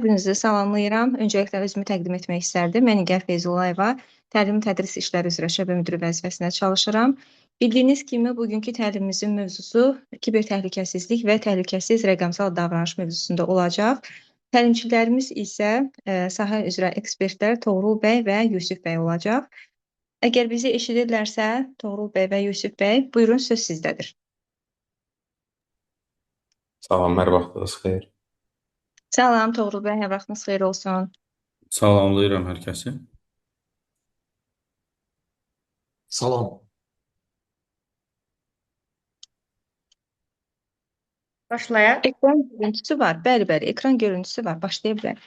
Hər salamlayıram. Öncəliklə özümü təqdim etmək istərdim. Mən Nigar Feyzullayeva, təlim tədris işləri üzrə şöbə müdiri vəzifəsində çalışıram. Bildiyiniz kimi bugünkü təlimimizin mövzusu kiber təhlükəsizlik və təhlükəsiz rəqəmsal davranış mövzusunda olacaq. Təlimçilərimiz isə sahə üzrə ekspertlər Toğrul bəy və Yusif bəy olacaq. Əgər bizi eşidirlərsə, Toğrul bəy və Yusif bəy, buyurun, söz sizdədir. Salam, hər vaxtınız xeyir. Salam Toğrul bəy, hər vaxtınız xeyir olsun. Salamlayıram hər kəsi. Salam. Başlayaq. Ekran görüntüsü var. Bəli, bəli, ekran görüntüsü var. Başlaya bilər.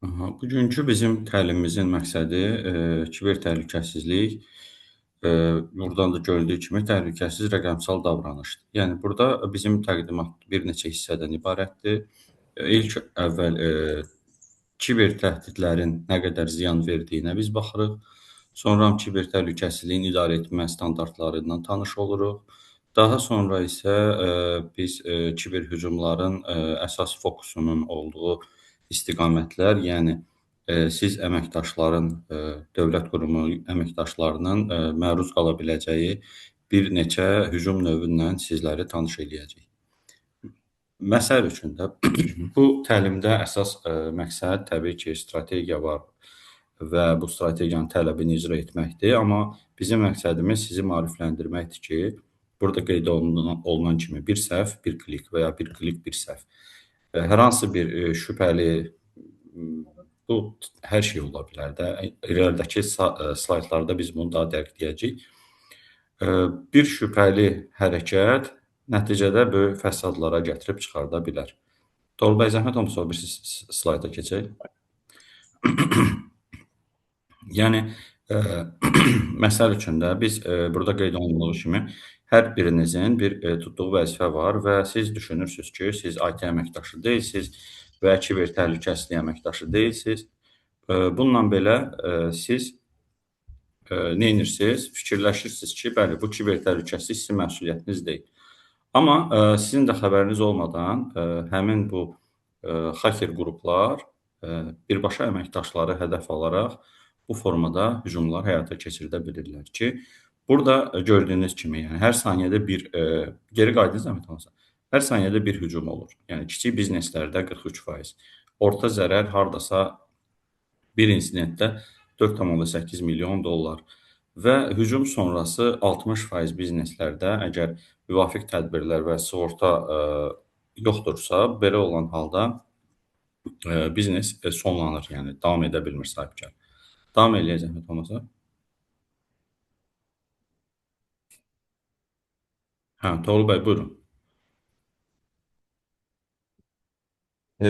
Aha, bugünkü bizim təlimimizin məqsədi kiber təhlükəsizlik, buradan da görüldüyü kimi təhlükəsiz rəqəmsal davranışdır. Yəni burada bizim təqdimat bir neçə hissədən ibarətdir. İlk əvvəl kiber təhdidlərin nə qədər ziyan verdiyinə biz baxırıq. Sonra kiber təhlükəsizliyin idarə etmə standartlarından tanış oluruq. Daha sonra isə biz kiber hücumların əsas fokusunun olduğu istiqamətlər, yəni siz əməkdaşların, dövlət qurumu əməkdaşlarının məruz qala biləcəyi bir neçə hücum növü ilə sizləri tanış eləyəcək. Məsəl üçün də bu təlimdə əsas məqsəd təbii ki, strategiya var və bu strategiyanın tələbini icra etməkdir. Amma bizim məqsədimiz sizi maarifləndirməkdir ki, burada qeyd olunan kimi bir səhv, bir klik və ya bir klik, bir səhv. Hər hansı bir şübhəli, bu hər şey ola bilər də. İrəlidəki slaytlarda biz bunu daha dəqiq deyəcəyik. Bir şübhəli hərəkət nəticədə böyük fəsadlara gətirib çıxarda bilər. Toğrul bəy, zəhmət olmasa o birisi slayda keçək. Yəni, məsəl üçün də biz burada qeyd olunduğu kimi hər birinizin bir tutduğu vəzifə var və siz düşünürsünüz ki, siz IT əməkdaşı deyilsiniz və kiber təhlükəsizlik əməkdaşı deyilsiniz. Bununla belə siz nə edirsiniz? Fikirləşirsiniz ki, bəli, bu kiber təhlükəsizlik sizin məsuliyyətiniz deyil. Amma sizin də xəbəriniz olmadan həmin bu hacker qruplar birbaşa əməkdaşları hədəf alaraq bu formada hücumlar həyata keçirdə bilirlər ki, burada gördüyünüz kimi, yəni hər saniyədə bir, geri qayıdın zəhmət olmasa, hər saniyədə bir hücum olur. Yəni kiçik bizneslərdə 43%, orta zərər hardasa bir insidentdə 4,8 milyon dollar və hücum sonrası 60% bizneslərdə əgər müvafiq tədbirlər və sığorta yoxdursa, belə olan halda biznes sonlanır, yəni davam edə bilmir sahibkar. Davam eləyək zəhmət olmasa. Hə, Toğrul bəy, buyurun.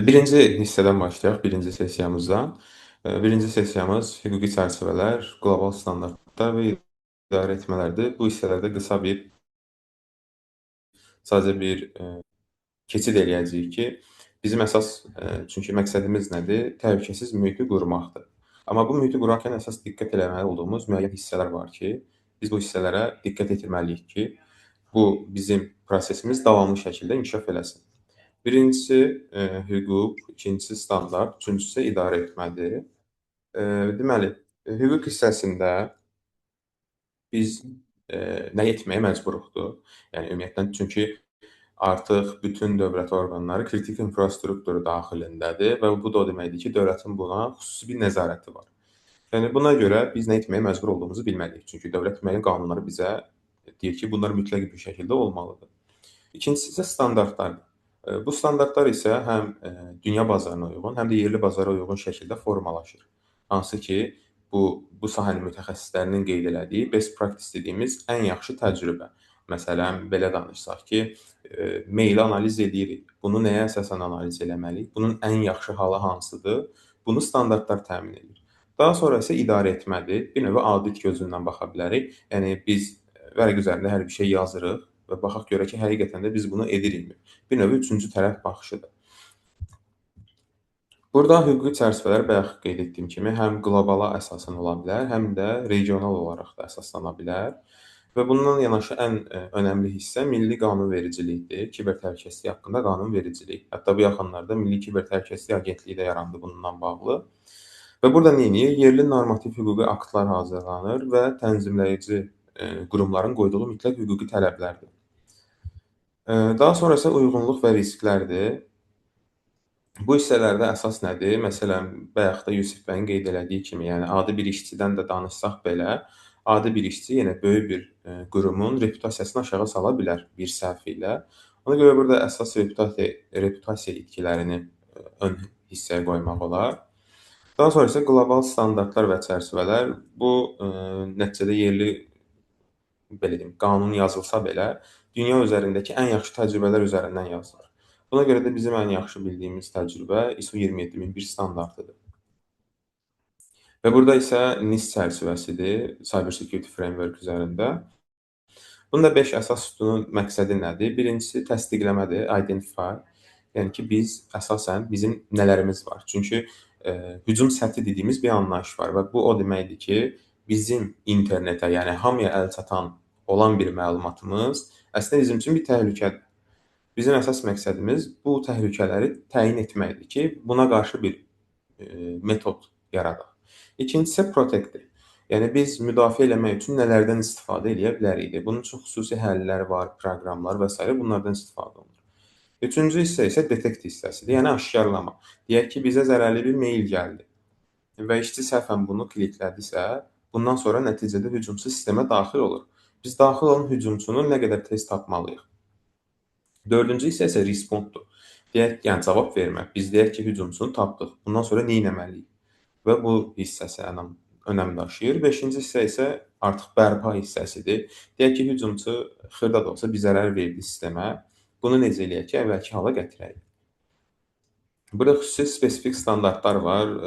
Birinci hissədən başlayaq, birinci sessiyamızdan. Birinci sessiyamız hüquqi çərçivələr, qlobal standartlar və idarə etmələrdir. Bu hissələrdə qısa bir, sadəcə bir keçid eləyəcəyik ki, bizim əsas, çünki məqsədimiz nədir? Təhlükəsiz mühiti qurmaqdır. Amma bu mühiti qurarkən əsas diqqət eləməli olduğumuz müəyyən hissələr var ki, biz bu hissələrə diqqət etməliyik ki, bu bizim prosesimiz davamlı şəkildə inkişaf eləsin. Birincisi hüquq, ikincisi standart, üçüncüsü idarə etmədir. Deməli, hüquq hissəsində biz nə etməyə məcburuqdur? Yəni ümumiyyətlə, çünki artıq bütün dövlət orqanları kritik infrastrukturu daxilindədir və bu da o deməkdir ki, dövlətin buna xüsusi bir nəzarəti var. Yəni buna görə biz nə etməyə məcbur olduğumuzu bilməliyik. Çünki dövlət müəyyən qanunları bizə deyir ki, bunlar mütləq bir şəkildə olmalıdır. İkincisi isə standartlardır. Bu standartlar isə həm dünya bazarına uyğun, həm də yerli bazara uyğun şəkildə formalaşır. Hansı ki, bu sahənin mütəxəssislərinin qeyd elədiyi best practice dediyimiz ən yaxşı təcrübə. Məsələn, belə danışsaq ki, maili analiz edirik. Bunu nəyə əsasən analiz eləməliyik? Bunun ən yaxşı halı hansıdır? Bunu standartlar təmin edir. Daha sonra isə idarə etmədir. Bir növ audit gözündən baxa bilərik. Yəni biz vərəq üzərində hər bir şey yazırıq və baxaq görək ki, həqiqətən də biz bunu edirikmi? Bir növ üçüncü tərəf baxışıdır. Burada hüquqi çərçivələr bayaq qeyd etdiyim kimi həm qlobala əsasən ola bilər, həm də regional olaraq da əsaslana bilər. Və bundan yanaşı ən önəmli hissə milli qanunvericilikdir. Kiber təhlükəsizlik haqqında qanunvericilik. Hətta bu yaxınlarda Milli Kiber Təhlükəsizlik Agentliyi də yarandı bununla bağlı. Və burada nə edir? Yerli normativ hüquqi aktlar hazırlanır və tənzimləyici qurumların qoyduğu mütləq hüquqi tələblərdir. Daha sonra isə uyğunluq və risklərdir. Bu hissələrdə əsas nədir? Məsələn, bayaq da Yusif bəyin qeyd elədiyi kimi, yəni adi bir işçidən də danışsaq belə, adi bir işçi yenə böyük bir qurumun reputasiyasını aşağı sala bilər bir səhv ilə. Ona görə burada əsas reputasiya itkilərini ön hissəyə qoymaq olar. Daha sonra isə qlobal standartlar və çərçivələr. Bu nəticədə yerli, belə deyim, qanun yazılsa belə, dünya üzərindəki ən yaxşı təcrübələr üzərindən yazılır. Buna görə də bizim ən yaxşı bildiyimiz təcrübə ISO 27001 standartıdır. Və burada isə NIST çərçivəsidir, Cyber Security Framework üzərində. Bunda 5 əsas sütunun məqsədi nədir? Birincisi təsdiqləmədir, identify. Yəni ki, biz əsasən bizim nələrimiz var? Çünki hücum səthi dediyimiz bir anlayış var və bu o deməkdir ki, bizim internetə, yəni hamıya əl çatan olan bir məlumatımız əslində bizim üçün bir təhlükədir. Bizim əsas məqsədimiz bu təhlükələri təyin etməkdir ki, buna qarşı bir metod yaradaq. İkincisi isə protect-dir. Yəni biz müdafiə eləmək üçün nələrdən istifadə eləyə bilərik? Bunun üçün xüsusi həllər var, proqramlar və s. Bunlardan istifadə olunur. Üçüncü hissə isə detect hissəsidir, yəni aşkarlama. Deyək ki, bizə zərərli bir mail gəldi və işçi səhvən bunu kliklədisə, bundan sonra nəticədə hücumçu sistemə daxil olur. Biz daxil olan hücumçunu nə qədər tez tapmalıyıq? Dördüncü hissə isə responddur. Deyək, yəni cavab vermək. Biz deyək ki, hücumçunu tapdıq. Bundan sonra nə etməliyik? Və bu hissəsi önəm daşıyır. Beşinci hissə isə artıq bərpa hissəsidir. Deyək ki, hücumçu xırda da olsa bir zərər verdi sistemə. Bunu necə eləyək ki, əvvəlki hala gətirək. Burada xüsusi spesifik standartlar var.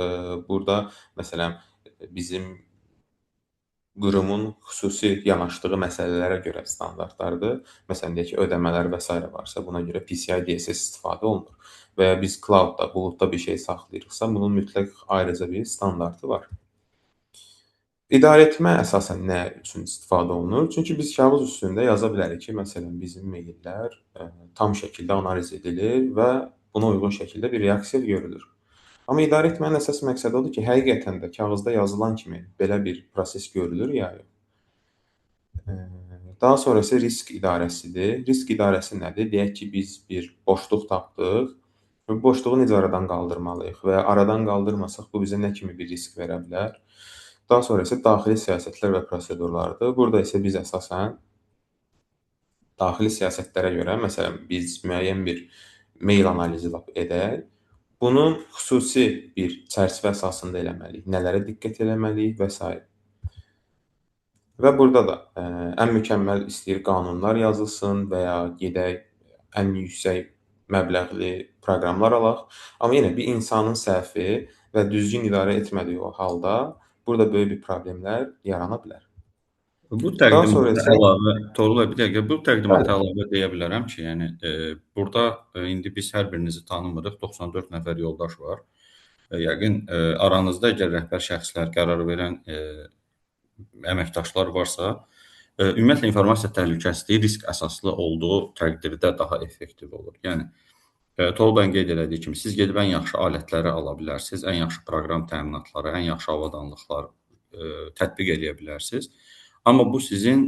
Burada, məsələn, bizim qurumun xüsusi yanaşdığı məsələlərə görə standartlardır. Məsələn, deyək ki, ödəmələr və s. varsa, buna görə PCI DSS istifadə olunur. Və ya biz cloud-da, buludda bir şey saxlayırıqsa, bunun mütləq ayrıca bir standartı var. İdarə etmə əsasən nə üçün istifadə olunur? Çünki biz kağız üstündə yaza bilərik ki, məsələn, bizim maillər tam şəkildə analiz edilir və buna uyğun şəkildə bir reaksiya görülür. Amma idarə etmənin əsas məqsədi odur ki, həqiqətən də kağızda yazılan kimi belə bir proses görülür ya yox. Daha sonra isə risk idarəsidir. Risk idarəsi nədir? Deyək ki, biz bir boşluq tapdıq. Bu boşluğu necə aradan qaldırmalıyıq və ya aradan qaldırmasaq bu bizə nə kimi bir risk verə bilər? Daha sonra isə daxili siyasətlər və prosedurlardır. Burada isə biz əsasən daxili siyasətlərə görə, məsələn, biz müəyyən bir mail analizi edək, bunun xüsusi bir çərçivə əsasında eləməliyik, nələrə diqqət eləməliyik və s. Və burada da ən mükəmməl istəyir qanunlar yazılsın və ya gedək ən yüksək məbləğli proqramlar alaq. Amma yenə bir insanın səhvi və düzgün idarə etmədiyi o halda burada böyük bir problemlər yarana bilər. Bu təqdimata əlavə, Toğrul bəy, bir dəqiqə, bu təqdimata əlavə deyə bilərəm ki, yəni burada indi biz hər birinizi tanımırıq, 94 nəfər yoldaş var. Yəqin aranızda əgər rəhbər şəxslər, qərar verən əməkdaşlar varsa, ümumiyyətlə informasiya təhlükəsizliyi risk əsaslı olduğu təqdirdə daha effektiv olur. Yəni Toğrul bəyin qeyd elədiyi kimi, siz gedib ən yaxşı alətləri ala bilərsiniz, ən yaxşı proqram təminatları, ən yaxşı avadanlıqlar tətbiq eləyə bilərsiniz. Amma bu sizin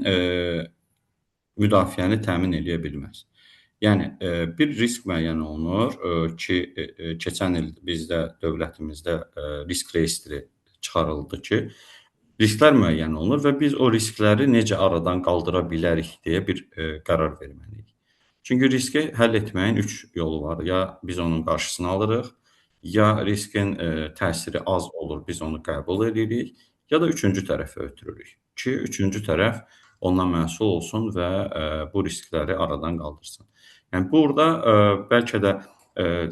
müdafiəni təmin eləyə bilməz. Yəni, bir risk müəyyən olunur ki, keçən il bizdə, dövlətimizdə risk reyestri çıxarıldı ki, risklər müəyyən olunur və biz o riskləri necə aradan qaldıra bilərik deyə bir qərar verməliyik. Çünki riski həll etməyin 3 yolu var. Ya biz onun qarşısını alırıq, ya riskin təsiri az olur, biz onu qəbul edirik, ya da üçüncü tərəfə ötürürük ki, üçüncü tərəf ondan məsul olsun və bu riskləri aradan qaldırsın. Yəni, burada bəlkə də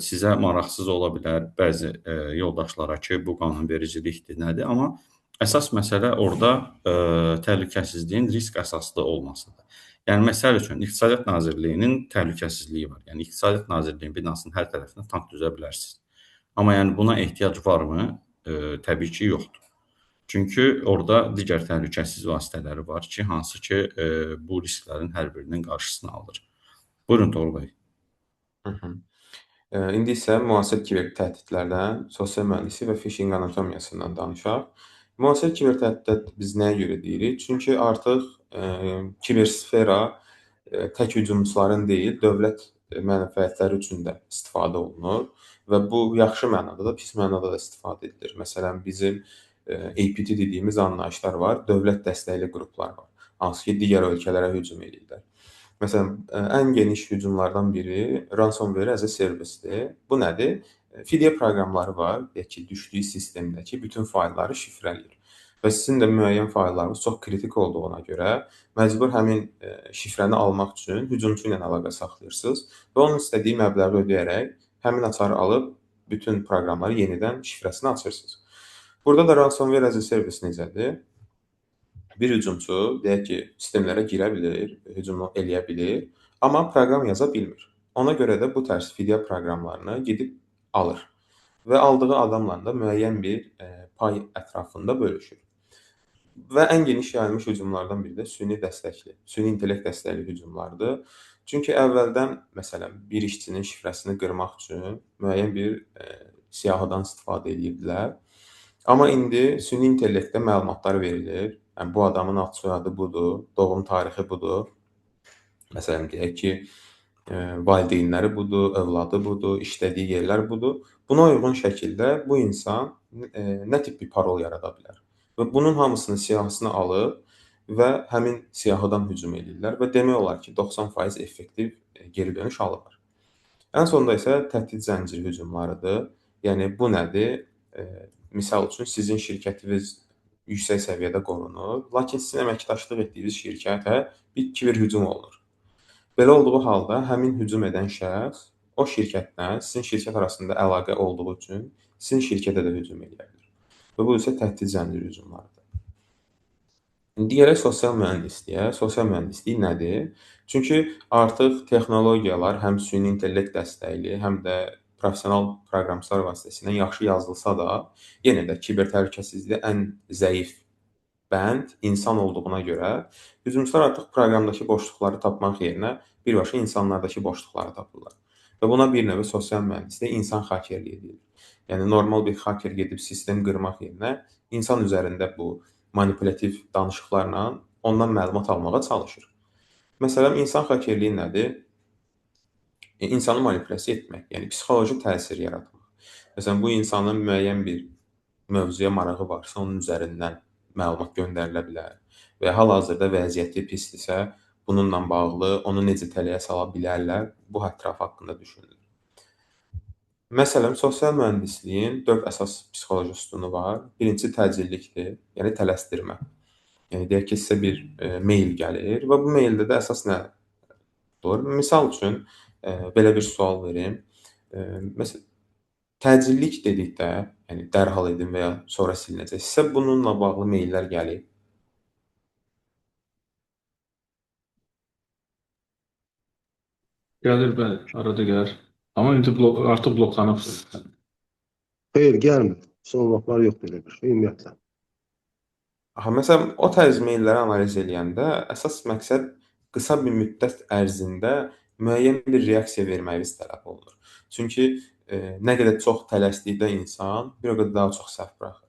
sizə maraqsız ola bilər bəzi yoldaşlara ki, bu qanunvericilikdir, nədir, amma əsas məsələ orada təhlükəsizliyin risk əsaslı olmasıdır. Yəni, məsəl üçün, İqtisadiyyat Nazirliyinin təhlükəsizliyi var. Yəni, İqtisadiyyat Nazirliyinin binasının hər tərəfinə tank düzə bilərsiniz. Amma yəni, buna ehtiyac varmı? Təbii ki, yoxdur. Çünki orada digər təhlükəsiz vasitələri var ki, hansı ki, bu risklərin hər birinin qarşısını alır. Buyurun Toğrul bəy. Hı -hı. İndi isə müasir kiber təhdidlərdən, sosial mühəndislik və phishing anatomiyasından danışaq. Müasir kiber təhdidlər biz nəyə görə deyirik? Çünki artıq kibersfera tək hücumçuların deyil, dövlət mənfəətləri üçün də istifadə olunur və bu yaxşı mənada da, pis mənada da istifadə edilir. Məsələn, bizim APT dediyimiz anlayışlar var, dövlət dəstəkli qruplar var, hansı ki, digər ölkələrə hücum edirlər. Məsələn, ən geniş hücumlardan biri ransomware as a service-dir. Bu nədir? Fidyə proqramları var, deyək ki, düşdüyü sistemdəki bütün faylları şifrələyir. Və sizin də müəyyən fayllarınız çox kritik olduğuna görə məcbur həmin şifrəni almaq üçün hücumçu ilə əlaqə saxlayırsınız və onun istədiyi məbləği ödəyərək həmin açarı alıb bütün proqramları yenidən şifrəsini açırsınız. Burada da ransomware as a service necədir? Bir hücumçu, deyək ki, sistemlərə girə bilir, hücum eləyə bilir, amma proqram yaza bilmir. Ona görə də bu tərz fidya proqramlarını gedib alır və aldığı adamla da müəyyən bir pay ətrafında bölüşür. Və ən geniş yayılmış hücumlardan biri də süni dəstəkli, süni intellekt dəstəkli hücumlardır. Çünki əvvəldən, məsələn, bir işçinin şifrəsini qırmaq üçün müəyyən bir siyahıdan istifadə edirdilər. Amma indi süni intellektdə məlumatlar verilir. Yəni, bu adamın ad soyadı budur, doğum tarixi budur. Məsələn, deyək ki, valideynləri budur, övladı budur, işlədiyi yerlər budur. Buna uyğun şəkildə bu insan nə tip bir parol yarada bilər? Və bunun hamısının siyahısını alıb və həmin siyahıdan hücum edirlər və demək olar ki, 90% effektiv geri dönüş alırlar. Ən sonda isə təhdid zənciri hücumlarıdır. Yəni, bu nədir? Misal üçün, sizin şirkətiniz yüksək səviyyədə qorunur, lakin sizin əməkdaşlıq etdiyiniz şirkətə bir kiber hücum olunur. Belə olduğu halda həmin hücum edən şəxs o şirkətlə sizin şirkət arasında əlaqə olduğu üçün sizin şirkətə də hücum edə bilər. Və bu isə təhdid zənciri hücumlarıdır. İndi gələk sosial mühəndisliyə. Sosial mühəndislik nədir? Çünki artıq texnologiyalar həm süni intellekt dəstəkli, həm də professional proqramçılar vasitəsilə yaxşı yazılsa da, yenə də kiber təhlükəsizlikdə ən zəif bənd insan olduğuna görə hücumçular artıq proqramdakı boşluqları tapmaq yerinə birbaşa insanlardakı boşluqları tapırlar. Və buna bir növ sosial mühəndislik, insan hakerliyi deyilir. Yəni, normal bir haker gedib sistem qırmaq yerinə insan üzərində bu manipulyativ danışıqlarla ondan məlumat almağa çalışır. Məsələn, insan hakerliyi nədir? İnsanı manipulyasiya etmək, yəni psixoloji təsir yaratmaq. Məsələn, bu insanın müəyyən bir mövzuya marağı varsa, onun üzərindən məlumat göndərilə bilər və hal-hazırda vəziyyəti pisdirsə, bununla bağlı onu necə tələyə sala bilərlər, bu ətraf haqqında düşünülür. Məsələn, sosial mühəndisliyin 4 əsas psixoloji sütunu var. Birincisi təcillikdir, yəni tələsdirmə. Yəni, deyək ki, sizə bir mail gəlir və bu maildə də əsas nə olur? Misal üçün, belə bir sual verim. Məsələn, təcillik dedikdə, yəni dərhal edin və ya sonra silinəcək. Sizə bununla bağlı maillər gəlib. Gəlir, bəli, arada gəlir. Amma indi artıq bloklanıb. Xeyr, gəlmir. Son vaxtlar yoxdur elə bir şey, ümumiyyətlə. Aha, məsələn, o tərz mailləri analiz eləyəndə əsas məqsəd qısa bir müddət ərzində müəyyən bir reaksiya verməyiniz tələb olunur. Çünki nə qədər çox tələsdikdə insan bir o qədər daha çox səhv buraxır.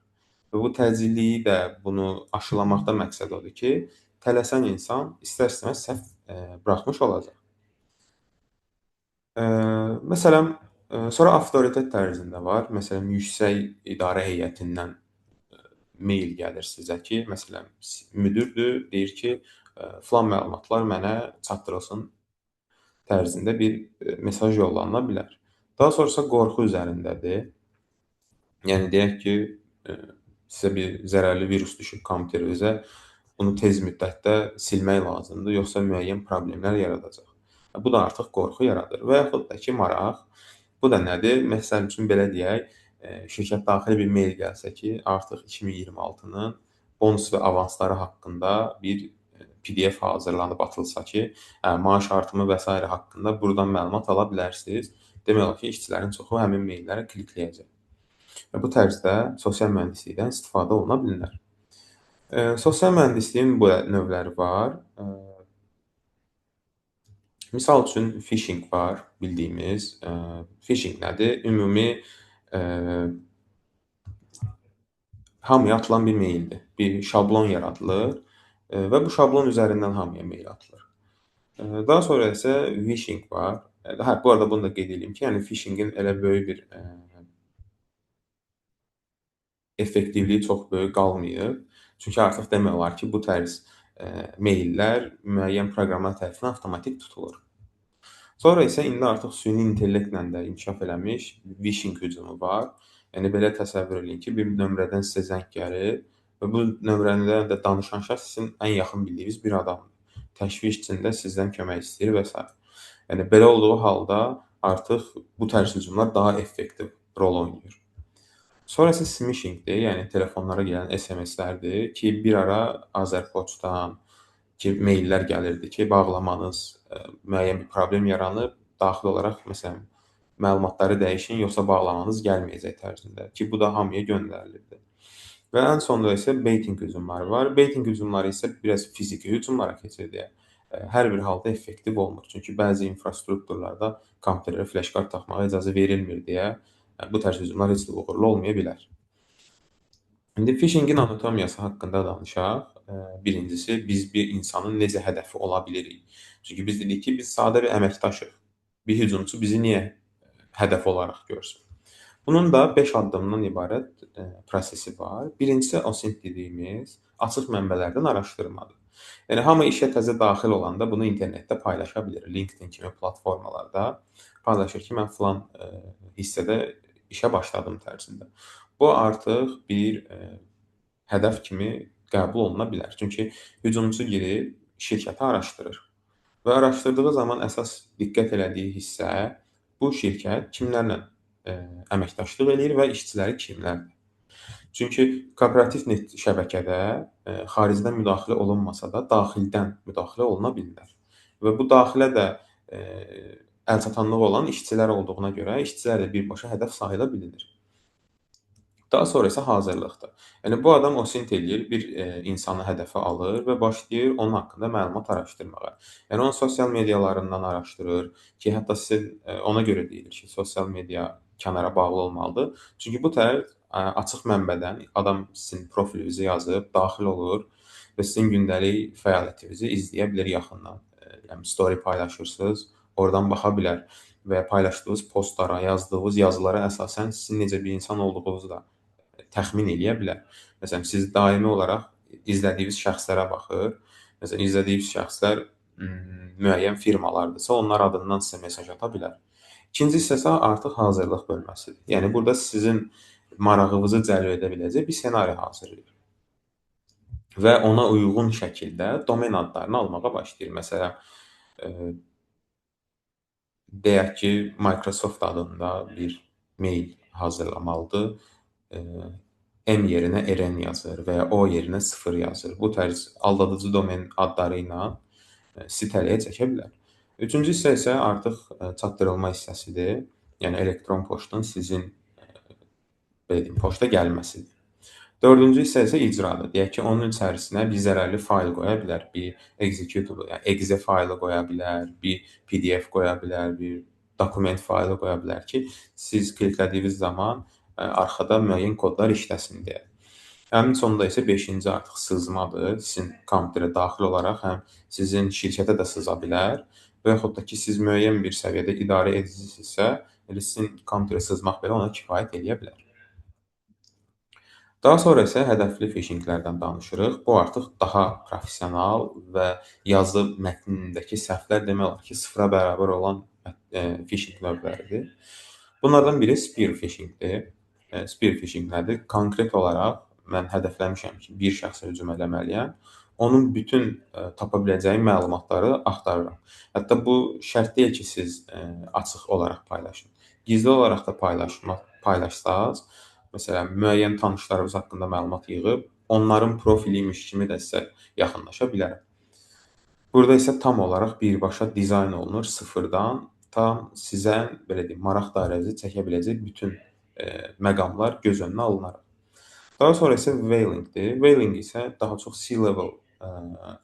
Və bu təcilliyi də bunu aşılamaqda məqsəd odur ki, tələsən insan istər-istəməz səhv buraxmış olacaq. Məsələn, sonra avtoritet tərzində var. Məsələn, yüksək idarə heyətindən mail gəlir sizə ki, məsələn, müdürdür, deyir ki, filan məlumatlar mənə çatdırılsın tərzində bir mesaj yollanıla bilər. Daha sonrası qorxu üzərindədir. Yəni, deyək ki, sizə bir zərərli virus düşüb kompüterinizə, bunu tez müddətdə silmək lazımdır, yoxsa müəyyən problemlər yaradacaq. Bu da artıq qorxu yaradır. Və yaxud da ki, maraq. Bu da nədir? Məsəl üçün, belə deyək, şirkət daxili bir mail gəlsə ki, artıq 2026-nın bonus və avansları haqqında bir PDF hazırlanıb atılsa ki, maaş artımı və s. haqqında buradan məlumat ala bilərsiniz. Demək olar ki, işçilərin çoxu həmin maillərə klikləyəcək. Və bu tərzdə sosial mühəndislikdən istifadə oluna bilər. Sosial mühəndisliyin bu növləri var. Misal üçün phishing var, bildiyimiz. Phishing nədir? Ümumi hamıya atılan bir maildir. Bir şablon yaradılır və bu şablon üzərindən hamıya mail atılır. Daha sonra isə vishing var. Hə, bu arada bunu da qeyd edeyim ki, yəni phishingin elə böyük bir effektivliyi çox böyük qalmayıb. Çünki artıq demək olar ki, bu tərz maillər müəyyən proqramlar tərəfindən avtomatik tutulur. Sonra isə indi artıq süni intellektlə də inkişaf eləmiş vishing hücumu var. Yəni belə təsəvvür eləyin ki, bir nömrədən sizə zəng gəlir və bu nömrədən də danışan şəxs sizin ən yaxın bildiyiniz bir adamdır. Təşviş içində sizdən kömək istəyir və s. Yəni belə olduğu halda artıq bu tərz hücumlar daha effektiv rol oynayır. Sonra isə smishingdir, yəni telefonlara gələn SMS-lərdir ki, bir ara Azərpoçtdan ki, maillər gəlirdi ki, bağlamanız müəyyən bir problem yaranıb, daxil olaraq məsələn məlumatları dəyişin, yoxsa bağlamanız gəlməyəcək tərzində ki, bu da hamıya göndərilirdi. Və ən sonda isə baiting hücumları var. Baiting hücumları isə biraz fiziki hücumlara keçir deyə hər bir halda effektiv olmur. Çünki bəzi infrastrukturlarda kompüterlərə flash kart taxmağa icazə verilmir deyə bu tərz hücumlar heç də uğurlu olmaya bilər. İndi phishingin anatomiyası haqqında danışaq. Birincisi, biz bir insanın necə hədəfi ola bilirik? Çünki biz dedik ki, biz sadə bir əməkdaşıq. Bir hücumçu bizi niyə hədəf olaraq görsün? Bunun da 5 addımdan ibarət prosesi var. Birincisi, OSINT dediyimiz açıq mənbələrdən araşdırmadır. Yəni, hamı işə təzə daxil olanda bunu internetdə paylaşa bilir. LinkedIn kimi platformalarda paylaşır ki, mən filan hissədə işə başladım tərzində. Bu artıq bir hədəf kimi qəbul oluna bilər. Çünki hücumçu girib şirkəti araşdırır. Və araşdırdığı zaman əsas diqqət elədiyi hissə bu şirkət kimlərlə əməkdaşlıq eləyir və işçiləri kimlərdir. Çünki korporativ net şəbəkədə xaricdən müdaxilə olunmasa da daxildən müdaxilə oluna bilər. Və bu daxilə də əlçatanlığı olan işçilər olduğuna görə işçilər də birbaşa hədəf sayıla bilinir. Daha sonra isə hazırlıqdır. Yəni bu adam OSINT eləyir, bir insanı hədəfə alır və başlayır onun haqqında məlumat araşdırmağa. Yəni onun sosial medialarından araşdırır ki, hətta sizin ona görə deyilir ki, sosial media kənara bağlı olmalıdır. Çünki bu tərz açıq mənbədən adam sizin profilinizi yazıb, daxil olur və sizin gündəlik fəaliyyətinizi izləyə bilər yaxından. Yəni story paylaşırsınız, oradan baxa bilər və paylaşdığınız postlara, yazdığınız yazılara əsasən sizin necə bir insan olduğunuzu da təxmin eləyə bilər. Məsələn, siz daimi olaraq izlədiyiniz şəxslərə baxır. Məsələn, izlədiyiniz şəxslər müəyyən firmalardırsa, onlar adından sizə mesaj ata bilər. İkinci hissəsi artıq hazırlıq bölməsidir. Yəni, burada sizin marağınızı cəlb edə biləcək bir senari hazırlayır. Və ona uyğun şəkildə domen adlarını almağa başlayır. Məsələn, deyək ki, Microsoft adında bir mail hazırlamalıdır. M yerinə RN yazır və ya O yerinə 0 yazır. Bu tərz aldadıcı domen adları ilə sitələyə çəkə bilər. Üçüncü hissə isə artıq çatdırılma hissəsidir. Yəni, elektron poçtun sizin belə deyim, poçta gəlməsidir. Dördüncü hissə isə icradır. Deyək ki, onun içərisinə bir zərərli fayl qoya bilər, bir executable, yəni exe faylı qoya bilər, bir PDF qoya bilər, bir dokument faylı qoya bilər ki, siz kliklədiyiniz zaman arxada müəyyən kodlar işləsin deyə. Həmin sonda isə beşinci artıq sızmadır. Sizin kompüterə daxil olaraq həm sizin şirkətə də sıza bilər və yaxud da ki, siz müəyyən bir səviyyədə idarə edicisinizsə, elə sizin kompüterə sızmaq belə ona kifayət eləyə bilər. Daha sonra isə hədəfli phishinglərdən danışırıq. Bu artıq daha professional və yazı mətnindəki səhvlər demək olar ki, sıfıra bərabər olan phishing növləridir. Bunlardan biri spear phishingdir. Spear phishing nədir? Konkret olaraq mən hədəfləmişəm ki, bir şəxsə hücum eləməliyəm. Onun bütün tapa biləcəyi məlumatları axtarıram. Hətta bu şərt deyil ki, siz açıq olaraq paylaşın. Gizli olaraq da paylaşsaz, məsələn, müəyyən tanışlarınız haqqında məlumat yığıb, onların profili imiş kimi də sizə yaxınlaşa bilərəm. Burada isə tam olaraq birbaşa dizayn olunur sıfırdan, tam sizə, belə deyim, maraq dairənizi çəkə biləcək bütün məqamlar göz önünə alınaraq. Daha sonra isə whaling-dir. Whaling isə daha çox C-level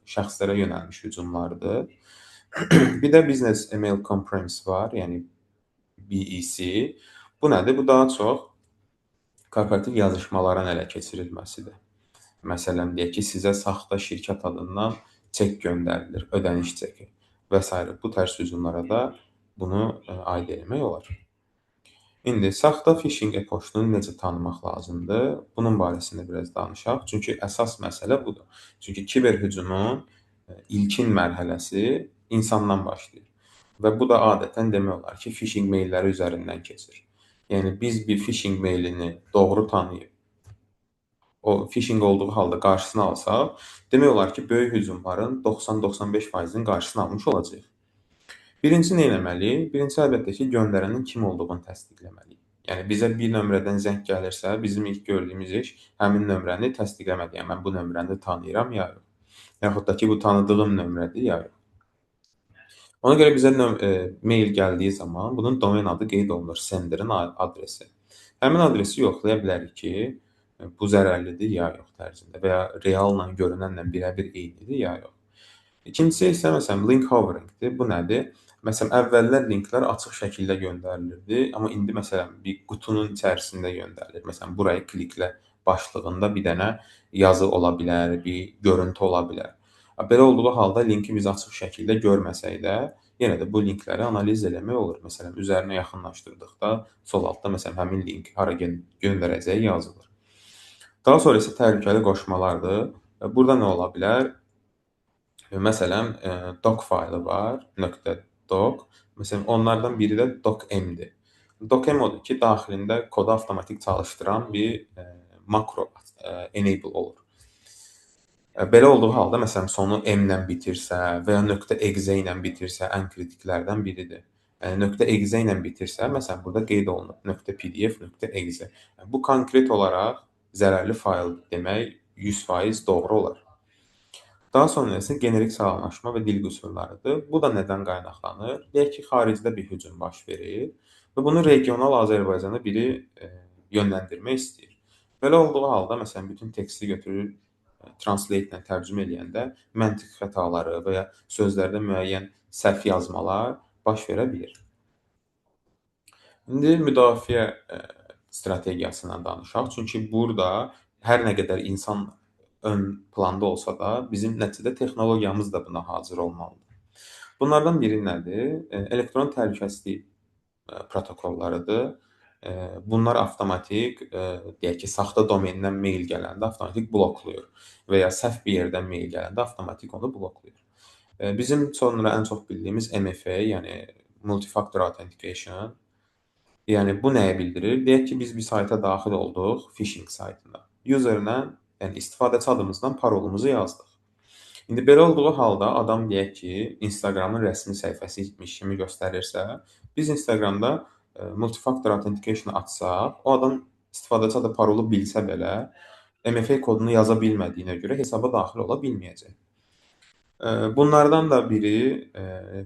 şəxslərə yönəlmiş hücumlardır. Bir də Business Email Compromise var, yəni BEC. Bu nədir? Bu daha çox korporativ yazışmaların ələ keçirilməsidir. Məsələn, deyək ki, sizə saxta şirkət adından çek göndərilir, ödəniş çeki və s. Bu tərz hücumlara da bunu aid eləmək olar. İndi saxta phishing e-poçtunu necə tanımaq lazımdır? Bunun barəsində biraz danışaq. Çünki əsas məsələ budur. Çünki kiber hücumun ilkin mərhələsi insandan başlayır. Və bu da adətən demək olar ki, phishing mailləri üzərindən keçir. Yəni biz bir phishing mailini doğru tanıyıb, o phishing olduğu halda qarşısını alsaq, demək olar ki, böyük hücumların 90-95%-inin qarşısını almış olacağıq. Birinci nə etməliyik? Birincisi əlbəttə ki, göndərənin kim olduğunu təsdiqləməliyik. Yəni bizə bir nömrədən zəng gəlirsə, bizim ilk gördüyümüz iş həmin nömrəni təsdiqləmədir. Yəni mən bu nömrəni tanıyıram ya yox. Yaxud da ki, bu tanıdığım nömrədir ya yox. Ona görə bizə mail gəldiyi zaman bunun domen adı qeyd olunur, senderin adresi. Həmin adresi yoxlaya bilərik ki, bu zərərlidir ya yox tərzində və ya realla görünənlə birəbir eynidir ya yox. İkincisi isə məsələn link hoveringdir. Bu nədir? Məsələn, əvvəllər linklər açıq şəkildə göndərilirdi, amma indi məsələn bir qutunun içərisində göndərilir. Məsələn, burayı kliklə başlığında bir dənə yazı ola bilər, bir görüntü ola bilər. Belə olduğu halda linki biz açıq şəkildə görməsək də, yenə də bu linkləri analiz eləmək olur. Məsələn, üzərinə yaxınlaşdırdıqda sol altda məsələn həmin link hara göndərəcəyi yazılır. Daha sonra isə təhlükəli qoşmalardır. Burada nə ola bilər? Məsələn, doc faylı var, .doc. Məsələn, onlardan biri də docm-dir. Docm odur ki, daxilində kodu avtomatik çalışdıran bir makro enable olur. Belə olduğu halda, məsələn, sonu m-lə bitirsə və ya .exe ilə bitirsə, ən kritiklərdən biridir. Yəni, .exe ilə bitirsə, məsələn, burada qeyd olunur. .pdf, .exe. Bu konkret olaraq zərərli fayl demək 100% doğru olar. Daha sonra isə generik salamlaşma və dil qüsurlarıdır. Bu da nədən qaynaqlanır? Deyək ki, xaricdə bir hücum baş verir və bunu regional Azərbaycana biri yönləndirmək istəyir. Belə olduğu halda, məsələn, bütün teksti götürür, translate ilə tərcümə eləyəndə məntiq xətaları və ya sözlərdə müəyyən səhv yazmalar baş verə bilir. İndi müdafiə strategiyasından danışaq. Çünki burada hər nə qədər insan ön planda olsa da, bizim nəticədə texnologiyamız da buna hazır olmalıdır. Bunlardan biri nədir? Elektron təhlükəsizlik protokollarıdır. Bunlar avtomatik, deyək ki, saxta domenindən mail gələndə avtomatik bloklayır və ya səhv bir yerdən mail gələndə avtomatik onu bloklayır. Bizim sonra ən çox bildiyimiz MFA, yəni Multi-Factor Authentication. Yəni bu nəyə bildirir? Deyək ki, biz bir sayta daxil olduq, phishing saytına. User-lə, yəni istifadəçi adımızdan parolumuzu yazdıq. İndi belə olduğu halda adam deyək ki, Instagramın rəsmi səhifəsi imiş kimi göstərirsə, biz Instagramda Multi-Factor Authentication açsaq, o adam istifadəçi adı parolu bilsə belə, MFA kodunu yaza bilmədiyinə görə hesaba daxil ola bilməyəcək. Bunlardan da biri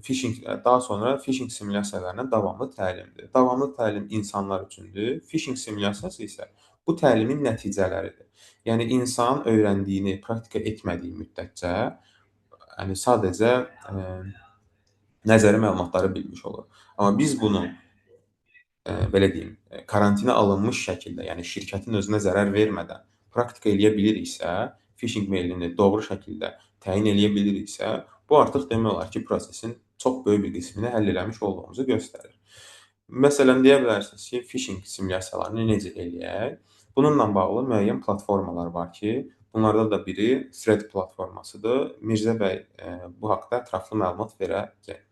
phishing, daha sonra phishing simulyasiyalarına davamlı təlimdir. Davamlı təlim insanlar üçündür. Phishing simulyasiyası isə bu təlimin nəticələridir. Yəni insan öyrəndiyini praktika etmədiyi müddətcə, yəni sadəcə nəzəri məlumatları bilmiş olur. Amma biz bunu belə deyim, karantinə alınmış şəkildə, yəni şirkətin özünə zərər vermədən praktika eləyə biliriksə, phishing mailini doğru şəkildə təyin eləyə biliriksə, bu artıq demək olar ki, prosesin çox böyük bir qismini həll eləmiş olduğumuzu göstərir. Məsələn, deyə bilərsiniz ki, phishing simulyasiyalarını necə eləyək? Bununla bağlı müəyyən platformalar var ki, bunlardan da biri Thread platformasıdır. Mirzə bəy bu haqda ətraflı məlumat verəcək.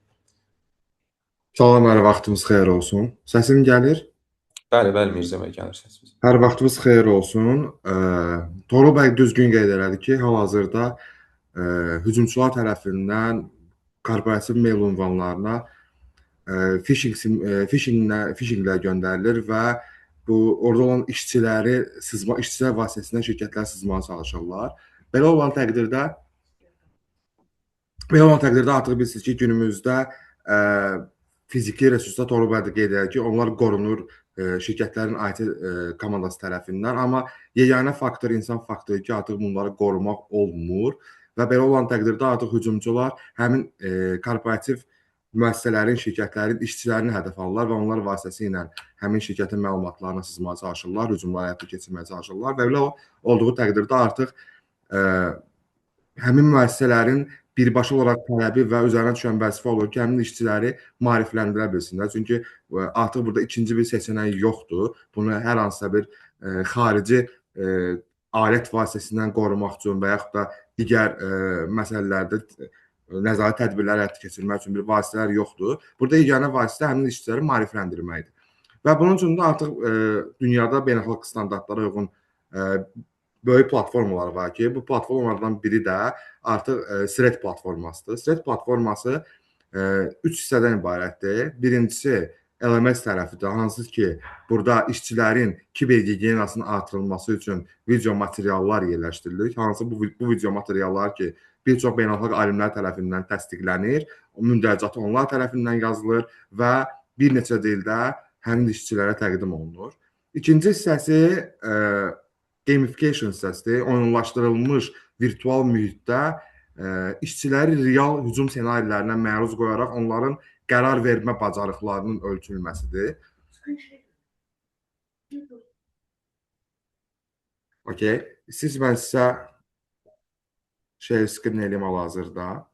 Salam, hər vaxtınız xeyir olsun. Səsim gəlir? Bəli, bəli, Mirzə bəy, gəlir səsiniz. Hər vaxtınız xeyir olsun. Toğrul bəy düzgün qeyd elədi ki, hal-hazırda hücumçular tərəfindən korporativ mail ünvanlarına phishinglər göndərilir və bu orada olan işçiləri işçilər vasitəsilə şirkətlər sızmağa çalışırlar. Belə olan təqdirdə artıq bilirsiniz ki, günümüzdə fiziki resurslar Toğrul bəy də qeyd edir ki, onlar qorunur. şirkətlərin IT komandası tərəfindən, amma yeganə faktor insan faktoru ki, artıq bunları qorumaq olmur və belə olan təqdirdə artıq hücumçular həmin korporativ müəssisələrin, şirkətlərin işçilərini hədəf alırlar və onlar vasitəsilə həmin şirkətin məlumatlarına sızmağa çalışırlar, hücumlar həyata keçirməyə çalışırlar və belə olduğu təqdirdə artıq həmin müəssisələrin birbaşa olaraq tələbi və üzərinə düşən vəzifə olur ki, həmin işçiləri maarifləndirə bilsinlər. Çünki artıq burada ikinci bir seçənək yoxdur. Bunu hər hansısa bir xarici alət vasitəsindən qorumaq üçün və yaxud da digər məsələlərdə nəzarət tədbirləri həyata keçirmək üçün bir vasitələr yoxdur. Burada yeganə vasitə həmin işçiləri maarifləndirməkdir. Və bunun üçün də artıq dünyada beynəlxalq standartlara uyğun böyük platformalar var ki, bu platformalardan biri də artıq SRED platformasıdır. SRED platforması 3 hissədən ibarətdir. Birincisi LMS tərəfidir, hansı ki, burada işçilərin kiber gigiyenasının artırılması üçün video materiallar yerləşdirilir. Hansı bu video materiallar ki, bir çox beynəlxalq alimlər tərəfindən təsdiqlənir, mündəricatı onlar tərəfindən yazılır və bir neçə dildə həmin işçilərə təqdim olunur. İkinci hissəsi gamification hissəsidir. Oyunlaşdırılmış virtual mühitdə işçiləri real hücum ssenarilərinə məruz qoyaraq onların qərar vermə bacarıqlarının ölçülməsidir. Okay. Siz mən sizə share screen eləyim hal-hazırda.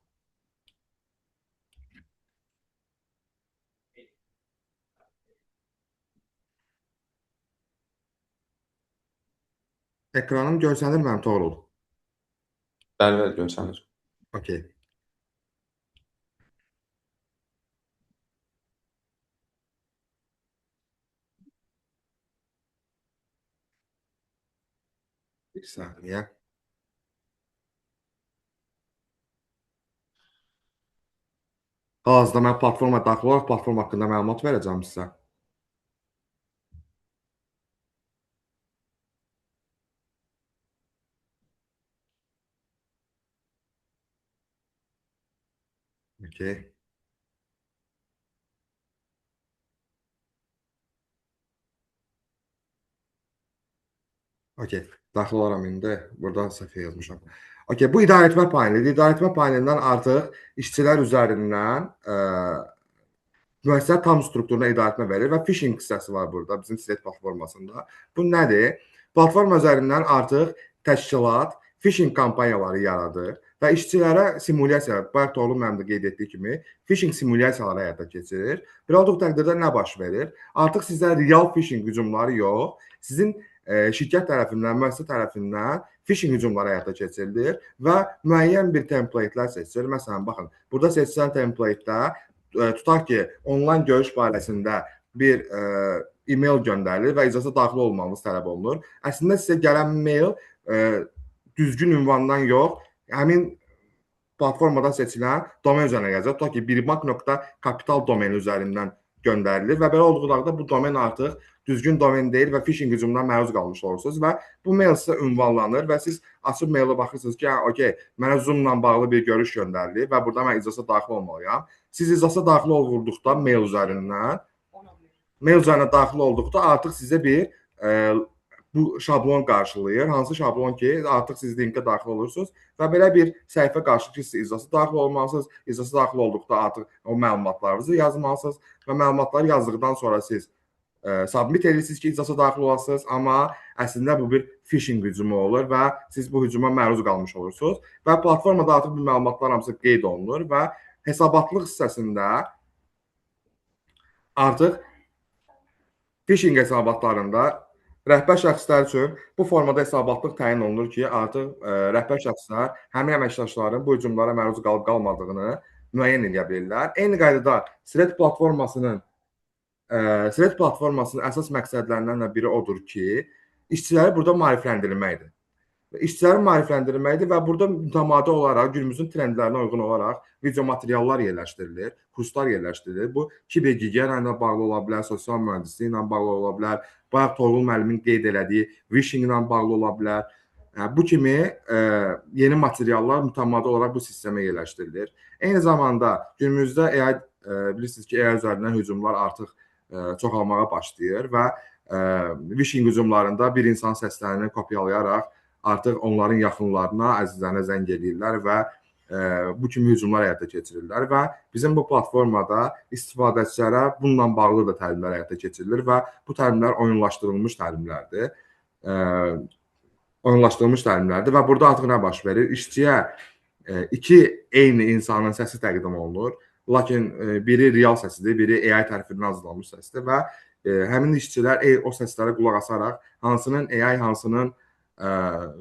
Ekranım görsənir mənim, Toğrul? Bəli, bəli, görsənir. Okay. Bir saniyə. Hal-hazırda mən platforma daxil olaraq platform haqqında məlumat verəcəm sizə. Okay. Okay. Daxil olaram indi. Buradan səhv yazmışam. Okay, bu idarəetmə panelidir. İdarəetmə panelindən artıq işçilər üzərindən müəssisə tam strukturuna idarəetmə verir və phishing hissəsi var burada bizim SRED platformasında. Bu nədir? Platforma üzərindən artıq təşkilat phishing kampaniyaları yaradır və işçilərə simulyasiya, bayaq Toğrul müəllim də qeyd etdiyi kimi, phishing simulyasiyaları həyata keçirir. Belə olduğu təqdirdə nə baş verir? Artıq sizə real phishing hücumları yox, sizin şirkət tərəfindən, müəssisə tərəfindən phishing hücumları həyata keçirilir və müəyyən bir template'lər seçilir. Məsələn, baxın, burada seçilən template'də tutaq ki, onlayn görüş barəsində bir e-mail göndərilir və iclasa daxil olmamız tələb olunur. Əslində sizə gələn mail düzgün ünvandan yox, həmin platformada seçilən domen üzərinə gələcək. Tutaq ki, birbank.capital domeni üzərindən göndərilir və belə olduğu da bu domen artıq düzgün domen deyil və phishing hücumundan məruz qalmış olursunuz və bu mail sizə ünvanlanır və siz açıb mailə baxırsınız ki, okey, mənə Zoom-la bağlı bir görüş göndərilir və burada mən iclasa daxil olmalıyam. Siz iclasa daxil olduqda mail üzərindən, mail üzərinə daxil olduqda artıq sizə bir bu şablon qarşılayır. Hansı şablon ki, artıq siz linkə daxil olursunuz və belə bir səhifə qarşılayır ki, siz iclasa daxil olmalısınız. İclasa daxil olduqda artıq o məlumatlarınızı yazmalısınız və məlumatları yazdıqdan sonra siz submit edirsiniz ki, iclasa daxil olasınız, amma əslində bu bir phishing hücumu olur və siz bu hücuma məruz qalmış olursunuz və platformada artıq bu məlumatlar hamısı qeyd olunur və hesabatlıq hissəsində artıq phishing hesabatlarında rəhbər şəxslər üçün bu formada hesabatlıq təyin olunur ki, artıq rəhbər şəxslər həmin əməkdaşların bu hücumlara məruz qalıb qalmadığını müəyyən edə bilirlər. Eyni qaydada SRED platformasının əsas məqsədlərindən də biri odur ki, işçiləri burada maarifləndirməkdir. İşçiləri maarifləndirməkdir və burada mütəmadi olaraq günümüzün trendlərinə uyğun olaraq video materiallar yerləşdirilir, kurslar yerləşdirilir. Bu kiber gigiyena ilə bağlı ola bilər, sosial mühəndislik ilə bağlı ola bilər, bayaq Toğrul müəllimin qeyd elədiyi phishing ilə bağlı ola bilər. Bu kimi yeni materiallar mütəmadi olaraq bu sistemə yerləşdirilir. Eyni zamanda günümüzdə AI, bilirsiniz ki, AI üzərindən hücumlar artıq çoxalmağa başlayır və phishing hücumlarında bir insan səslərini kopyalayaraq artıq onların yaxınlarına, əzizlərinə zəng eləyirlər və bu kimi hücumlar həyata keçirirlər və bizim bu platformada istifadəçilərə bununla bağlı da təlimlər həyata keçirilir və bu təlimlər oyunlaşdırılmış təlimlərdir. Oyunlaşdırılmış təlimlərdir və burada artıq nə baş verir? İşçiyə iki eyni insanın səsi təqdim olunur. Lakin biri real səsidir, biri AI tərəfindən hazırlanmış səsdir və həmin işçilər o səslərə qulaq asaraq hansının AI, hansının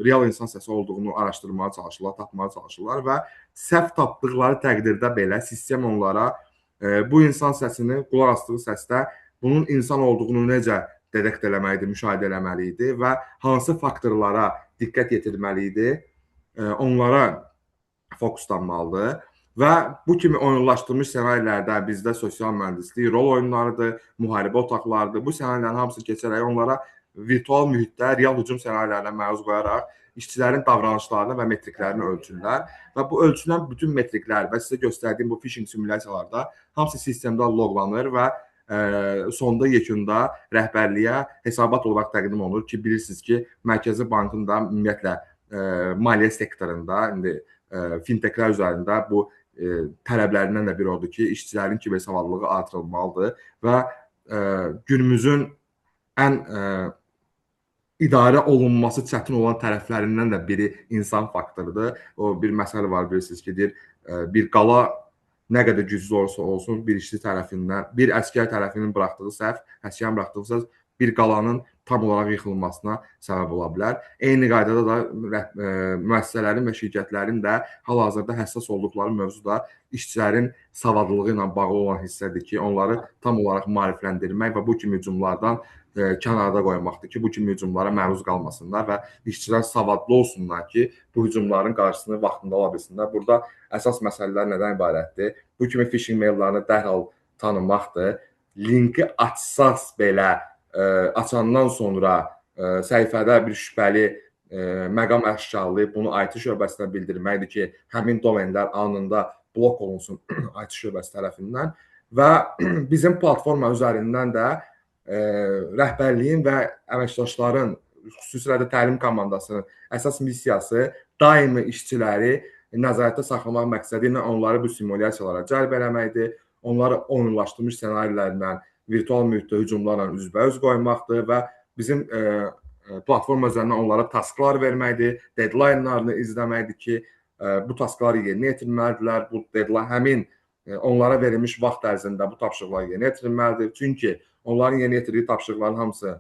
real insan səsi olduğunu araşdırmağa çalışırlar, tapmağa çalışırlar və səhv tapdıqları təqdirdə belə sistem onlara bu insan səsini, qulaq asdığı səsdə bunun insan olduğunu necə dedekt eləməli idi, müşahidə eləməli idi və hansı faktorlara diqqət yetirməli idi, onlara fokuslanmalıdır. Və bu kimi oyunlaşdırılmış ssenarilərdə bizdə sosial mühəndislik, rol oyunlarıdır, müharibə otaqlarıdır. Bu ssenarilərin hamısı keçərək onlara virtual mühitdə real hücum ssenarilərinə məruz qoyaraq işçilərin davranışlarını və metriklərini ölçürlər və bu ölçülən bütün metriklər və sizə göstərdiyim bu phishing simulyasiyalarda hamısı sistemdə loqlanır və sonda yekunda rəhbərliyə hesabat olaraq təqdim olunur ki, bilirsiniz ki, Mərkəzi Bankın da ümumiyyətlə maliyyə sektorunda indi finteklər üzərində bu tələblərindən də biri odur ki, işçilərin kiber savadlılığı artırılmalıdır və günümüzün ən idarə olunması çətin olan tərəflərindən də biri insan faktorudur. O bir məsələ var, bilirsiniz ki, deyir, bir qala nə qədər güclü olursa olsun, bir işçi tərəfindən, bir əskər tərəfinin buraxdığı səhv, əskərin buraxdığı səhv bir qalanın tam olaraq yıxılmasına səbəb ola bilər. Eyni qaydada da müəssisələrin və şirkətlərin də hal-hazırda həssas olduqları mövzu da işçilərin savadlılığı ilə bağlı olan hissədir ki, onları tam olaraq maarifləndirmək və bu kimi hücumlardan kənarda qoymaqdır ki, bu kimi hücumlara məruz qalmasınlar və işçilər savadlı olsunlar ki, bu hücumların qarşısını vaxtında ala bilsinlər. Burada əsas məsələlər nədən ibarətdir? Bu kimi phishing maillərini dərhal tanımaqdır. Linki açsaq belə, açandan sonra səhifədə bir şübhəli məqam əşkarlayıb bunu IT şöbəsinə bildirməkdir ki, həmin domenlər anında blok olunsun IT şöbəsi tərəfindən və bizim platforma üzərindən də rəhbərliyin və əməkdaşların, xüsusilə də təlim komandasının əsas missiyası daimi işçiləri nəzarətdə saxlamaq məqsədi ilə onları bu simulyasiyalara cəlb eləməkdir, onları oyunlaşdırmış ssenarilərlə, virtual mühitdə hücumlarla üzbəüz qoymaqdır və bizim platforma üzərindən onlara tasklar verməkdir, deadline-larını izləməkdir ki, bu taskları yerinə yetirməlidirlər, bu deadline həmin onlara verilmiş vaxt ərzində bu tapşırıqlar yerinə yetirilməlidir. Çünki onların yerinə yetirdiyi tapşırıqların hamısı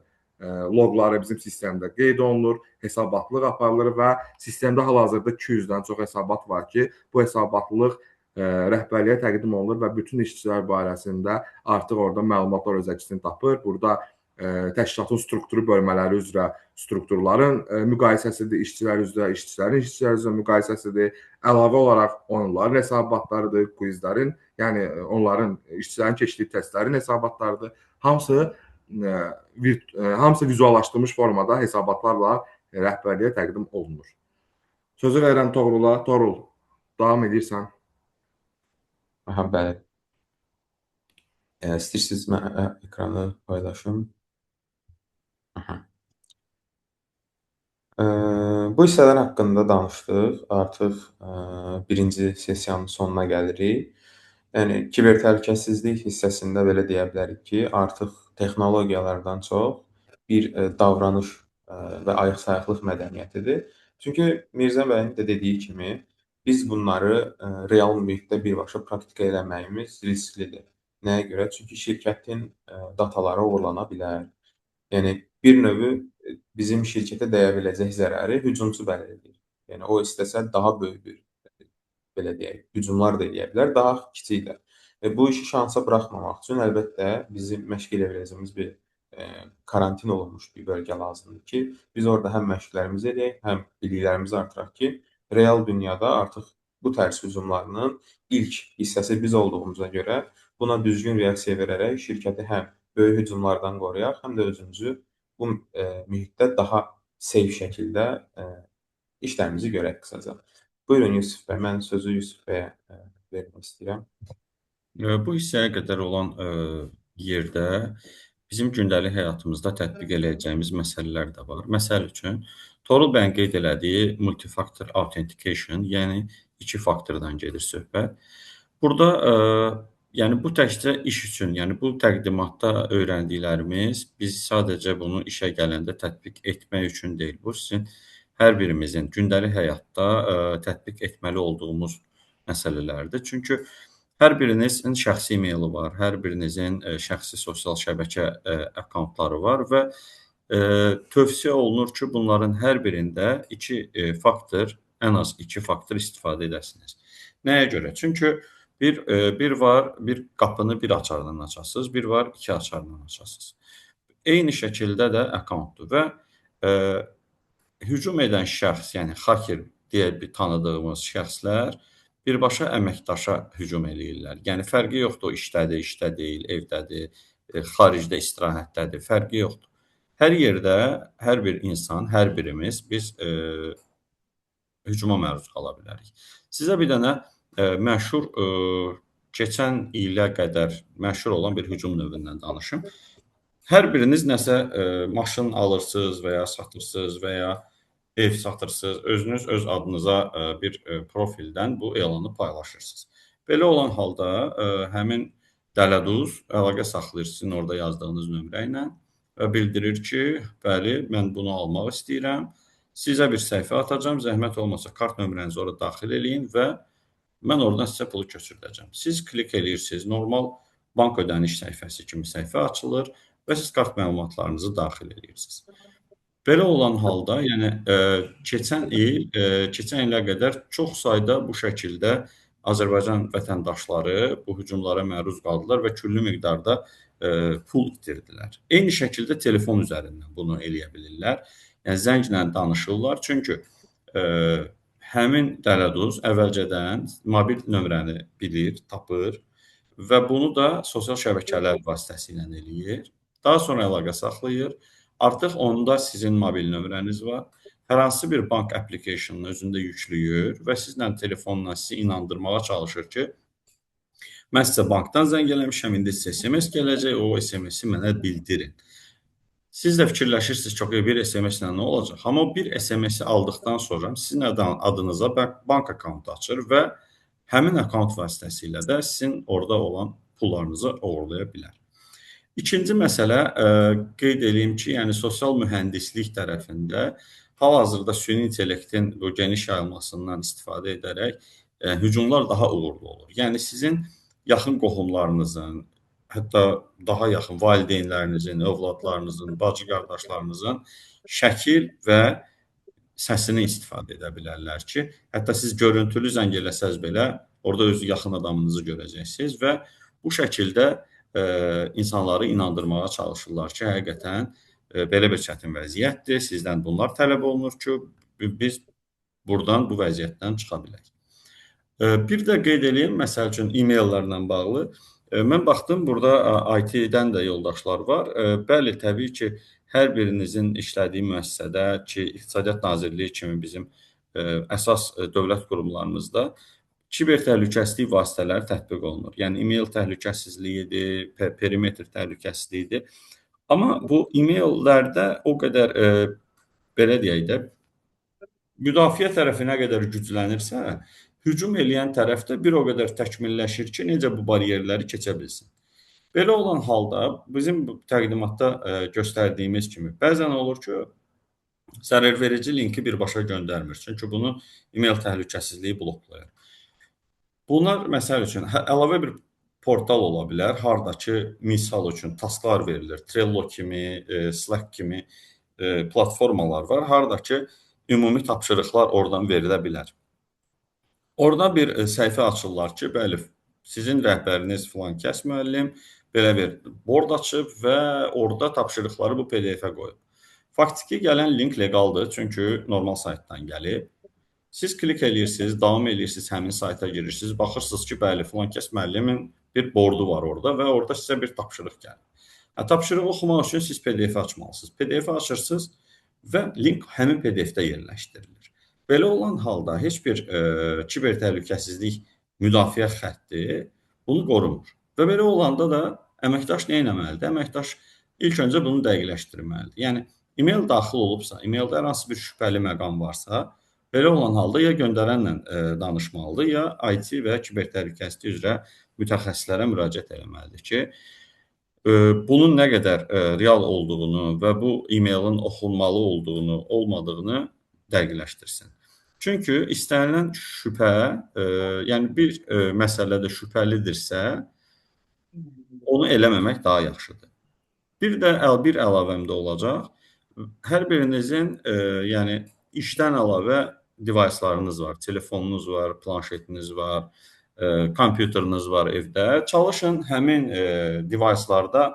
loqları bizim sistemdə qeyd olunur, hesabatlıq aparılır və sistemdə hal-hazırda 200-dən çox hesabat var ki, bu hesabatlıq rəhbərliyə təqdim olunur və bütün işçilər barəsində artıq orada məlumatlar öz əksini tapır. Burada təşkilatın strukturu bölmələri üzrə strukturların müqayisəsidir, işçilər üzrə, işçilərin işçilər üzrə müqayisəsidir. Əlavə olaraq onların hesabatlarıdır, quizlərin, yəni onların işçilərin keçdiyi testlərin hesabatlarıdır. Hamısı vizuallaşdırılmış formada hesabatlarla rəhbərliyə təqdim olunur. Sözü verirəm Toğrula. Toğrul, davam edirsən. Aha, bəli. İstəyirsiniz mən ekranı paylaşım. Aha. Bu hissələr haqqında danışdıq. Artıq birinci sessiyanın sonuna gəlirik. Yəni, kiber təhlükəsizlik hissəsində belə deyə bilərik ki, artıq texnologiyalardan çox bir davranış və ayaq-sayaqlıq mədəniyyətidir. Çünki Mirzə bəyin də dediyi kimi, biz bunları real mühitdə birbaşa praktika eləməyimiz risklidir. Nəyə görə? Çünki şirkətin dataları oğurlana bilər. Yəni, bir növü bizim şirkətə dəyə biləcək zərəri hücumçu bəlirləyir. Yəni, o istəsə daha böyük bir, belə deyək, hücumlar da eləyə bilər, daha kiçik də. Bu işi şansa buraxmamaq üçün əlbəttə bizim məşq eləyə biləcəyimiz bir karantin olunmuş bir bölgə lazımdır ki, biz orada həm məşqlərimizi eləyək, həm biliklərimizi artıraq ki, real dünyada artıq bu tərz hücumlarının ilk hissəsi biz olduğumuza görə buna düzgün reaksiya verərək şirkəti həm böyük hücumlardan qoruyaq, həm də özümüzü bu mühitdə daha safe şəkildə işlərimizi görək qısaca. Buyurun Yusuf bəy, mən sözü Yusuf bəyə vermək istəyirəm. Bu hissəyə qədər olan yerdə bizim gündəlik həyatımızda tətbiq eləyəcəyimiz məsələlər də var. Məsəl üçün, Toğrul bəyin qeyd elədiyi multifaktor authentication, yəni iki faktordan gedir söhbət. Burada yəni bu təkcə iş üçün, yəni bu təqdimatda öyrəndiklərimiz biz sadəcə bunu işə gələndə tətbiq etmək üçün deyil. Bu sizin hər birimizin gündəlik həyatda tətbiq etməli olduğumuz məsələlərdir. Çünki hər birinizin şəxsi e-maili var, hər birinizin şəxsi sosial şəbəkə akkauntları var və tövsiyə olunur ki, bunların hər birində iki faktor, ən az iki faktor istifadə edəsiniz. Nəyə görə? Çünki bir var, bir qapını bir açardan açasınız, bir var, iki açardan açasınız. Eyni şəkildə də akkauntdur və hücum edən şəxs, yəni hacker deyə bir tanıdığımız şəxslər birbaşa əməkdaşa hücum eləyirlər. Yəni fərqi yoxdur, o işdədir, işdə deyil, evdədir, xaricdə istirahətdədir, fərqi yoxdur. Hər yerdə, hər bir insan, hər birimiz biz hücuma məruz qala bilərik. Sizə bir dənə məşhur, keçən ilə qədər məşhur olan bir hücum növündən danışım. Hər biriniz nəsə maşın alırsınız və ya satırsınız və ya ev satırsınız, özünüz öz adınıza bir profildən bu elanı paylaşırsınız. Belə olan halda həmin dələduz əlaqə saxlayır sizin orada yazdığınız nömrə ilə və bildirir ki, bəli, mən bunu almaq istəyirəm, sizə bir səhifə atacağam, zəhmət olmasa kart nömrənizi orada daxil eləyin və mən oradan sizə pulu köçürdəcəm. Siz klik eləyirsiniz, normal bank ödəniş səhifəsi kimi səhifə açılır və siz kart məlumatlarınızı daxil eləyirsiniz. Belə olan halda, yəni keçən il, keçən ilə qədər çox sayda bu şəkildə Azərbaycan vətəndaşları bu hücumlara məruz qaldılar və küllü miqdarda pul itirdilər. Eyni şəkildə telefon üzərindən bunu eləyə bilirlər. Yəni zənglə danışırlar, çünki həmin dələduz əvvəlcədən mobil nömrəni bilir, tapır və bunu da sosial şəbəkələr vasitəsilə eləyir. Daha sonra əlaqə saxlayır. Artıq onda sizin mobil nömrəniz var. Hər hansı bir bank application-ını özündə yükləyir və sizlə telefonla sizi inandırmağa çalışır ki, mən sizə bankdan zəng eləmişəm, indi sizə SMS gələcək, o SMS-i mənə bildirin. Siz də fikirləşirsiniz ki, bir SMS-lə nə olacaq? Amma o bir SMS-i aldıqdan sonra sizin adınıza bank akkauntu açır və həmin akkaunt vasitəsilə də sizin orada olan pullarınızı oğurlaya bilər. İkinci məsələ qeyd eləyim ki, yəni sosial mühəndislik tərəfində hal-hazırda süni intellektin bu geniş yayılmasından istifadə edərək hücumlar daha uğurlu olur. Yəni sizin yaxın qohumlarınızın, hətta daha yaxın valideynlərinizin, övladlarınızın, bacı qardaşlarınızın şəkil və səsini istifadə edə bilərlər ki, hətta siz görüntülü zəng eləsəz belə orada öz yaxın adamınızı görəcəksiniz və bu şəkildə insanları inandırmağa çalışırlar ki, həqiqətən belə bir çətin vəziyyətdir, sizdən bunlar tələb olunur ki, biz buradan bu vəziyyətdən çıxa bilək. Bir də qeyd eləyim, məsəl üçün e-maillərlə bağlı. Mən baxdım, burada IT-dən də yoldaşlar var. Bəli, təbii ki, hər birinizin işlədiyi müəssisədə ki, İqtisadiyyat Nazirliyi kimi bizim əsas dövlət qurumlarımızda kiber təhlükəsizlik vasitələri tətbiq olunur. Yəni, e-mail təhlükəsizliyidir, perimetr təhlükəsizliyidir. Amma bu e-maillərdə o qədər, belə deyək də, müdafiə tərəfi nə qədər güclənirsə, hücum eləyən tərəf də bir o qədər təkmilləşir ki, necə bu bariyerləri keçə bilsin. Belə olan halda bizim bu təqdimatda göstərdiyimiz kimi, bəzən olur ki, zərərverici linki birbaşa göndərmir. Çünki bunu e-mail təhlükəsizliyi bloklayır. Bunlar, məsəl üçün, əlavə bir portal ola bilər, harda ki, misal üçün tasklar verilir, Trello kimi, Slack kimi platformalar var, harda ki, ümumi tapşırıqlar oradan verilə bilər. Orada bir səhifə açırlar ki, bəli, sizin rəhbəriniz filan kəs müəllim belə bir board açıb və orada tapşırıqları bu PDF-ə qoyub. Faktiki gələn link legaldır, çünki normal saytdan gəlib. Siz klik eləyirsiniz, davam eləyirsiniz, həmin sayta girirsiniz, baxırsınız ki, bəli, filan kəs müəllimin bir boardu var orada və orada sizə bir tapşırıq gəlir. Tapşırığı oxumaq üçün siz PDF açmalısınız. PDF açırsınız və link həmin PDF-də yerləşdirilir. Belə olan halda heç bir kiber təhlükəsizlik müdafiə xətti bunu qorumur. Və belə olanda da Əməkdaş nə etməlidir? Əməkdaş ilk öncə bunu dəqiqləşdirməlidir. Yəni e-mail daxil olubsa, e-maildə hər hansı bir şübhəli məqam varsa, belə olan halda ya göndərənlə danışmalıdır, ya IT və kiber təhlükəsizlik üzrə mütəxəssislərə müraciət eləməlidir ki, bunun nə qədər real olduğunu və bu e-mailin oxunmalı olduğunu, olmadığını dəqiqləşdirsin. Çünki istənilən şübhə, yəni bir məsələdə şübhəlidirsə, onu eləməmək daha yaxşıdır. Bir də bir əlavəm də olacaq. Hər birinizin yəni işdən əlavə device-larınız var, telefonunuz var, planşetiniz var, kompüteriniz var evdə. Çalışın həmin device-larda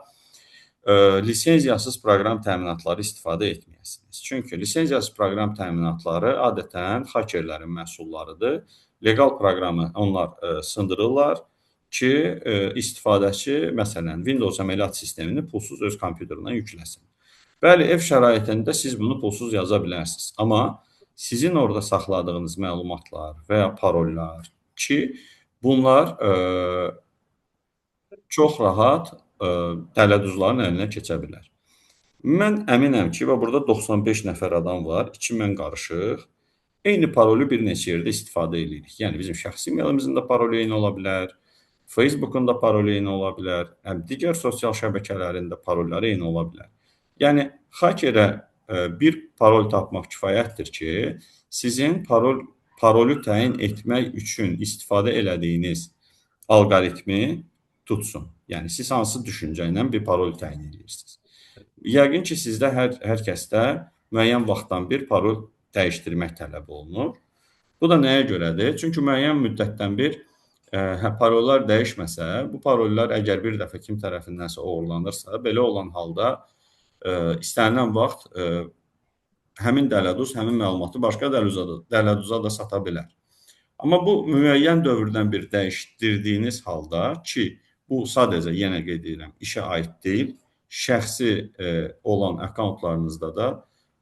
lisenziyasız proqram təminatları istifadə etməyəsiniz. Çünki lisenziyasız proqram təminatları adətən hakerlərin məhsullarıdır. Legal proqramı onlar sındırırlar ki, istifadəçi məsələn Windows əməliyyat sistemini pulsuz öz kompüterindən yükləsin. Bəli, ev şəraitində siz bunu pulsuz yaza bilərsiniz. Amma sizin orada saxladığınız məlumatlar və ya parollar ki, bunlar çox rahat dələduzların əlinə keçə bilər. Mən əminəm ki, və burada 95 nəfər adam var, içi mən qarışıq. Eyni parolu bir neçə yerdə istifadə edirik. Yəni bizim şəxsi emailimizin də parolu eyni ola bilər, Facebook'un da parolu eyni ola bilər, həm digər sosial şəbəkələrin də parolları eyni ola bilər. Yəni hakerə bir parol tapmaq kifayətdir ki, sizin parolu təyin etmək üçün istifadə elədiyiniz alqoritmi tutsun. Yəni siz hansı düşüncə ilə bir parol təyin edirsiniz. Yəqin ki, sizdə hər kəsdə müəyyən vaxtdan bir parol dəyişdirmək tələb olunur. Bu da nəyə görədir? Çünki müəyyən müddətdən bir parollar dəyişməsə, bu parollar əgər bir dəfə kim tərəfindənsə oğurlanırsa, belə olan halda istənilən vaxt həmin dələduz həmin məlumatı başqa dələduza da sata bilər. Amma bu müəyyən dövrdən bir dəyişdirdiyiniz halda ki, bu sadəcə yenə qeyd edirəm, işə aid deyil, şəxsi olan akkauntlarınızda da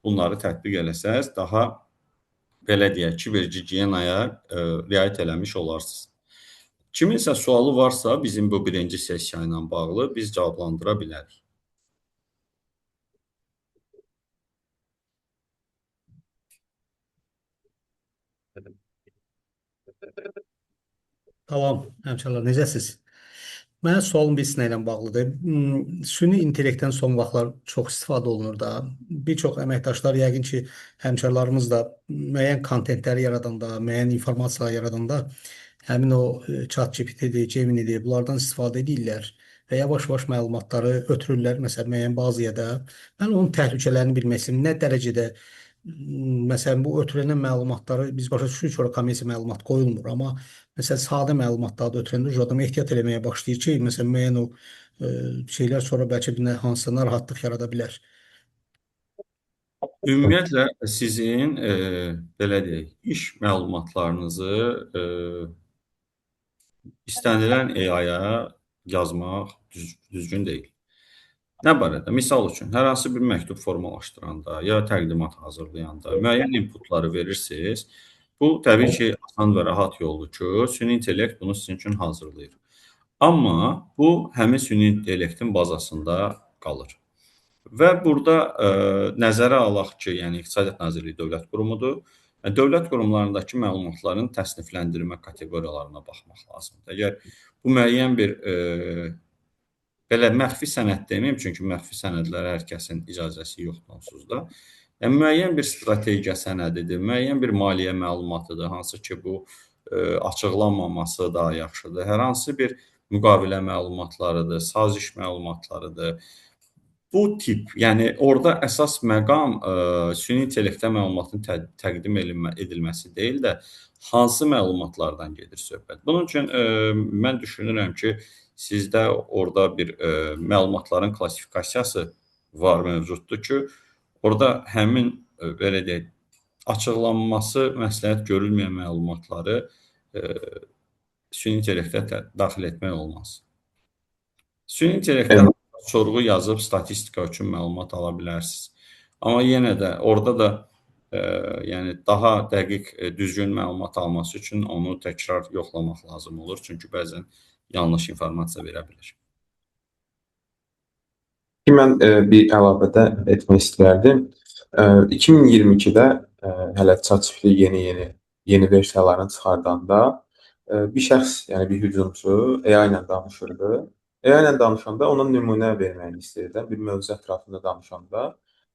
bunları tətbiq eləsəz, daha belə deyək, kiber gigiyenaya riayət eləmiş olarsınız. Kiminsə sualı varsa bizim bu birinci sessiya ilə bağlı biz cavablandıra bilərik. Salam, həmkarlar, necəsiz? Mənim sualım bir nə ilə bağlıdır. Süni intellektdən son vaxtlar çox istifadə olunur da. Bir çox əməkdaşlar, yəqin ki, həmkarlarımız da müəyyən kontentləri yaradanda, müəyyən informasiyalar yaradanda həmin o ChatGPT-dir, Gemini-dir, bunlardan istifadə edirlər və yavaş-yavaş məlumatları ötürürlər, məsələn, müəyyən bazıya da. Mən onun təhlükələrini bilmək istəyirəm. Nə dərəcədə məsələn, bu ötürülən məlumatları biz başa düşürük ki, ora kommersiya məlumat qoyulmur, amma məsələn, sadə məlumatları da ötürəndə adam ehtiyat eləməyə başlayır ki, məsələn, müəyyən o şeylər sonra bəlkə bir hansısa narahatlıq yarada bilər. Ümumiyyətlə, sizin belə deyək, iş məlumatlarınızı istənilən AI-ya yazmaq düzgün deyil. Nə barədə? Misal üçün, hər hansı bir məktub formalaşdıranda ya təqdimat hazırlayanda müəyyən inputları verirsiniz. Bu, təbii ki, asan və rahat yoldur ki, süni intellekt bunu sizin üçün hazırlayır. Amma bu, həmin süni intellektin bazasında qalır. Və burada nəzərə alaq ki, yəni İqtisadiyyat Nazirliyi dövlət qurumudur. Dövlət qurumlarındakı məlumatların təsnifləndirmə kateqoriyalarına baxmaq lazımdır. Əgər bu müəyyən bir belə məxfi sənəd deməyim, çünki məxfi sənədlərə hər kəsin icazəsi yoxdur onsuz da. Yəni, müəyyən bir strategiya sənədidir, müəyyən bir maliyyə məlumatıdır, hansı ki, bu açıqlanmaması daha yaxşıdır. Hər hansı bir müqavilə məlumatlarıdır, saziş məlumatlarıdır. Bu tip, yəni orada əsas məqam süni intellektə məlumatın təqdim edilməsi deyil də, hansı məlumatlardan gedir söhbət. Bunun üçün mən düşünürəm ki, sizdə orada bir məlumatların klassifikasiyası var, mövcuddur ki, orada həmin, belə deyək, açıqlanması məsləhət görülməyən məlumatları süni intellektə daxil etmək olmaz. Süni intellektə sorğu yazıb statistika üçün məlumat ala bilərsiniz. Amma yenə də orada da yəni daha dəqiq, düzgün məlumat alması üçün onu təkrar yoxlamaq lazım olur. Çünki bəzən yanlış informasiya verə bilir. Ki mən bir əlavə də etmək istərdim. 2022-də hələ ChatGPT yeni versiyalarını çıxardanda bir şəxs, yəni bir hücumçu AI ilə danışırdı. AI ilə danışanda ona nümunə verməyini istəyirdi, bir mövzu ətrafında danışanda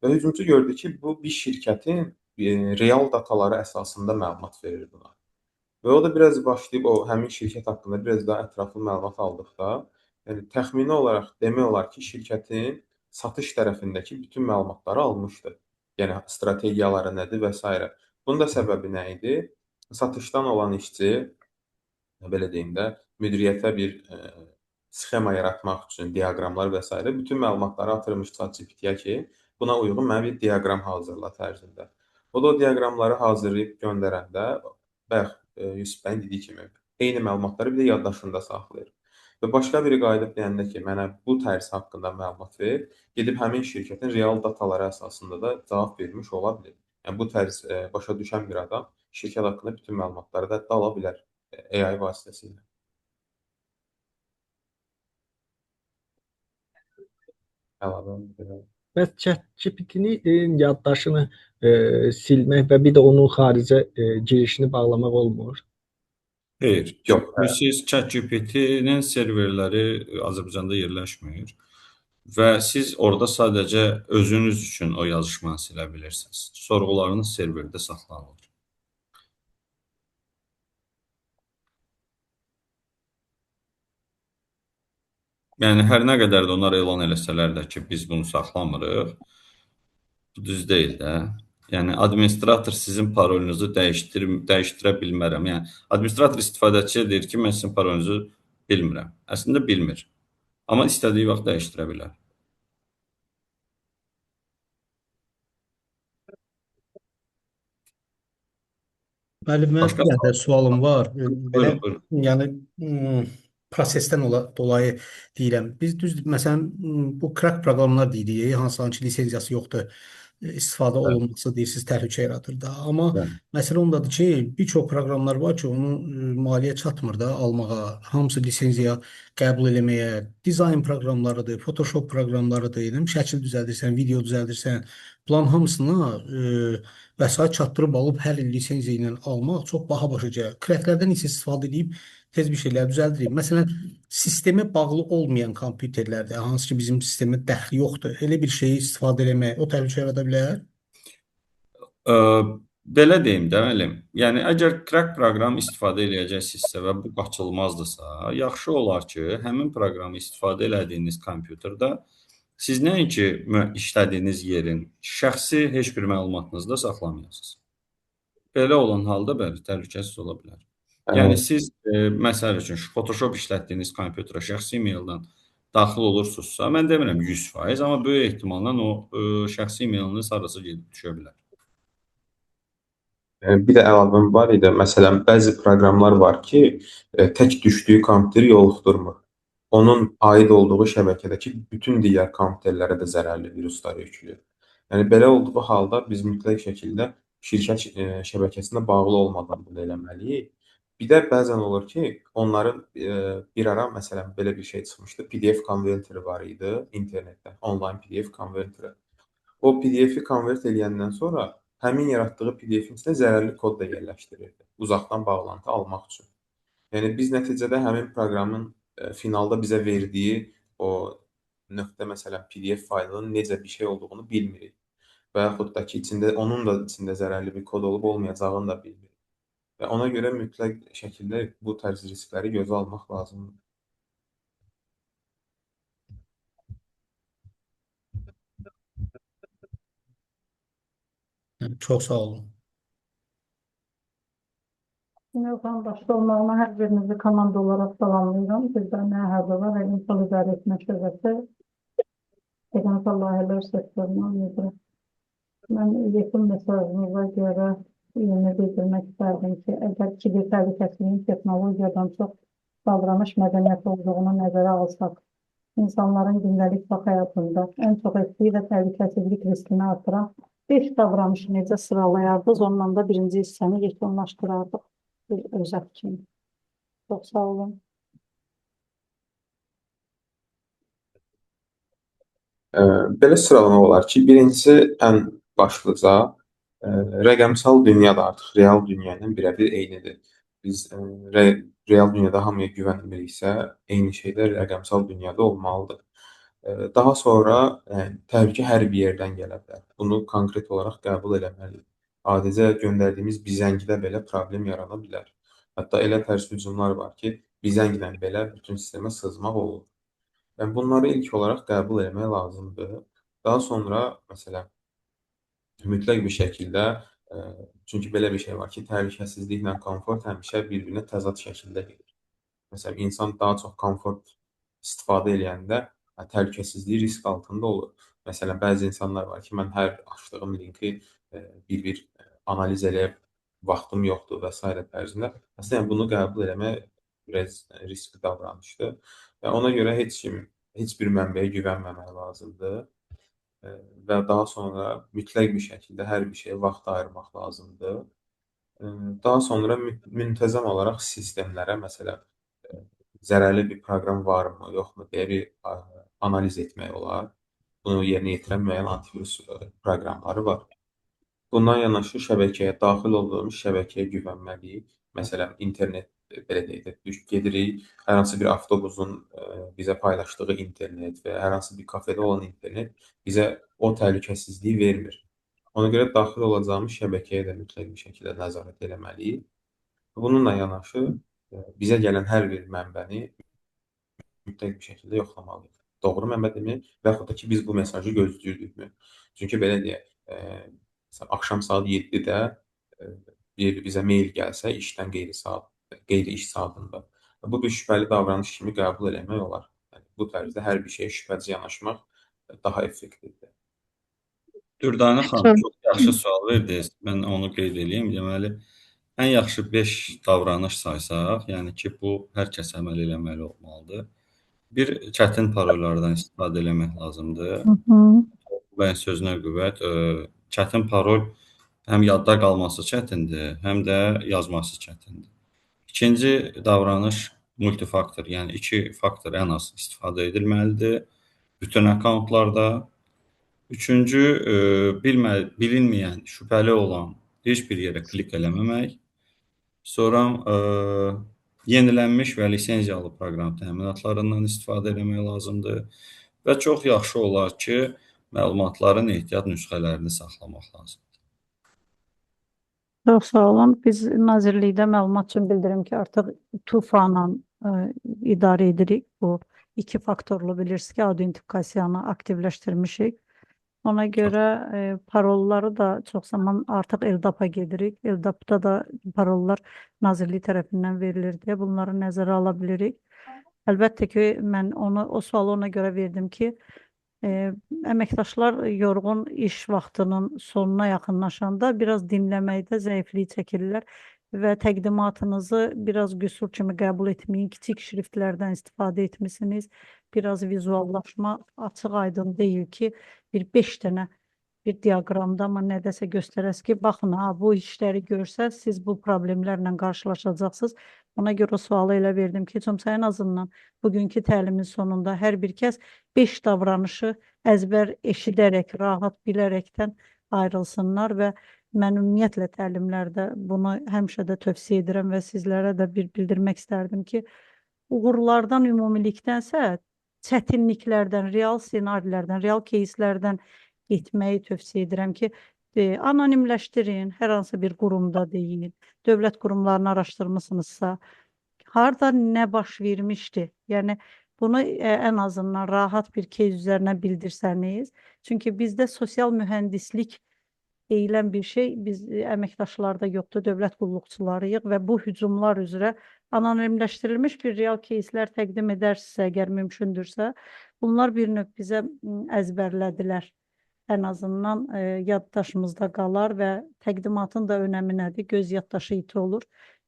və hücumçu gördü ki, bu bir şirkətin real dataları əsasında məlumat verir buna. Və o da biraz başlayıb o həmin şirkət haqqında biraz daha ətraflı məlumat aldıqda, yəni təxmini olaraq demək olar ki, şirkətin satış tərəfindəki bütün məlumatları almışdı. Yəni strategiyaları nədir və s. Bunun da səbəbi nə idi? Satışdan olan işçi, belə deyim də, müdiriyyətə bir sxema yaratmaq üçün diaqramlar və s. bütün məlumatları atırmış ChatGPT-yə ki, buna uyğun mənə bir diaqram hazırla tərzində. O da o diaqramları hazırlayıb göndərəndə, bayaq Yusuf bəyin dediyi kimi, eyni məlumatları bir də yaddaşında saxlayır. Və başqa biri qayıdıb deyəndə ki, mənə bu tərz haqqında məlumat ver, gedib həmin şirkətin real dataları əsasında da cavab vermiş ola bilir. Yəni bu tərz başa düşən bir adam şirkət haqqında bütün məlumatları da ala bilər AI vasitəsilə. Əlavə belə. Bəs ChatGPT-ni yaddaşını silmək və bir də onun xaricə girişini bağlamaq olmur? Xeyr. Yox. Siz ChatGPT-nin serverləri Azərbaycanda yerləşmir və siz orada sadəcə özünüz üçün o yazışmanı silə bilirsiniz. Sorğularınız serverdə saxlanılır. Yəni hər nə qədər də onlar elan eləsələr də ki, biz bunu saxlamırıq, bu düz deyil də. Yəni administrator sizin parolunuzu dəyişdirə bilmərəm. Yəni administrator istifadəçiyə deyir ki, mən sizin parolunuzu bilmirəm. Əslində bilmir. Amma istədiyi vaxt dəyişdirə bilər. Müəllim, mənim Başqa bir dənə də sualım var. Belə, Buyurun, buyurun. yəni prosesdən dolayı deyirəm. Biz düzdür, məsələn, bu crack proqramlar deyirik, hansılar ki, lisenziyası yoxdur, istifadə Bəli. olunması deyirsiniz, təhlükə yaradır da. Amma Bəli. məsələ ondadır ki, bir çox proqramlar var ki, onun maliyyə çatmır da almağa. Hamısı lisenziya qəbul eləməyə, dizayn proqramlarıdır, Photoshop proqramlarıdır, yəni şəkil düzəldirsən, video düzəldirsən, bunların hamısına vəsait çatdırıb alıb hər il lisenziya ilə almaq çox baha başa gəlir. Cracklərdən isə istifadə edib tez bir şeylər düzəldirik. Məsələn, sistemə bağlı olmayan kompüterlərdə, hansı ki bizim sistemə dəxli yoxdur, elə bir şeyi istifadə eləmək o təhlükə yarada bilər? Belə deyim də, müəllim. Yəni əgər crack proqram istifadə eləyəcəksinizsə və bu qaçılmazdısa, yaxşı olar ki, həmin proqramı istifadə elədiyiniz kompüterdə siz nəinki işlədiyiniz yerin şəxsi heç bir məlumatınızı da saxlamayasınız. Belə olan halda bəli, təhlükəsiz ola bilər. Yəni siz məsəl üçün Photoshop işlətdiyiniz kompüterə şəxsi e-maildən daxil olursunuzsa, mən demirəm 100%, amma böyük ehtimalla o şəxsi e-mailiniz harasa gedib düşə bilər. Bir də əlavəm var idi. Məsələn, bəzi proqramlar var ki, tək düşdüyü kompüteri yoluxdurmur. Onun aid olduğu şəbəkədəki bütün digər kompüterlərə də zərərli viruslar yüklüyür. Yəni belə olduğu halda biz mütləq şəkildə şirkət şəbəkəsinə bağlı olmadan bunu eləməliyik. Bir də bəzən olur ki, onların bir ara məsələn belə bir şey çıxmışdı. PDF konverteri var idi internetdə, onlayn PDF konverteri. O PDF-i konvert eləyəndən sonra həmin yaratdığı PDF-in içinə zərərli kod da yerləşdirirdi, uzaqdan bağlantı almaq üçün. Yəni biz nəticədə həmin proqramın finalda bizə verdiyi o nöqtə məsələn PDF faylının necə bir şey olduğunu bilmirik. Və yaxud da ki, içində onun da içində zərərli bir kod olub olmayacağını da bilmirik. Və ona görə mütləq şəkildə bu tərz riskləri gözə almaq lazımdır. Çox sağ olun. Mövzunun başda olmağına hər birinizi komanda olaraq salamlayıram. Bizdə Məhəbbə və İnsan İdarə Etmə Şöbəsi Rəqəmsal Layihələr sektorundan üzrə. Mən yekun mesajınıza görə yeni bildirmək istərdim ki, əgər kiber təhlükəsizliyin texnologiyadan çox davranış mədəniyyəti olduğunu nəzərə alsaq, insanların gündəlik bax həyatında ən çox etdiyi və təhlükəsizlik riskini artıran 5 davranışı necə sıralayardınız, onunla da birinci hissəni yekunlaşdırardıq bir özət kimi. Çox sağ olun. Belə sıralamaq olar ki, birincisi ən başlıca rəqəmsal dünya da artıq real dünya ilə birəbir eynidir. Biz real dünyada hamıya güvənmiriksə, eyni şey də rəqəmsal dünyada olmalıdır. Daha sonra təhlükə hər bir yerdən gələ bilər. Bunu konkret olaraq qəbul eləməliyik. Adicə göndərdiyimiz bir zəngdə belə problem yarana bilər. Hətta elə tərs hücumlar var ki, bir zənglə belə bütün sistemə sızmaq olur. Yəni bunları ilk olaraq qəbul eləmək lazımdır. Daha sonra məsələn mütləq bir şəkildə, çünki belə bir şey var ki, təhlükəsizliklə komfort həmişə bir-birinə təzad şəkildə gedir. Məsələn, insan daha çox komfort istifadə eləyəndə təhlükəsizliyi risk altında olur. Məsələn, bəzi insanlar var ki, mən hər açdığım linki bir-bir analiz eləyib vaxtım yoxdur və sairə tərzində. Əslində, yəni, bunu qəbul eləmək biraz riskli davranışdır. Və ona görə heç kim, heç bir mənbəyə güvənməmək lazımdır. Və daha sonra mütləq bir şəkildə hər bir şeyə vaxt ayırmaq lazımdır. Daha sonra müntəzəm olaraq sistemlərə, məsələn, zərərli bir proqram varmı, yoxmu deyə bir analiz etmək olar. Bunu yerinə yetirən müəyyən antivirus proqramları var. Bundan yanaşı şəbəkəyə daxil olduğumuz şəbəkəyə güvənməliyik. Məsələn, internet, belə deyək də, gedirik, hər hansı bir avtobusun bizə paylaşdığı internet və hər hansı bir kafedə olan internet bizə o təhlükəsizliyi vermir. Ona görə daxil olacağımız şəbəkəyə də mütləq bir şəkildə nəzarət eləməliyik. Bununla yanaşı bizə gələn hər bir mənbəni mütləq bir şəkildə yoxlamalıyıq. Doğru mənbədirmi və yaxud da ki, biz bu mesajı gözləyirdikmi? Çünki belə deyək, məsələn, axşam saat 7-də bir bizə mail gəlsə işdən qeyri iş saatında, bu bir şübhəli davranış kimi qəbul eləmək olar. Yəni, bu tərzdə hər bir şeyə şübhəci yanaşmaq daha effektivdir. Dürdanə xanım, çox yaxşı sual verdiniz. Mən onu qeyd eləyim. Deməli, ən yaxşı 5 davranış saysaq, yəni ki, bu hər kəs əməl eləməli olmalıdır. Bir, çətin parollardan istifadə eləmək lazımdır. Bəyin sözünə qüvvət, çətin parol həm yadda qalması çətindir, həm də yazması çətindir. İkinci davranış multifaktor, yəni 2 faktor ən az istifadə edilməlidir bütün akkauntlarda. Üçüncü, bilinməyən, şübhəli olan heç bir yerə klik eləməmək. Sonra yenilənmiş və lisenziyalı proqram təminatlarından istifadə eləmək lazımdır. Və çox yaxşı olar ki, məlumatların ehtiyat nüsxələrini saxlamaq lazımdır. Çox sağ olun. Biz Nazirlikdə məlumat üçün bildirim ki, artıq TUFA-la idarə edirik. Bu 2 faktorlu bilirsiniz ki, autentifikasiyanı aktivləşdirmişik. Ona görə parolları da çox zaman artıq LDAP-a gedirik. LDAP-da da parollar Nazirlik tərəfindən verilir deyə bunları nəzərə ala bilirik. Əlbəttə ki, mən onu, o sualı ona görə verdim ki, əməkdaşlar yorğun iş vaxtının sonuna yaxınlaşanda biraz dinləməkdə zəiflik çəkirlər və təqdimatınızı biraz qüsur kimi qəbul etməyin, kiçik şriftlərdən istifadə etmisiniz, biraz vizuallaşma açıq aydın deyil ki, bir 5 dənə bir diaqramda amma nədəsə göstərəs ki, baxın, ha, bu işləri görsəz, siz bu problemlərlə qarşılaşacaqsınız. Ona görə o sualı elə verdim ki, heç olmasa ən azından bugünkü təlimin sonunda hər bir kəs 5 davranışı əzbər eşidərək, rahat bilərəkdən ayrılsınlar və mən ümumiyyətlə təlimlərdə bunu həmişə də tövsiyə edirəm və sizlərə də bir bildirmək istərdim ki, uğurlardan ümumilikdənsə çətinliklərdən, real ssenarilərdən, real keyslərdən getməyi tövsiyə edirəm ki, anonimləşdirin, hər hansı bir qurumda deyin, dövlət qurumlarını araşdırmısınızsa, harda nə baş vermişdi? Yəni, bunu ən azından rahat bir keys üzərinə bildirsəniz, çünki bizdə sosial mühəndislik deyilən bir şey biz əməkdaşlarda yoxdur, dövlət qulluqçularıyıq və bu hücumlar üzrə anonimləşdirilmiş bir real keyslər təqdim edərsinizsə, əgər mümkündürsə, bunlar bir növ bizə əzbərlədilər. Ən azından yaddaşımızda qalar və təqdimatın da önəmi nədir? Göz yaddaşı iti olur.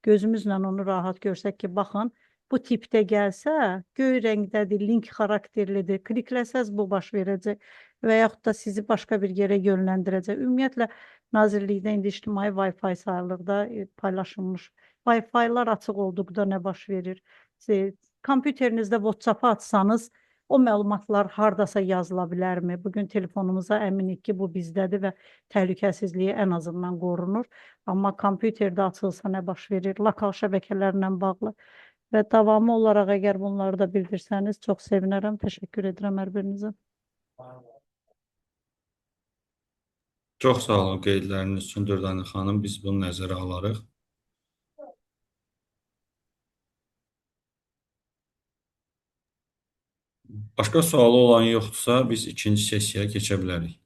Gözümüzlə onu rahat görsək ki, baxın, bu tipdə gəlsə, göy rəngdədir, link xarakterlidir, klikləsəz bu baş verəcək və yaxud da sizi başqa bir yerə yönləndirəcək. Ümumiyyətlə, Nazirlikdə indi ictimai Wi-Fi sayılır da, paylaşılmış. Wi-Fi-lar açıq olduqda nə baş verir? Kompüterinizdə WhatsApp-ı açsanız, O məlumatlar hardasa yazıla bilərmi? Bugün telefonumuza əminik ki, bu bizdədir və təhlükəsizliyi ən azından qorunur. Amma kompüterdə açılsa nə baş verir? Lokal şəbəkələrlə bağlı və davamı olaraq əgər bunları da bildirsəniz çox sevinərəm. Təşəkkür edirəm hər birinizə. Çox sağ olun qeydləriniz üçün Dürdanə xanım. Biz bunu nəzərə alarıq. Başqa sualı olan yoxdursa, biz ikinci sessiyaya keçə bilərik.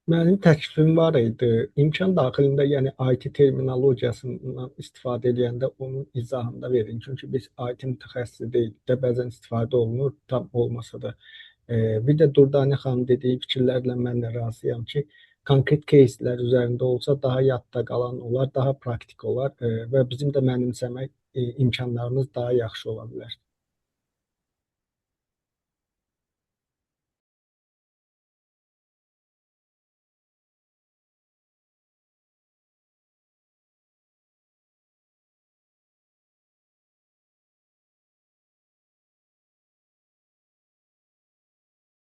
Mənim təklifim var idi. İmkan daxilində, yəni IT terminologiyasından istifadə edəndə onun izahını da verin. Çünki biz IT mütəxəssisi deyilik də, bəzən istifadə olunur, tam olmasa da. Bir də Durdanə xanım dediyi fikirlərlə mən də razıyam ki, konkret кейslər üzərində olsa daha yadda qalan olar, daha praktik olar və bizim də mənimsəmək imkanlarımız daha yaxşı ola bilər.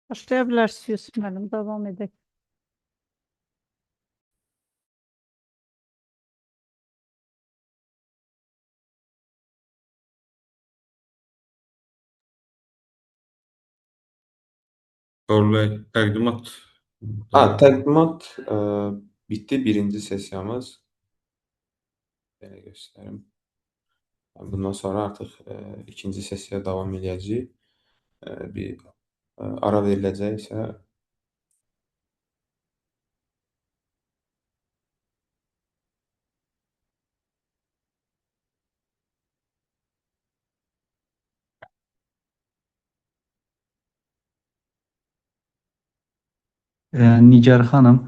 Başlaya bilərsiniz Yusuf müəllim, davam edək. Toğrul bəy, təqdimat Ha, təqdimat bitdi birinci sessiyamız. Belə göstərim. Bundan sonra artıq ikinci sessiya davam eləyəcəyik. Bir ara veriləcəksə Nigar xanım,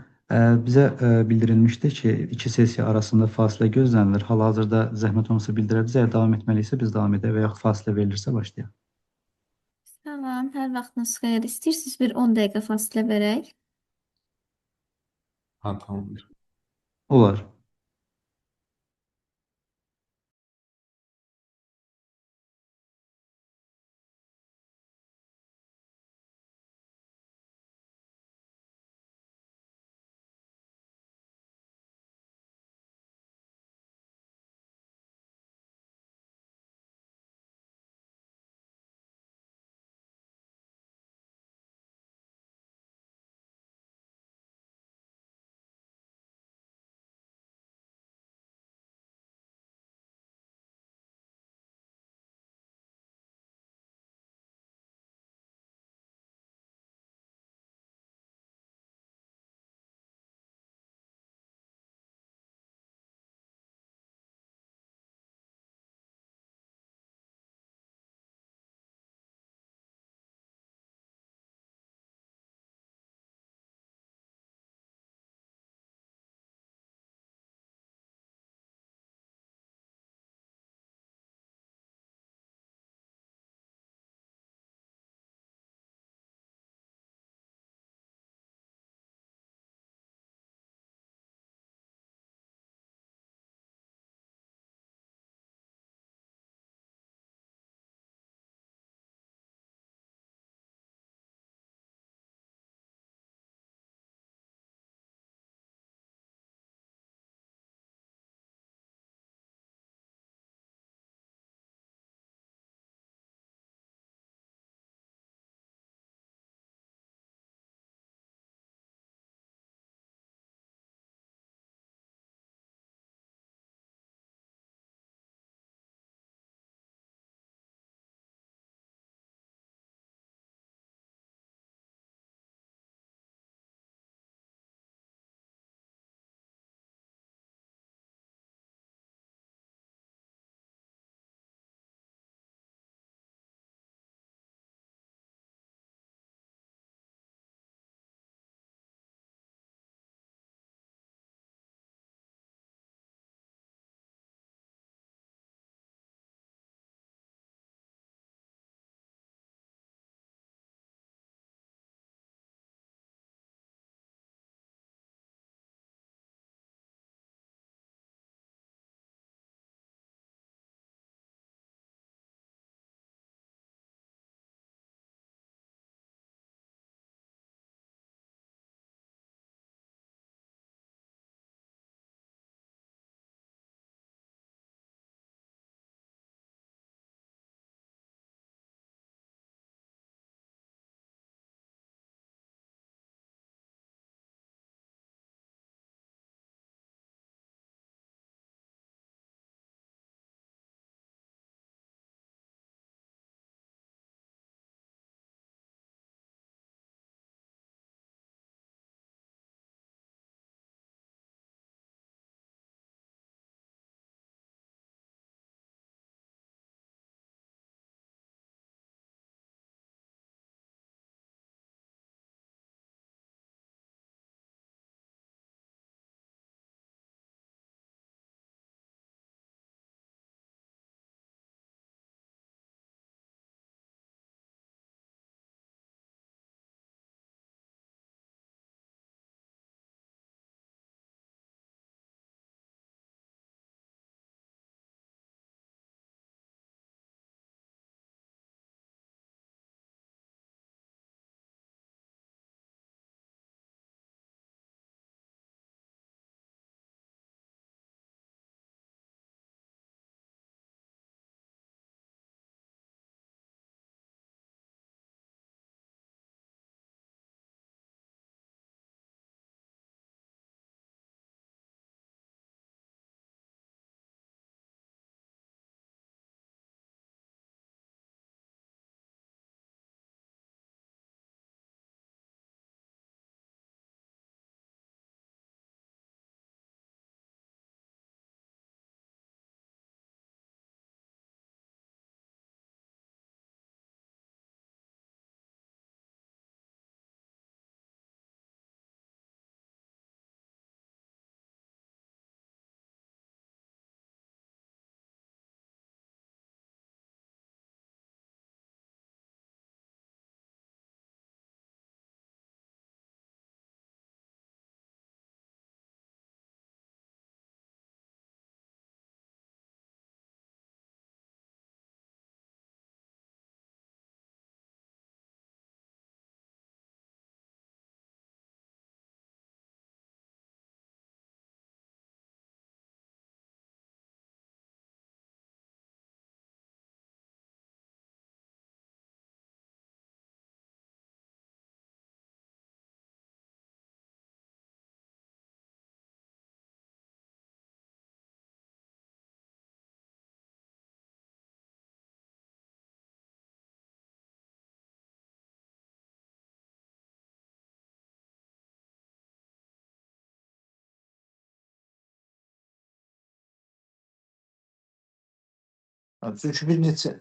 bizə bildirilmişdi ki, iki sessiya arasında fasilə gözlənilir. Hal-hazırda zəhmət olmasa bildirə bizə, əgər davam etməliyiksə biz davam edək və yaxud fasilə verilirsə başlayaq. Salam, hər vaxtınız xeyir. İstəyirsiniz bir 10 dəqiqə fasilə verək? Ha, tamamdır. Olar. Çünki bir neçə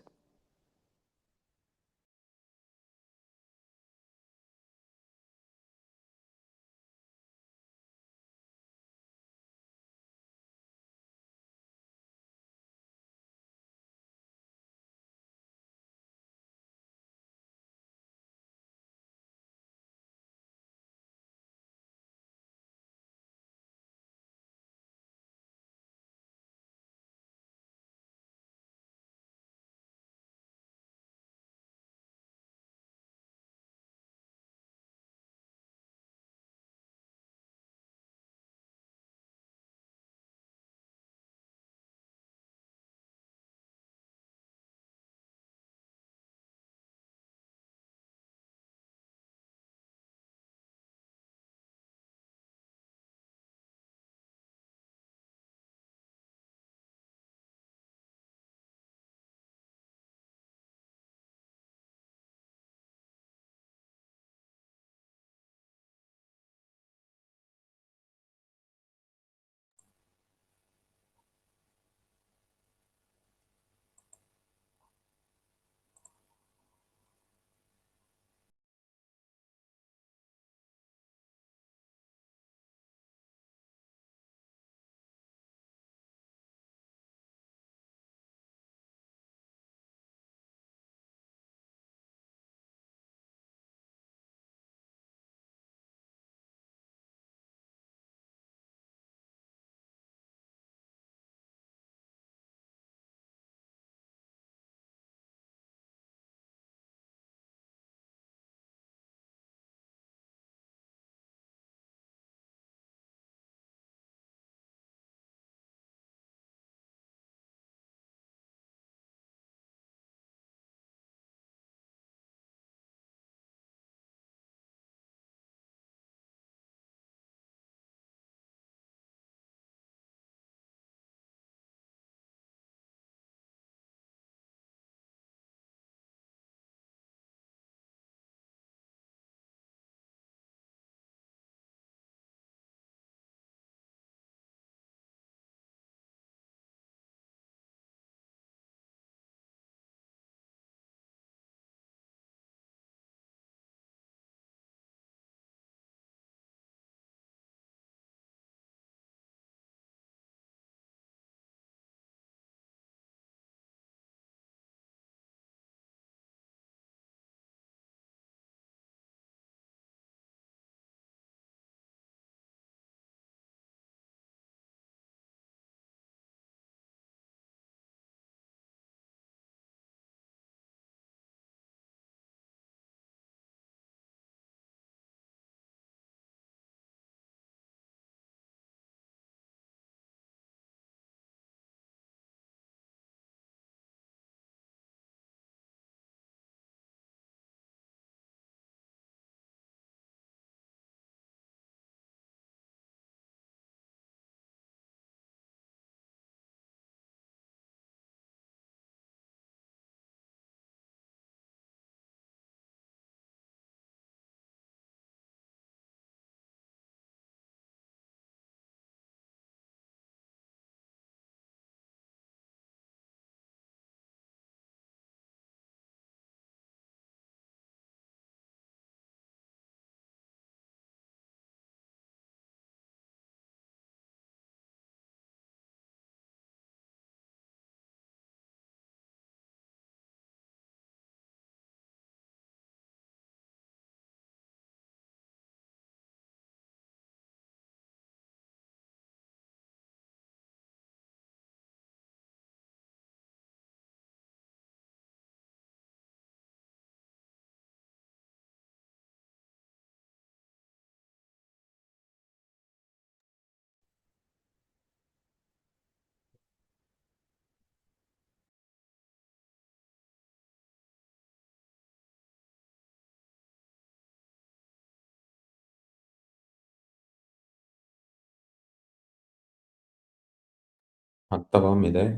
Ha, davam edək.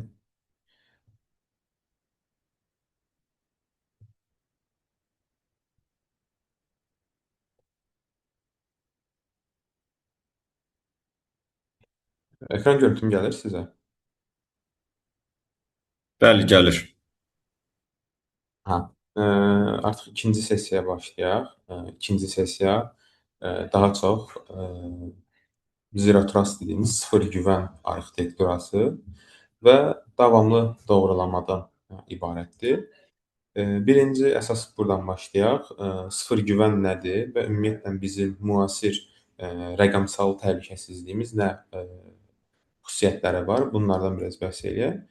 Ekran görüntüm gəlir sizə. Bəli, gəlir. Hə, artıq ikinci sessiyaya başlayaq. İkinci sessiya daha çox Zero Trust dediyimiz sıfır güvən arxitekturası və davamlı doğrulamadan ibarətdir. Birinci əsas buradan başlayaq. Sıfır güvən nədir və ümumiyyətlə bizim müasir rəqəmsal təhlükəsizliyimiz nə xüsusiyyətləri var? Bunlardan biraz bəhs eləyək.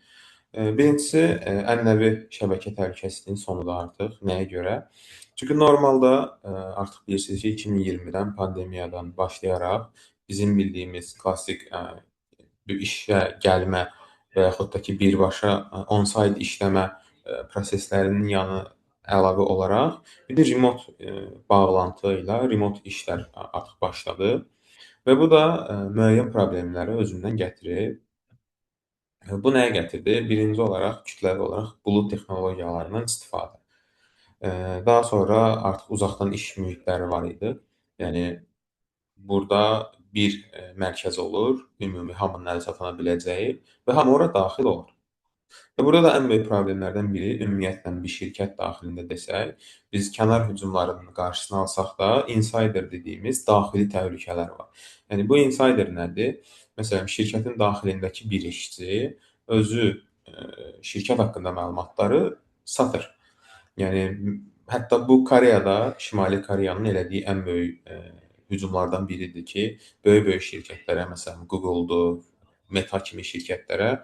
Birincisi, ənənəvi şəbəkə təhlükəsizliyinin sonudur artıq. Nəyə görə? Çünki normalda artıq bilirsiniz ki, 2020-dən pandemiyadan başlayaraq bizim bildiyimiz klassik bir işə gəlmə və yaxud da ki, birbaşa on-site işləmə proseslərinin yanı əlavə olaraq bir də remote bağlantı ilə remote işlər artıq başladı və bu da müəyyən problemləri özündən gətirir. Bu nəyə gətirdi? Birinci olaraq, kütləvi olaraq bulud texnologiyalarından istifadə. Daha sonra artıq uzaqdan iş mühitləri var idi. Yəni burada bir mərkəz olur, ümumi hamının əl çatana biləcəyi və hamı ora daxil olur. Və burada da ən böyük problemlərdən biri ümumiyyətlə bir şirkət daxilində desək, biz kənar hücumlarının qarşısını alsaq da insider dediyimiz daxili təhlükələr var. Yəni bu insider nədir? Məsələn, şirkətin daxilindəki bir işçi özü şirkət haqqında məlumatları satır. Yəni hətta bu Koreyada, Şimali Koreyanın elədiyi ən böyük hücumlardan biridir ki, böyük-böyük şirkətlərə, məsələn, Google-dur, Meta kimi şirkətlərə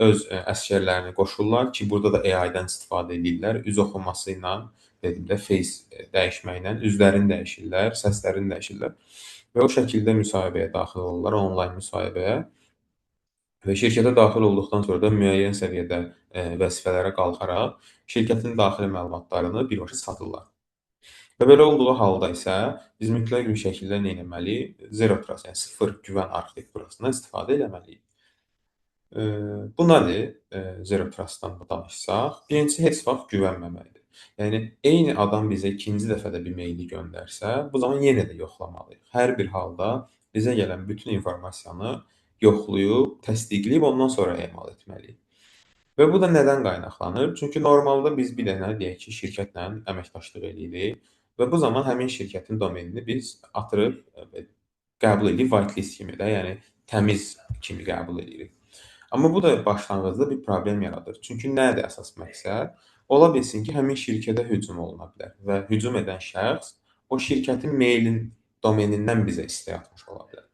öz əsgərlərini qoşurlar ki, burada da AI-dan istifadə edirlər. Üz oxunması ilə, dedim də, face dəyişməklə üzlərini dəyişirlər, səslərini dəyişirlər və o şəkildə müsahibəyə daxil olurlar, onlayn müsahibəyə. Və şirkətə daxil olduqdan sonra da müəyyən səviyyədə vəzifələrə qalxaraq şirkətin daxili məlumatlarını birbaşa satırlar. Və belə olduğu halda isə biz mütləq bir şəkildə nə etməliyik? Zero Trust, yəni sıfır güvən arxitekturasından istifadə eləməliyik. Bu nədir? Zero Trust-dan danışsaq, birincisi heç vaxt güvənməməkdir. Yəni eyni adam bizə ikinci dəfə də bir maili göndərsə, bu zaman yenə də yoxlamalıyıq. Hər bir halda bizə gələn bütün informasiyanı yoxlayıb, təsdiqləyib ondan sonra emal etməliyik. Və bu da nədən qaynaqlanır? Çünki normalda biz bir dənə deyək ki, şirkətlə əməkdaşlıq eləyirik və bu zaman həmin şirkətin domenini biz atırıb qəbul edirik whitelist kimi də, yəni təmiz kimi qəbul edirik. Amma bu da başlanğıcda bir problem yaradır. Çünki nədir əsas məqsəd? Ola bilsin ki, həmin şirkətə hücum oluna bilər və hücum edən şəxs o şirkətin mailin domenindən bizə istək atmış ola bilər.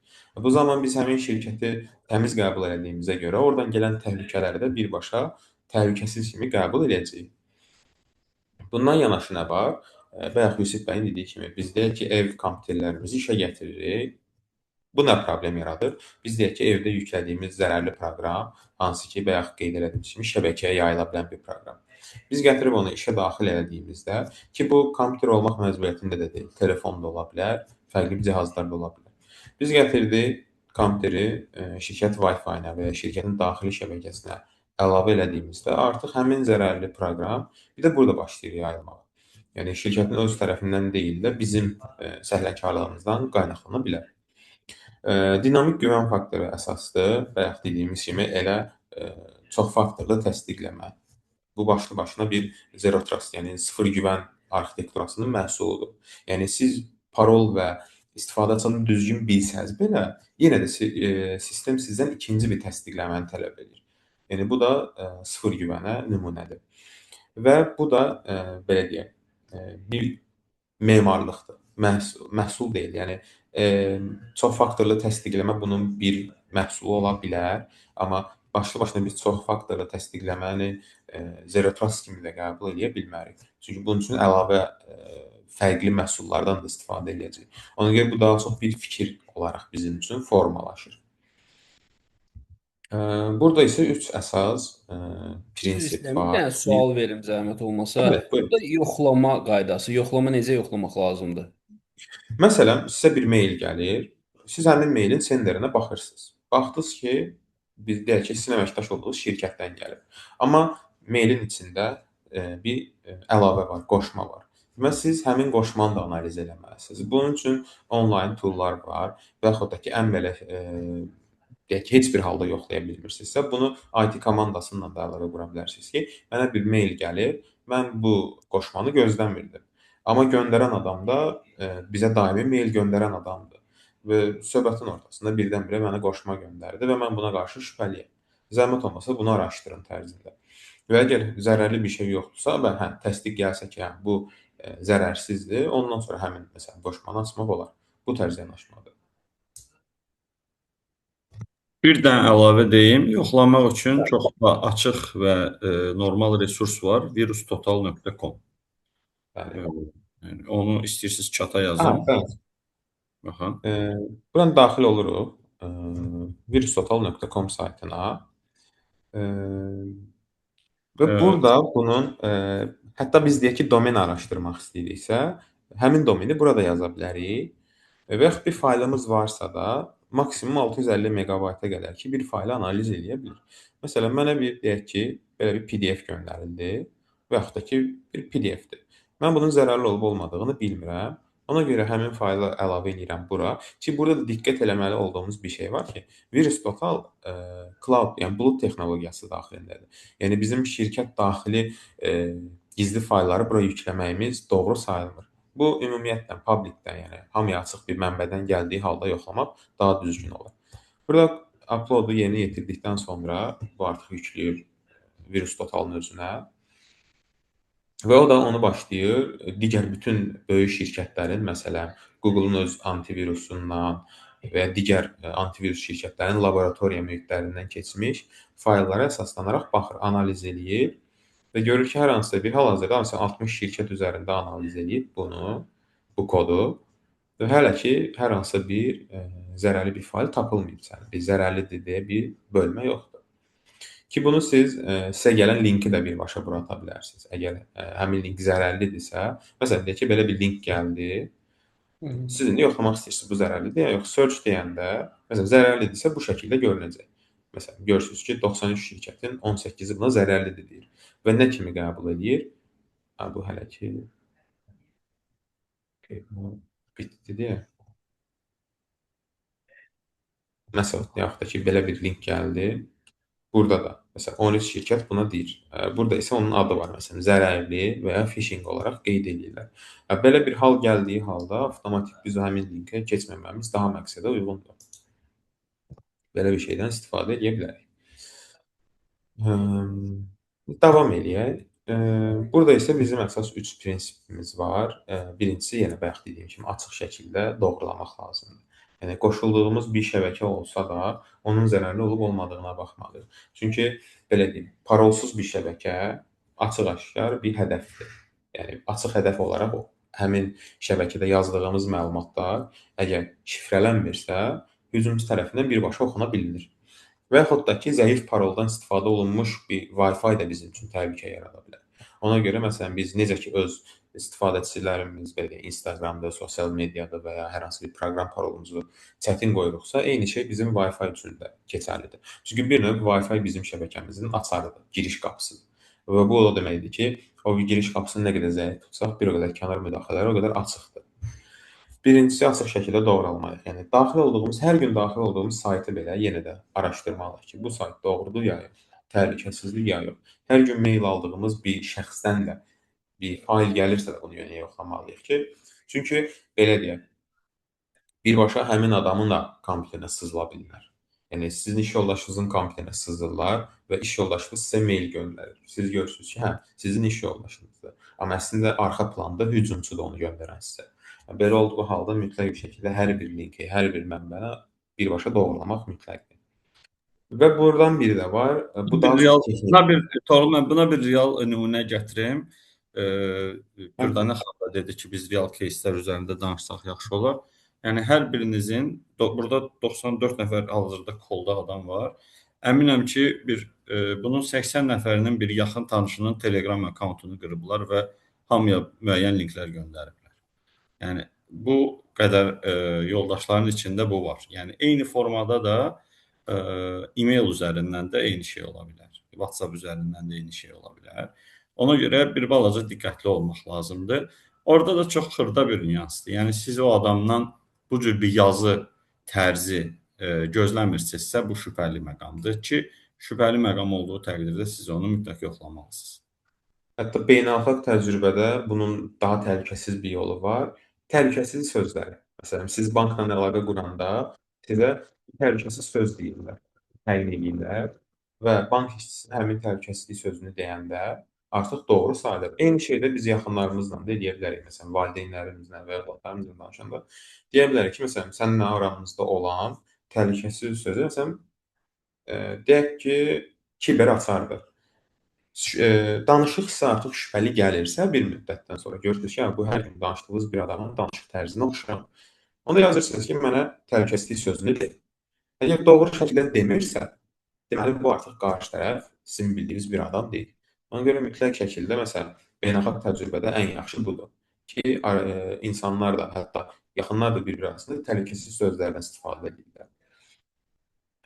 Bu zaman biz həmin şirkəti təmiz qəbul elədiyimizə görə oradan gələn təhlükələri də birbaşa təhlükəsiz kimi qəbul edəcəyik. Bundan yanaşı nə var? Bayaq Yusif bəyin dediyi kimi, biz deyək ki, ev kompüterlərimizi işə gətiririk. Bu nə problem yaradır? Biz deyək ki, evdə yüklədiyimiz zərərli proqram, hansı ki, bayaq qeyd elədiyimiz kimi şəbəkəyə yayıla bilən bir proqram. Biz gətirib onu işə daxil elədiyimizdə ki, bu kompüter olmaq məcburiyyətində də deyil, telefon da ola bilər, fərqli cihazlar da ola bilər. Biz gətirdik kompüteri şirkət Wi-Fi-nə və ya şirkətin daxili şəbəkəsinə əlavə elədiyimizdə artıq həmin zərərli proqram bir də burada başlayır yayılmağa. Yəni şirkətin öz tərəfindən deyil də bizim səhlənkarlığımızdan qaynaqlana bilər. Dinamik güvən faktoru əsasdır. Bayaq dediyimiz kimi elə çox faktorlu təsdiqləmə. Bu başlı başına bir Zero Trust, yəni sıfır güvən arxitekturasının məhsuludur. Yəni siz parol və istifadəçini düzgün bilsəniz belə, yenə də sistem sizdən ikinci bir təsdiqləməni tələb edir. Yəni bu da sıfır güvənə nümunədir. Və bu da belə deyək, bir memarlıqdır. Məhsul deyil. Yəni çox faktorlu təsdiqləmə bunun bir məhsulu ola bilər, amma başlı başına biz çox faktorlu təsdiqləməni Zero Trust kimi də qəbul eləyə bilmərik. Çünki bunun üçün əlavə fərqli məhsullardan da istifadə eləyəcəyik. Ona görə bu daha çox bir fikir olaraq bizim üçün formalaşır. Burada isə 3 əsas prinsip var. Bir dənə sual verim zəhmət olmasa. Evet, buyurun. Burada yoxlama qaydası, yoxlama necə yoxlamaq lazımdır? Məsələn, sizə bir mail gəlir. Siz həmin mailin senderinə baxırsınız. Baxdınız ki, biz deyək ki, sizin əməkdaş olduğunuz şirkətdən gəlib. Amma mailin içində bir əlavə var, qoşma var. Demək, siz həmin qoşmanı da analiz eləməlisiniz. Bunun üçün onlayn toollar var və yaxud da ki, ən belə Deyək ki, heç bir halda yoxlaya bilmirsinizsə, bunu IT komandasıyla da əlaqə qura bilərsiniz ki, mənə bir mail gəlib, mən bu qoşmanı gözləmirdim. Amma göndərən adam da bizə daimi mail göndərən adamdır. Və söhbətin ortasında birdən-birə mənə qoşma göndərdi və mən buna qarşı şübhəliyəm. Zəhmət olmasa bunu araşdırın tərzində. Və əgər zərərli bir şey yoxdursa və hə, təsdiq gəlsə ki, hə, bu zərərsizdir, ondan sonra həmin məsələn qoşmanı açmaq olar. Bu tərz yanaşmadır. Bir dənə əlavə deyim, yoxlamaq üçün çox açıq və normal resurs var, virustotal.com. Bəli. Yəni onu istəyirsiniz çata yazın. Bəli. Baxın. Buradan daxil oluruq virustotal.com saytına. Və burada bunun hətta biz deyək ki, domen araşdırmaq istəyiriksə, həmin domeni burada yaza bilərik. Və yaxud bir faylımız varsa da maksimum 650 megabayta qədər ki, bir faylı analiz eləyə bilir. Məsələn, mənə bir deyək ki, belə bir PDF göndərildi və yaxud da ki, bir PDF-dir. Mən bunun zərərli olub olmadığını bilmirəm. Ona görə həmin faylı əlavə eləyirəm bura. Ki, burada da diqqət eləməli olduğumuz bir şey var ki, VirusTotal cloud, yəni bulut texnologiyası daxilindədir. Yəni bizim şirkət daxili gizli faylları bura yükləməyimiz doğru sayılmır. Bu, ümumiyyətlə, publicdən, yəni hamıya açıq bir mənbədən gəldiyi halda yoxlamaq daha düzgün olar. Burada uploadu yerinə yetirdikdən sonra bu artıq yükləyir VirusTotalın özünə. Və o da onu başlayır digər bütün böyük şirkətlərin, məsələn, Google-un öz antivirusundan və ya digər antivirus şirkətlərinin laboratoriya mühitlərindən keçmiş fayllara əsaslanaraq baxır, analiz eləyir və görür ki, hər hansısa bir hal-hazırda məsələn 60 şirkət üzərində analiz eləyib bunu, bu kodu və hələ ki, hər hansısa bir zərərli bir fayl tapılmayıb sənə, bir zərərlidir deyə bir bölmə yoxdur. Ki, bunu siz sizə gələn linki də birbaşa bura ata bilərsiniz. Əgər həmin link zərərlidirsə, məsələn, deyək ki, belə bir link gəldi, siz indi yoxlamaq istəyirsiniz, bu zərərlidir ya yox, search deyəndə, məsələn, zərərlidirsə bu şəkildə görünəcək. Məsələn, görürsünüz ki, 93 şirkətin 18-i buna zərərlidir deyir. Və nə kimi qəbul eləyir? Ha, bu hələ ki, okay, bu bitdi deyə. Məsələn, yaxud da ki, belə bir link gəldi. Burada da, məsələn, 13 şirkət buna deyir. Burada isə onun adı var, məsələn, zərərli və ya phishing olaraq qeyd edirlər. Belə bir hal gəldiyi halda avtomatik biz həmin linkə keçməməyimiz daha məqsədə uyğundur. Belə bir şeydən istifadə edə bilərik. Davam eləyək. Burada isə bizim əsas 3 prinsipimiz var. Birincisi, yenə bayaq dediyim kimi açıq şəkildə doğrulamaq lazımdır. Yəni, qoşulduğumuz bir şəbəkə olsa da, onun zərərli olub olmadığına baxmalıyıq. Çünki, belə deyim, parolsuz bir şəbəkə açıq-aşkar bir hədəfdir. Yəni, açıq hədəf olaraq həmin şəbəkədə yazdığımız məlumatlar əgər şifrələnmirsə, hücumçu tərəfindən birbaşa oxuna bilinir. Və yaxud da ki, zəif paroldan istifadə olunmuş bir Wi-Fi də bizim üçün təhlükə yarada bilər. Ona görə, məsələn, biz necə ki, öz istifadəçilərimiz, belə deyək, Instagramda, sosial mediada və ya hər hansı bir proqram parolumuzu çətin qoyuruqsa, eyni şey bizim Wi-Fi üçün də keçərlidir. Çünki bir növ Wi-Fi bizim şəbəkəmizin açarıdır, giriş qapısıdır. Və bu o deməkdir ki, o giriş qapısını nə qədər zəif tutsaq, bir o qədər kənar müdaxilələr o qədər açıqdır. Birincisi, açıq şəkildə doğralmalıyıq. Yəni, daxil olduğumuz, hər gün daxil olduğumuz saytı belə yenə də araşdırmalıyıq ki, bu sayt doğrudur ya yox, təhlükəsizlik ya yox. Hər gün mail aldığımız bir şəxsdən də bir fayl gəlirsə də bunu yenə yoxlamalıyıq ki, çünki belə deyək, birbaşa həmin adamın da kompüterinə sızıla bililər. Yəni, sizin iş yoldaşınızın kompüterinə sızırlar və iş yoldaşınız sizə mail göndərir. Siz görürsünüz ki, hə, sizin iş yoldaşınızdır. Amma əslində arxa planda hücumçu da onu göndərən sizə. Belə olduğu halda mütləq bir şəkildə hər bir linki, hər bir mənbəni birbaşa doğrulamaq mütləqdir. Və buradan biri də var. Bu daha real, çox buna bir Toğrul, mən buna bir real nümunə gətirim. Dürdanə xanım da dedi ki, biz real кейslər üzərində danışsaq yaxşı olar. Yəni hər birinizin burada 94 nəfər hal-hazırda kolda adam var. Əminəm ki, bir bunun 80 nəfərinin bir yaxın tanışının Telegram akkauntunu qırıblar və hamıya müəyyən linklər göndəriblər. Yəni bu qədər yoldaşların içində bu var. Yəni eyni formada da e-mail üzərindən də eyni şey ola bilər. WhatsApp üzərindən də eyni şey ola bilər. Ona görə bir balaca diqqətli olmaq lazımdır. Orada da çox xırda bir nüansdır. Yəni siz o adamdan bu cür bir yazı tərzi gözləmirsinizsə, bu şübhəli məqamdır ki, şübhəli məqam olduğu təqdirdə siz onu mütləq yoxlamalısınız. Hətta beynəlxalq təcrübədə bunun daha təhlükəsiz bir yolu var. Təhlükəsiz sözləri. Məsələn, siz bankla əlaqə quranda sizə təhlükəsiz söz deyirlər, təyin eləyirlər və bank işçisi həmin təhlükəsizlik sözünü deyəndə artıq doğru sayılır. Eyni şey də biz yaxınlarımızla da eləyə bilərik. Məsələn, valideynlərimizlə və övladlarımızla danışanda deyə bilərik ki, məsələn, səninlə aramızda olan təhlükəsiz sözü, məsələn, deyək ki, kiber açardır. Danışıq sizə artıq şübhəli gəlirsə bir müddətdən sonra görürsünüz ki, bu hər gün danışdığınız bir adamın danışıq tərzinə oxşamır. Onda yazırsınız ki, mənə təhlükəsizlik sözünü de. Əgər doğru şəkildə demirsə, deməli bu artıq qarşı tərəf sizin bildiyiniz bir adam deyil. Ona görə mütləq şəkildə, məsələn, beynəlxalq təcrübədə ən yaxşı budur ki, insanlar da, hətta yaxınlar da bir-biri arasında təhlükəsiz sözlərdən istifadə edirlər.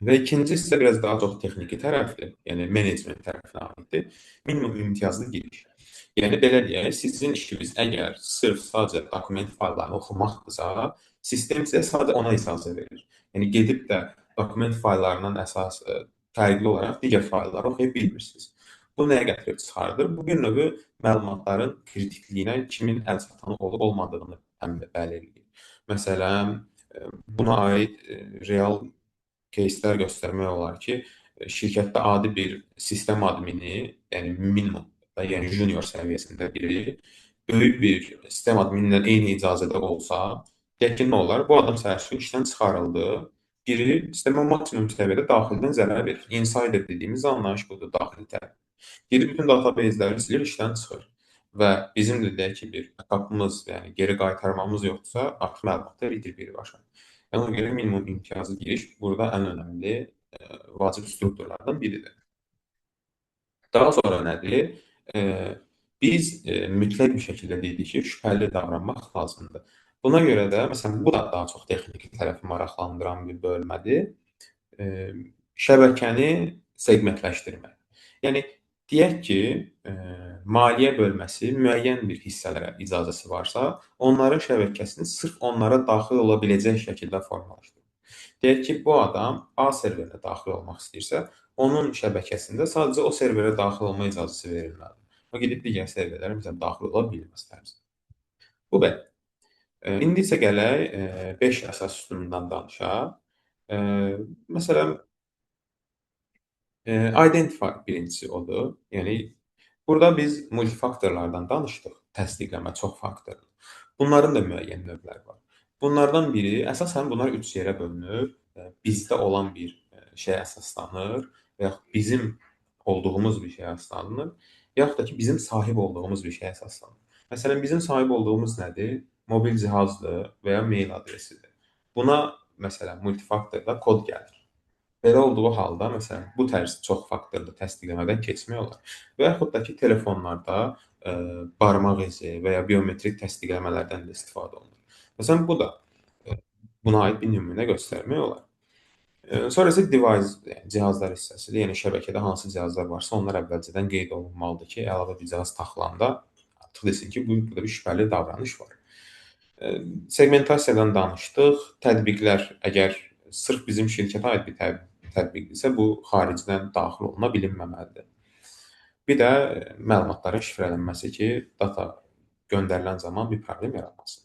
Və ikinci hissə biraz daha çox texniki tərəfdir, yəni menecment tərəfinə aiddir. Minimum imtiyazlı giriş. Yəni belə deyək, sizin işiniz əgər sırf sadəcə dokument fayllarını oxumaqdırsa, sistem sizə sadəcə ona icazə verir. Yəni gedib də dokument fayllarından əsas fərqli olaraq digər faylları oxuya bilmirsiniz. Bu nəyə gətirib çıxardır? Bu bir növ məlumatların kritikliyinə kimin əl çatanı olub olmadığını həm də bəlirləyir. Məsələn, buna aid real caselər göstərmək olar ki, şirkətdə adi bir sistem admini, yəni minimum, yəni junior səviyyəsində biri, böyük bir sistem admini ilə eyni icazədə olsa, deyək ki, nə olar? Bu adam səhər işdən çıxarıldı, biri sistemə maksimum səviyyədə daxildən zərər verir. Insider dediyimiz anlayış budur, daxili tərəf. Geri bütün database-ləri silir, işdən çıxır. Və bizim də deyək ki, bir backup'ımız, yəni geri qaytarmamız yoxdursa, artıq məlumatlar itir birbaşa. Yəni, ona görə minimum imtiyazlı giriş burada ən önəmli vacib strukturlardan biridir. Daha sonra nədir? Biz mütləq bir şəkildə dedik ki, şübhəli davranmaq lazımdır. Buna görə də, məsələn, bu da daha çox texniki tərəfi maraqlandıran bir bölmədir. Şəbəkəni segmentləşdirmək. Yəni, deyək ki, maliyyə bölməsi müəyyən bir hissələrə icazəsi varsa, onların şəbəkəsini sırf onlara daxil ola biləcək şəkildə formalaşdırır. Deyək ki, bu adam A serverinə daxil olmaq istəyirsə, onun şəbəkəsində sadəcə o serverə daxil olma icazəsi verilməlidir. O gedib digər serverlərə məsələn, daxil ola bilməz tərzdə. Bu belə. İndi isə gələk 5 əsas sütunundan danışaq. Məsələn, identify birincisi odur. Yəni, burada biz multifaktorlardan danışdıq. Təsdiqləmə çox faktorlu. Bunların da müəyyən növləri var. Bunlardan biri, əsasən bunlar 3 yerə bölünür. Bizdə olan bir şeyə əsaslanır və yaxud bizim olduğumuz bir şeyə əsaslanır, yaxud da ki, bizim sahib olduğumuz bir şeyə əsaslanır. Məsələn, bizim sahib olduğumuz nədir? Mobil cihazdır və ya mail adresidir. Buna, məsələn, multifaktorda kod gəlir. Belə olduğu halda, məsələn, bu tərz çox faktorlu təsdiqləmədən keçmək olar. Və yaxud da ki, telefonlarda barmaq izi və ya biometrik təsdiqləmələrdən də istifadə olunur. Məsələn, bu da buna aid bir nümunə göstərmək olar. Sonra isə device, yəni cihazlar hissəsidir. Yəni şəbəkədə hansı cihazlar varsa, onlar əvvəlcədən qeyd olunmalıdır ki, əlavə bir cihaz taxılanda artıq desin ki, burada bir şübhəli davranış var. Segmentasiyadan danışdıq. Tətbiqlər, əgər sırf bizim şirkətə aid bir tətbiqdirsə, bu xaricdən daxil oluna bilinməməlidir. Bir də məlumatların şifrələnməsi ki, data göndərilən zaman bir problem yaranmasın.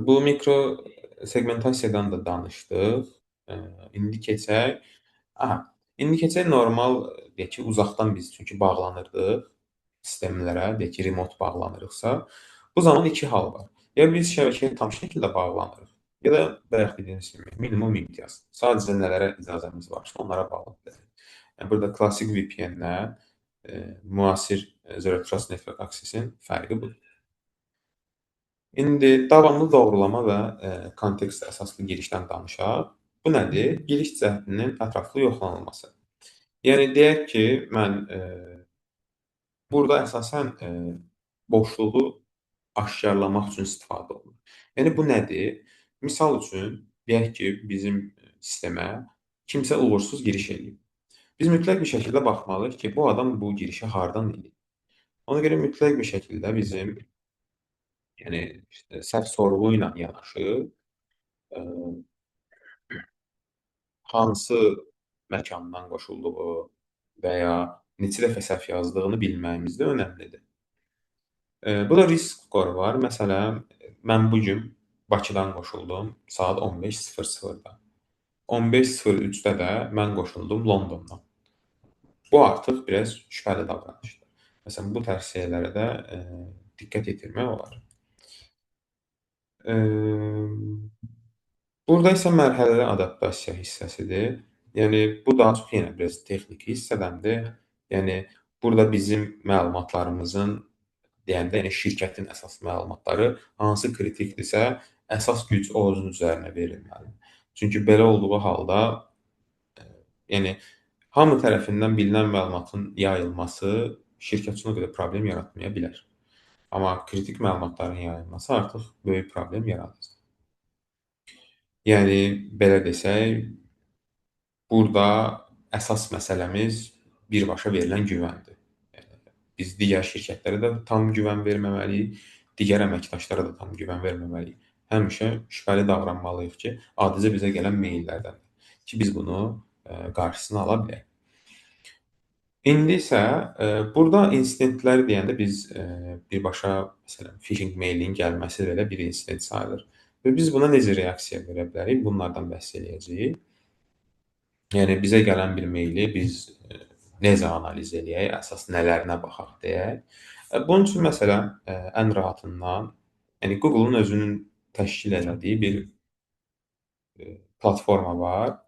Bu mikro segmentasiyadan da danışdıq. İndi keçək. Aha, indi keçək normal, deyək ki, uzaqdan biz çünki bağlanırdıq sistemlərə, deyək ki, remote bağlanırıqsa, bu zaman iki hal var. Ya biz şəbəkəyə tam şəkildə bağlanırıq, ya da bayaq dediyimiz kimi minimum imtiyaz. Sadəcə nələrə icazəmiz varsa onlara bağlı bilərik. Yəni, burada klassik VPN-lə müasir Zero Trust Network Access-in fərqi budur. İndi davamlı doğrulama və kontekst əsaslı girişdən danışaq. Bu nədir? Giriş cəhdinin ətraflı yoxlanılması. Yəni, deyək ki, mən burada əsasən boşluğu aşkarlamaq üçün istifadə olunur. Yəni, bu nədir? Misal üçün, deyək ki, bizim sistemə kimsə uğursuz giriş eləyib. Biz mütləq bir şəkildə baxmalıyıq ki, bu adam bu girişi hardan eləyib. Ona görə mütləq bir şəkildə bizim yəni, işte, səhv sorğu ilə yanaşı hansı məkandan qoşulduğu və ya neçə dəfə səhv yazdığını bilməyimiz də önəmlidir. Burada risk skoru var. Məsələn, mən bu gün Bakıdan qoşuldum saat 15:00-da. 15:03-də də mən qoşuldum Londondan. Bu artıq biraz şübhəli davranışdır. Məsələn, bu tərz şeylərə də diqqət yetirmək olar. Burada isə mərhələli adaptasiya hissəsidir. Yəni, bu daha çox yenə biraz texniki hissədəndir. Yəni, burada bizim məlumatlarımızın deyəndə, yəni şirkətin əsas məlumatları hansı kritikdirsə, əsas güc onun üzərinə verilməlidir. Çünki belə olduğu halda, yəni hamı tərəfindən bilinən məlumatın yayılması şirkət üçün o qədər problem yaratmaya bilər. Amma kritik məlumatların yayılması artıq böyük problem yaradır. Yəni, belə desək, burada əsas məsələmiz birbaşa verilən güvəndir. Yəni, biz digər şirkətlərə də tam güvən verməməliyik, digər əməkdaşlara da tam güvən verməməliyik. Həmişə şübhəli davranmalıyıq ki, adicə bizə gələn maillərdən ki, biz bunu qarşısını ala bilək. İndi isə burada insidentlər deyəndə biz birbaşa, məsələn, phishing mailin gəlməsi belə bir insident sayılır. Və biz buna necə reaksiya verə bilərik? Bunlardan bəhs eləyəcəyik. Yəni, bizə gələn bir maili biz necə analiz eləyək, əsas nələrinə baxaq deyək. Bunun üçün, məsələn, ən rahatından, yəni Google-un özünün təşkil elədiyi bir platforma var.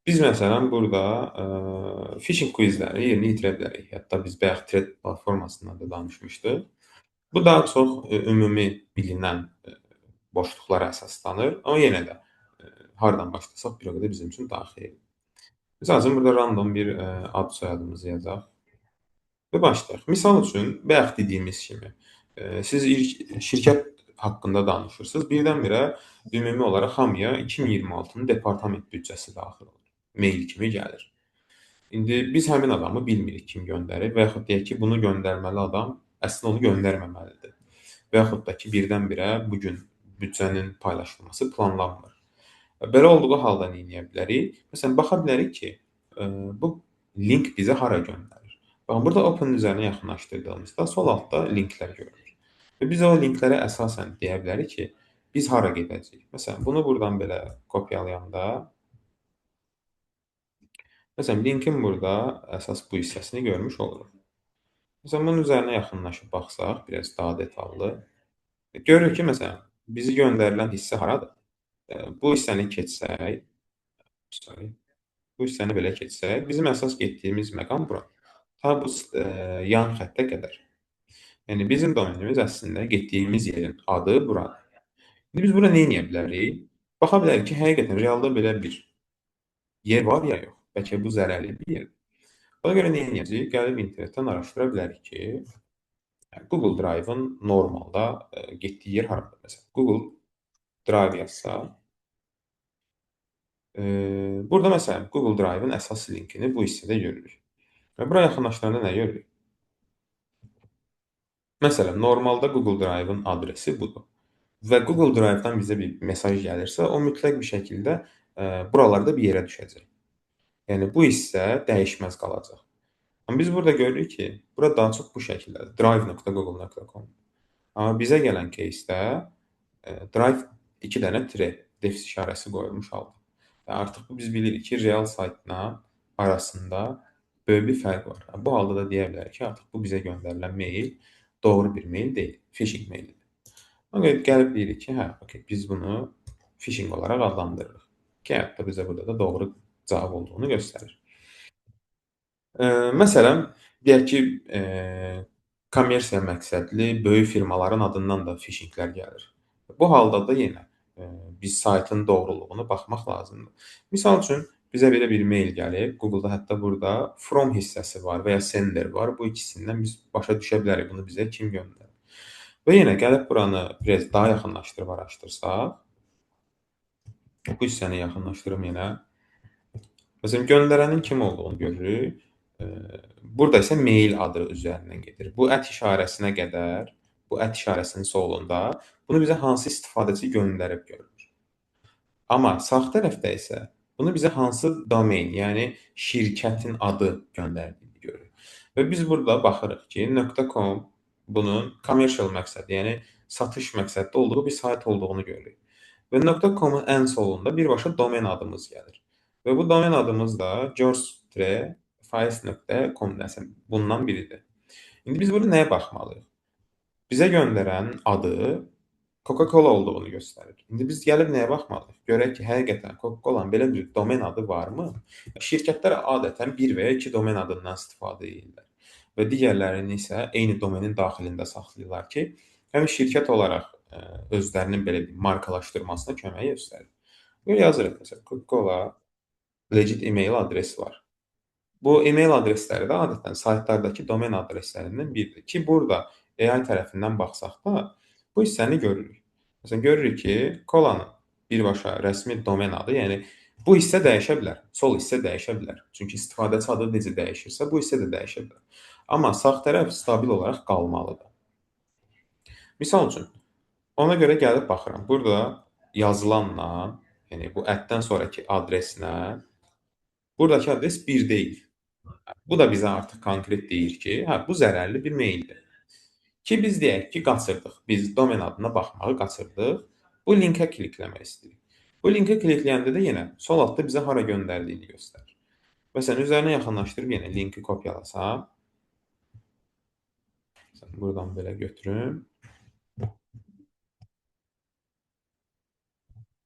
Biz məsələn burada phishing quizləri yerini itirə bilərik. Hətta biz bayaq Thread platformasından da danışmışdıq. Bu daha çox ümumi bilinən boşluqlara əsaslanır. Amma yenə də hardan başlasaq bir o qədər bizim üçün daha xeyirli. Misal üçün, burada random bir ad soyadımızı yazaq və başlayaq. Misal üçün, bayaq dediyimiz kimi, siz ilk şirkət haqqında danışırsınız. Birdən-birə ümumi olaraq hamıya 2026-nın departament büdcəsi daxil olur. Mail kimi gəlir. İndi biz həmin adamı bilmirik kim göndərir və yaxud deyək ki, bunu göndərməli adam əslində onu göndərməməlidir. Və yaxud da ki, birdən-birə bugün büdcənin paylaşılması planlanmır. Belə olduğu halda nə edə bilərik? Məsələn, baxa bilərik ki, bu link bizə hara göndərir. Baxın, burada Open üzərinə yaxınlaşdırdığımızda sol altda linklər görünür. Və biz o linklərə əsasən deyə bilərik ki, biz hara gedəcəyik. Məsələn, bunu buradan belə kopyalayanda, məsələn, linkin burada əsas bu hissəsini görmüş oluruq. Məsələn, bunun üzərinə yaxınlaşıb baxsaq, biraz daha detallı, görürük ki, məsələn, bizi göndərilən hissə haradır? Bu hissəni keçsək, sorry, bu hissəni belə keçsək, bizim əsas getdiyimiz məqam bura. Ta bu yan xəttə qədər. Yəni, bizim domenimiz əslində getdiyimiz yerin adı buradır. İndi biz bura nə edə bilərik? Baxa bilərik ki, həqiqətən realda belə bir yer var ya yox. Bəlkə bu zərərli bir yerdir. Ona görə nə edəcəyik? Gəlib internetdən araşdıra bilərik ki, Google Drive-ın normalda getdiyi yer haradır? Məsələn, Google Drive yazsa, burada məsələn, Google Drive-ın əsas linkini bu hissədə görürük. Və bura yaxınlaşdıranda nə görürük? Məsələn, normalda Google Drive-ın adresi budur. Və Google Drive-dan bizə bir mesaj gəlirsə, o mütləq bir şəkildə buralarda bir yerə düşəcək. Yəni, bu hissə dəyişməz qalacaq. Amma biz burada görürük ki, bura daha çox bu şəkildədir. Drive.google.com. Amma bizə gələn case-də Drive 2 dənə tire defis işarəsi qoyulmuş halda. Və artıq bu biz bilirik ki, real saytla arasında böyük bir fərq var. Bu halda da deyə bilərik ki, artıq bu bizə göndərilən mail doğru bir mail deyil, phishing mailidir. Ona görə gəlib deyirik ki, hə, okay, biz bunu phishing olaraq adlandırırıq. Ki, hətta bizə burada da doğru cavab olduğunu göstərir. Məsələn, deyək ki, kommersiya məqsədli böyük firmaların adından da phishinglər gəlir. Bu halda da yenə biz saytın doğruluğunu baxmaq lazımdır. Misal üçün, bizə belə bir mail gəlib, Google-da hətta burada from hissəsi var və ya sender var. Bu ikisindən biz başa düşə bilərik, bunu bizə kim göndərir. Və yenə gəlib buranı biraz daha yaxınlaşdırıb araşdırsaq, bu hissəni yaxınlaşdırım yenə. Məsələn, göndərənin kim olduğunu görürük. Burada isə mail adı üzərindən gedir. Bu ət işarəsinə qədər bu ət işarəsinin solunda bunu bizə hansı istifadəçi göndərib görünür. Amma sağ tərəfdə isə bunu bizə hansı domain, yəni şirkətin adı göndərdiyini görürük. Və biz burada baxırıq ki, .com bunun commercial məqsədi, yəni satış məqsədli olduğu bir sayt olduğunu görürük. Və .com-un ən solunda birbaşa domen adımız gəlir. Və bu domen adımız da george-files.com nəsə bundan biridir. İndi biz burada nəyə baxmalıyıq? Bizə göndərən adı Coca-Cola olduğunu göstərir. İndi biz gəlib nəyə baxmalıyıq? Görək ki, həqiqətən Coca-Cola'nın belə bir domen adı varmı? Şirkətlər adətən bir və ya iki domen adından istifadə edirlər və digərlərini isə eyni domenin daxilində saxlayırlar ki, həm şirkət olaraq özlərinin belə bir markalaşdırmasına kömək göstərir. Böyle yazırıq məsələn, Coca-Cola legit email adresi var. Bu email adresləri də adətən saytlardakı domen adreslərindən biridir ki, burada AI tərəfindən baxsaq da bu hissəni görürük. Məsələn, görürük ki, Cola-nın birbaşa rəsmi domen adı, yəni bu hissə dəyişə bilər, sol hissə dəyişə bilər. Çünki istifadəçi adı necə dəyişirsə, bu hissə də dəyişə bilər. Amma sağ tərəf stabil olaraq qalmalıdır. Misal üçün, ona görə gəlib baxıram. Burada yazılanla, yəni bu ətdən sonraki adreslə, buradakı adres bir deyil. Bu da bizə artıq konkret deyir ki, hə, bu zərərli bir maildir. Ki biz deyək ki, qaçırdıq. Biz domen adına baxmağı qaçırdıq. Bu linkə klikləmək istəyirik. Bu linkə klikləyəndə də yenə sol altda bizə hara göndərdiyini göstərir. Məsələn, üzərinə yaxınlaşdırıb yenə linki kopyalasam. Məsələn, buradan belə götürüm.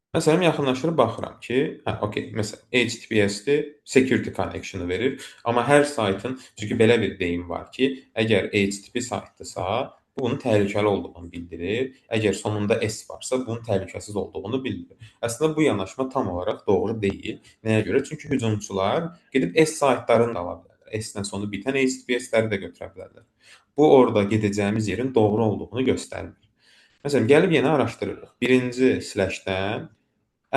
Məsələn, yaxınlaşdırıb baxıram ki, hə, okey, məsələn, HTTPS-dir, security connection-ı verir. Amma hər saytın, çünki belə bir deyim var ki, əgər HTTP saytdırsa, bu bunun təhlükəli olduğunu bildirir. Əgər sonunda S varsa, bunun təhlükəsiz olduğunu bildirir. Əslində, bu yanaşma tam olaraq doğru deyil. Nəyə görə? Çünki hücumçular gedib S saytlarını da ala bilərlər. S-dən sonu bitən HTTPS-ləri də götürə bilərlər. Bu, orada gedəcəyimiz yerin doğru olduğunu göstərmir. Məsələn, gəlib yenə araşdırırıq. Birinci slash-dən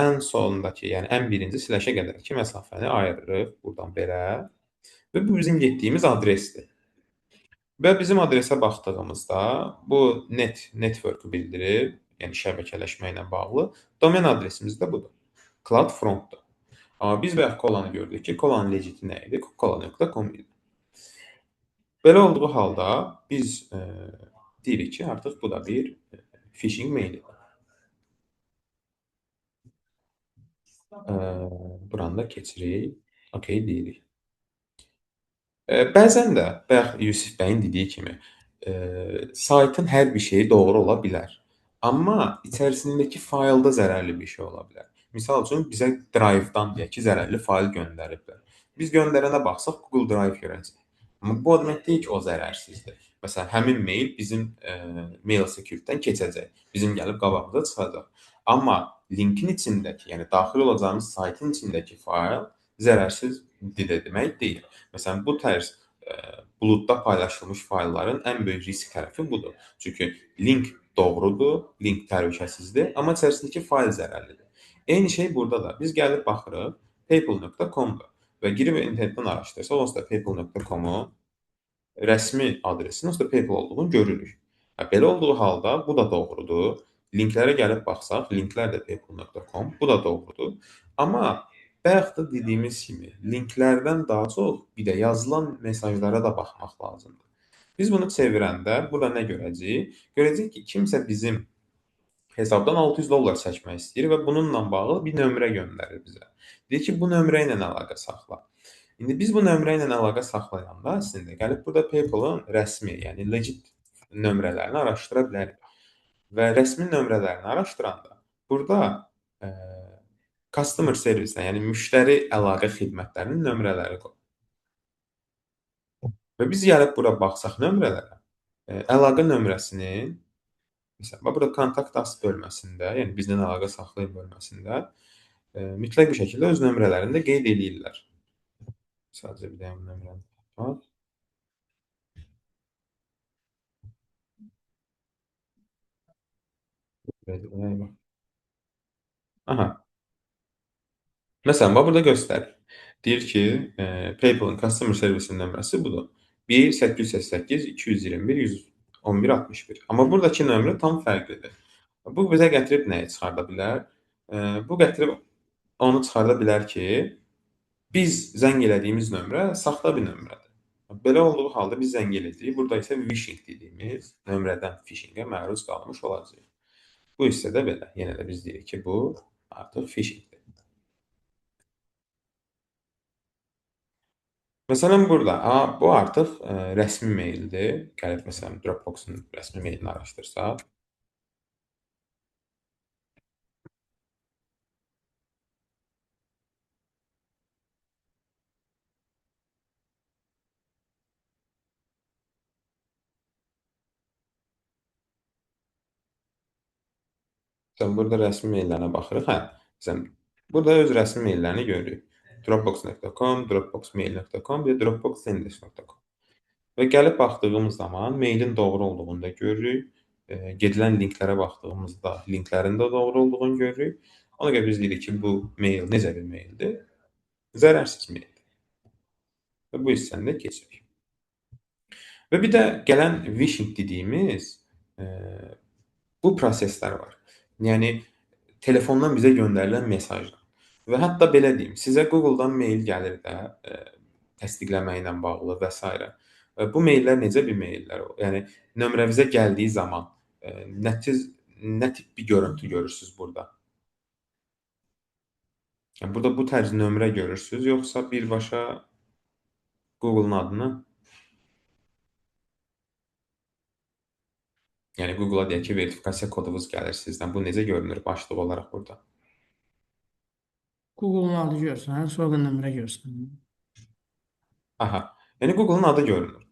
ən sonundakı, yəni ən birinci slash-ə qədərki məsafəni ayırırıq buradan belə və bu bizim getdiyimiz adresdir. Və bizim adresə baxdığımızda bu network-ü bildirir, yəni şəbəkələşmə ilə bağlı. Domen adresimiz də budur. CloudFront-dur. Amma biz bayaq Cola-nı gördük ki, Cola-nın legiti nə idi? Cola.com idi. Belə olduğu halda biz deyirik ki, artıq bu da bir phishing mailidir. Buranı da keçirik. Okey deyirik. Bəzən də, bayaq Yusif bəyin dediyi kimi, saytın hər bir şeyi doğru ola bilər. Amma içərisindəki faylda zərərli bir şey ola bilər. Misal üçün, bizə Drive-dan deyək ki, zərərli fayl göndəriblər. Biz göndərənə baxsaq, Google Drive görəcəyik. Amma bu o demək deyil ki, o zərərsizdir. Məsələn, həmin mail bizim mail security-dən keçəcək. Bizim gəlib qabağımıza çıxacaq. Amma linkin içindəki, yəni daxil olacağımız saytın içindəki fayl zərərsizdir demək deyil. Məsələn, bu tərz buludda paylaşılmış faylların ən böyük risk tərəfi budur. Çünki link doğrudur, link təhlükəsizdir, amma içərisindəki fayl zərərlidir. Eyni şey burada da. Biz gəlib baxırıq paypal.com-dur və girib internetdən araşdırsaq, onsuz da paypal.com-un rəsmi adresinin onsuz da PayPal olduğunu görürük. Belə olduğu halda bu da doğrudur. Linklərə gəlib baxsaq, linklər də paypal.com, bu da doğrudur. Amma bayaq da dediyimiz kimi, linklərdən daha çox bir də yazılan mesajlara da baxmaq lazımdır. Biz bunu çevirəndə burada nə görəcəyik? Görəcəyik ki, kimsə bizim hesabdan $600 çəkmək istəyir və bununla bağlı bir nömrə göndərir bizə. Deyir ki, bu nömrə ilə əlaqə saxla. İndi biz bu nömrə ilə əlaqə saxlayanda əslində gəlib burada PayPal-ın rəsmi, yəni legit nömrələrini araşdıra bilərik. Və rəsmi nömrələrini araşdıranda burada customer service-lə, yəni müştəri əlaqə xidmətlərinin nömrələri qoyur. Və biz gəlib bura baxsaq nömrələrə, əlaqə nömrəsinin, məsələn, burada contact us bölməsində, yəni bizlə əlaqə saxlayın bölməsində mütləq bir şəkildə öz nömrələrini də qeyd eləyirlər. Sadəcə bir dənə nömrəni tapaq. Aha. Məsələn, bax burada göstərir. Deyir ki, PayPal-ın customer service-inin nömrəsi budur. 1 888 221 1161. Amma buradakı nömrə tam fərqlidir. Bu bizə gətirib nəyi çıxarda bilər? Bu gətirib onu çıxarda bilər ki, biz zəng elədiyimiz nömrə saxta bir nömrədir. Belə olduğu halda biz zəng eləyəcəyik. Burada isə vishing dediyimiz nömrədən phishingə məruz qalmış olacağıq. Bu hissədə belə. Yenə də biz deyirik ki, bu artıq phishingdir. Məsələn, burada bu artıq rəsmi maildir. Gəlib, məsələn, Dropbox-un rəsmi mailini araşdırsaq. Məsələn, burada rəsmi maillərinə baxırıq. Hə, məsələn, burada öz rəsmi maillərini görürük. Dropbox.com, dropboxmail.com və dropboxzendesk.com. Və gəlib baxdığımız zaman mailin doğru olduğunu da görürük. Gedilən linklərə baxdığımızda linklərin də doğru olduğunu görürük. Ona görə biz deyirik ki, bu mail necə bir maildir? Zərərsiz maildir. Və bu hissəni də keçirik. Və bir də gələn vishing dediyimiz bu proseslər var. Yəni, telefondan bizə göndərilən mesajlar. Və hətta belə deyim, sizə Google-dan mail gəlir də təsdiqləmə ilə bağlı və s. Bu maillər necə bir maillər? Yəni, nömrənizə gəldiyi zaman nə tip bir görüntü görürsünüz burada? Yəni, burada bu tərz nömrə görürsünüz, yoxsa birbaşa Google-un adını? Yəni, Google-a deyək ki, verifikasiya kodunuz gəlir sizdən. Bu necə görünür başlıq olaraq burada? Google-un adı görsənir, sonra da nömrə görsənir. Aha, yəni Google-un adı görünür.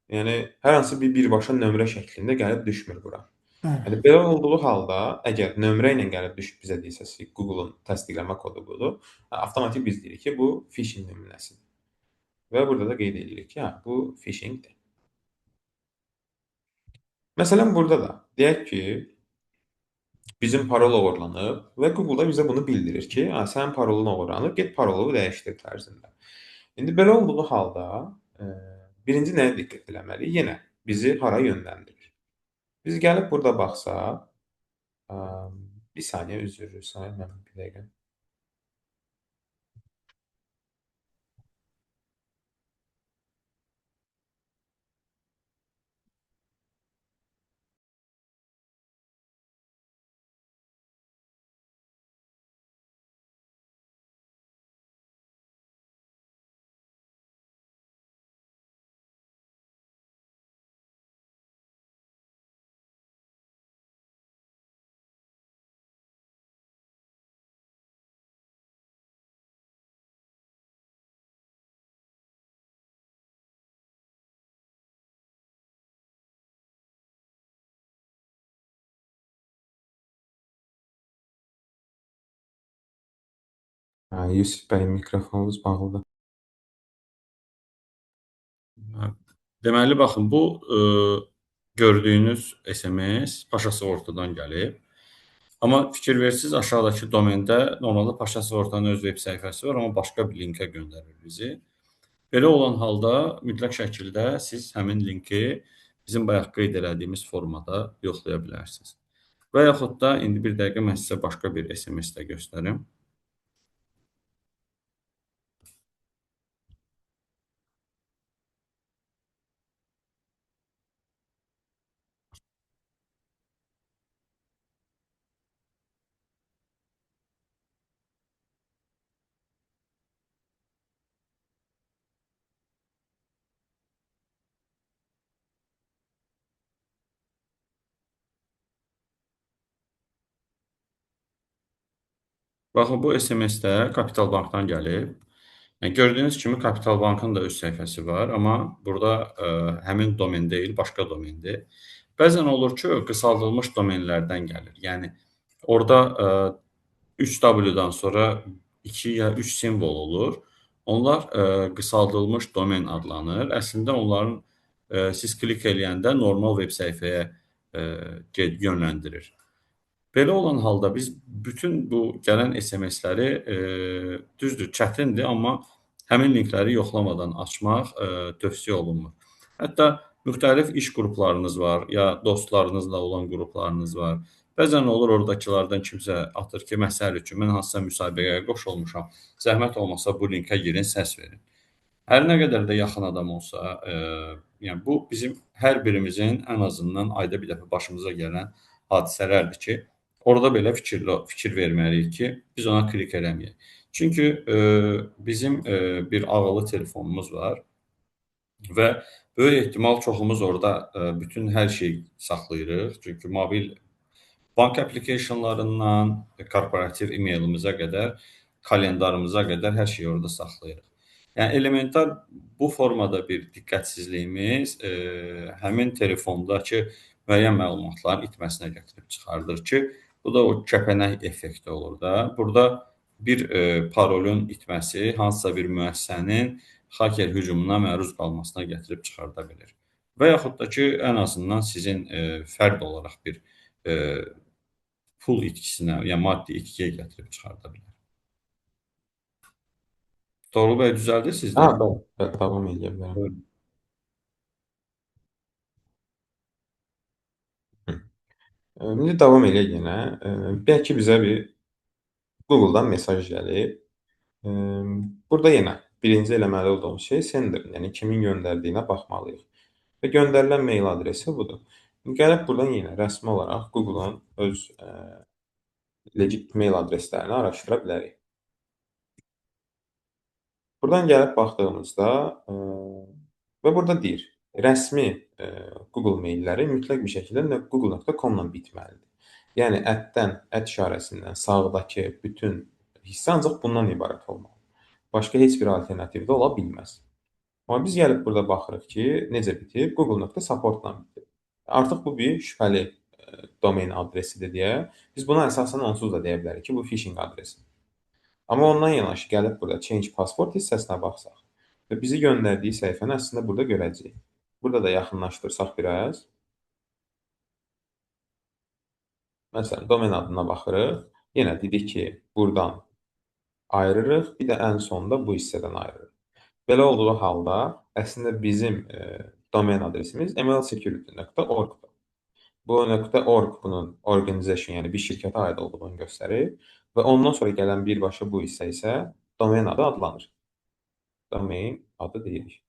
Yəni, hər hansı bir birbaşa nömrə şəklində gəlib düşmür bura. Yəni, belə olduğu halda, əgər nömrə ilə gəlib düşüb bizə deyilsə, Google-un təsdiqləmə kodu budur, avtomatik biz deyirik ki, bu phishing nümunəsidir. Və burada da qeyd edirik ki, hə, bu phishingdir. Məsələn, burada da deyək ki, bizim parol oğurlanıb və Google da bizə bunu bildirir ki, sənin parolun oğurlanıb, get parolu dəyişdir tərzində. İndi belə olduğu halda, birinci nəyə diqqət eləməliyik? Yenə bizi hara yönləndirir? Biz gəlib burada baxsaq, bir saniyə üzr istəyirəm, mən bir dəqiqə. Yusif bəy, mikrofonunuz bağlıdır. Deməli, baxın, bu gördüyünüz SMS Paşa Sığortadan gəlib. Amma fikir versiniz, aşağıdakı domendə normalda Paşa Sığortanın öz web səhifəsi var, amma başqa bir linkə göndərir bizi. Belə olan halda mütləq şəkildə siz həmin linki bizim bayaq qeyd elədiyimiz formada yoxlaya bilərsiniz. Və yaxud da indi bir dəqiqə mən sizə başqa bir SMS də göstərim. Baxın, bu SMS-də Kapital Bankdan gəlib. Yəni, gördüyünüz kimi Kapital Bankın da öz səhifəsi var, amma burada həmin domen deyil, başqa domendir. Bəzən olur ki, qısaldılmış domenlərdən gəlir. Yəni, orada 3W-dan sonra 2 ya 3 simvol olur. Onlar qısaldılmış domen adlanır. Əslində, onların siz klik eləyəndə normal web səhifəyə yönləndirir. Belə olan halda biz bütün bu gələn SMS-ləri düzdür, çətindir, amma həmin linkləri yoxlamadan açmaq tövsiyə olunmur. Hətta Müxtəlif iş qruplarınız var, ya dostlarınızla olan qruplarınız var. Bəzən olur oradakılardan kimsə atır ki, məsəl üçün mən hansısa müsabiqəyə qoşulmuşam. Zəhmət olmasa bu linkə girin, səs verin. Hər nə qədər də yaxın adam olsa, yəni bu bizim hər birimizin ən azından ayda bir dəfə başımıza gələn hadisələrdir ki, orada belə fikir verməliyik ki, biz ona klik eləməyək. Çünki bizim bir ağıllı telefonumuz var və böyük ehtimal çoxumuz orada bütün hər şeyi saxlayırıq. Çünki mobil bank applicationlarından korporativ e-mailimizə qədər, kalendarımıza qədər hər şeyi orada saxlayırıq. Yəni elementar bu formada bir diqqətsizliyimiz həmin telefondakı müəyyən məlumatların itməsinə gətirib çıxardır ki, bu da o kəpənək effekti olur da. Burada bir parolun itməsi hansısa bir müəssisənin hacker hücumuna məruz qalmasına gətirib çıxarda bilir. Və yaxud da ki, ən azından sizin fərd olaraq bir pul itkisinə, yəni maddi itkiyə gətirib çıxarda bilər. Toğrul bəy, düzəldir sizdə? Ha, bəli, bəli, davam edə bilərəm. İndi davam eləyək yenə. Bəlkə bizə bir Google-dan mesaj gəlib. Burada yenə birinci eləməli olduğumuz şey sender, yəni kimin göndərdiyinə baxmalıyıq. Və göndərilən mail adresi budur. Gəlib buradan yenə rəsmi olaraq Google-un öz legit mail adreslərini araşdıra bilərik. Buradan gəlib baxdığımızda və burada deyir, rəsmi Google mailləri mütləq bir şəkildə google.com-la bitməlidir. Yəni ət işarəsindən sağdakı bütün hissə ancaq bundan ibarət olmalıdır. Başqa heç bir alternativ də ola bilməz. Amma biz gəlib burada baxırıq ki, necə bitib? Google.support-la bitib. Artıq bu bir şübhəli domain adresidir deyə biz buna əsasən onsuz da deyə bilərik ki, bu phishing adresidir. Amma ondan yanaşı gəlib burada change password hissəsinə baxsaq və bizi göndərdiyi səhifəni əslində burada görəcəyik. Burada da yaxınlaşdırsaq biraz. Məsələn, domen adına baxırıq. Yenə dedik ki, buradan ayırırıq. Bir də ən sonda bu hissədən ayırırıq. Belə olduğu halda əslində bizim domen adresimiz mlsecurity.org-dur. Bu .org bunun organization, yəni bir şirkətə aid olduğunu göstərir və ondan sonra gələn birbaşa bu hissə isə domen adı adlanır. Domain adı deyilik.